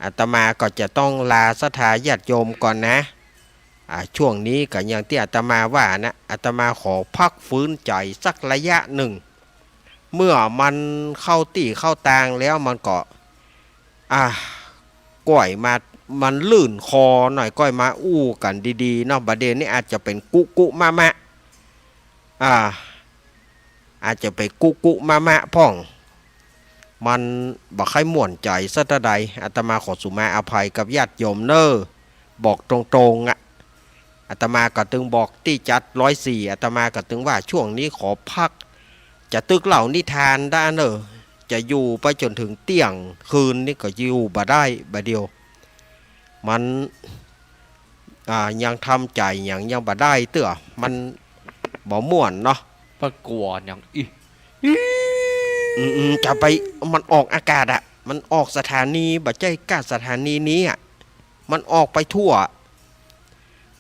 อาตมาก็จะต้องลาศรัทธาญาติโยมก่อนนะ อ่า ช่วงนี้ก็อย่างตี้อาตมาว่านะ อาตมาขอพักฟื้นใจ๋สักระยะหนึ่ง เมื่อมันเข้าตี้เข้าตางแล้วมันก็ อ่า ก้อยมา มันลื่นคอหน่อย ก้อยมาอู้กั๋นดีๆ เนาะ บ่าเดี่ยวนี้อาจจะเป๋นกุกุมะมะ อ่า อาจจะเป๋นกุกุมะมะพ่อง มันบ่ค่อยม่วนใจ๋สักเต้าใด อาตมาขอสุมาอภัยกับญาติโยมเน่อ บอกตรงๆ อะ อาตมาก็ตึงบอกตี้จัด ร้อยสี่ อาตมาก็ตึงว่าช่วงนี้ขอพัก จะตึกเล่านิทานด้าเน่อ จะอยู่ไปจ๋นเถิงเตี้ยงคืนนี่ก็อยู่บ่ได้ บ่าเดี่ยว มัน อ่า ยังทำใจ๋หยังยังบ่ได้เตื้อ มันบ่ม่วนเนาะ ปะกั๋วหยังอี้ อืมๆ จะไป มันออกอากาศอะ มันออกสถานี บ่ใจ้ก้าสถานีนี้อะ มันออกไปทั่ว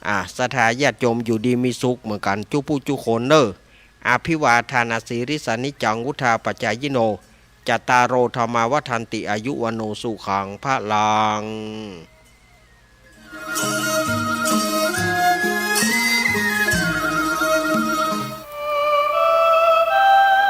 อ่า ศรัทธาญาติโยมอยู่ดีมีสุขเหมือนกั๋นจุ๊ผู้จุ๊คนเน่อ อะภิวาทานาสีลิสสานิจจัง วุฑฒาปะจายิโน จัตตาโร ธัมมา วัฑฒันติ อายุ วัณโณ สุขัง พะลัง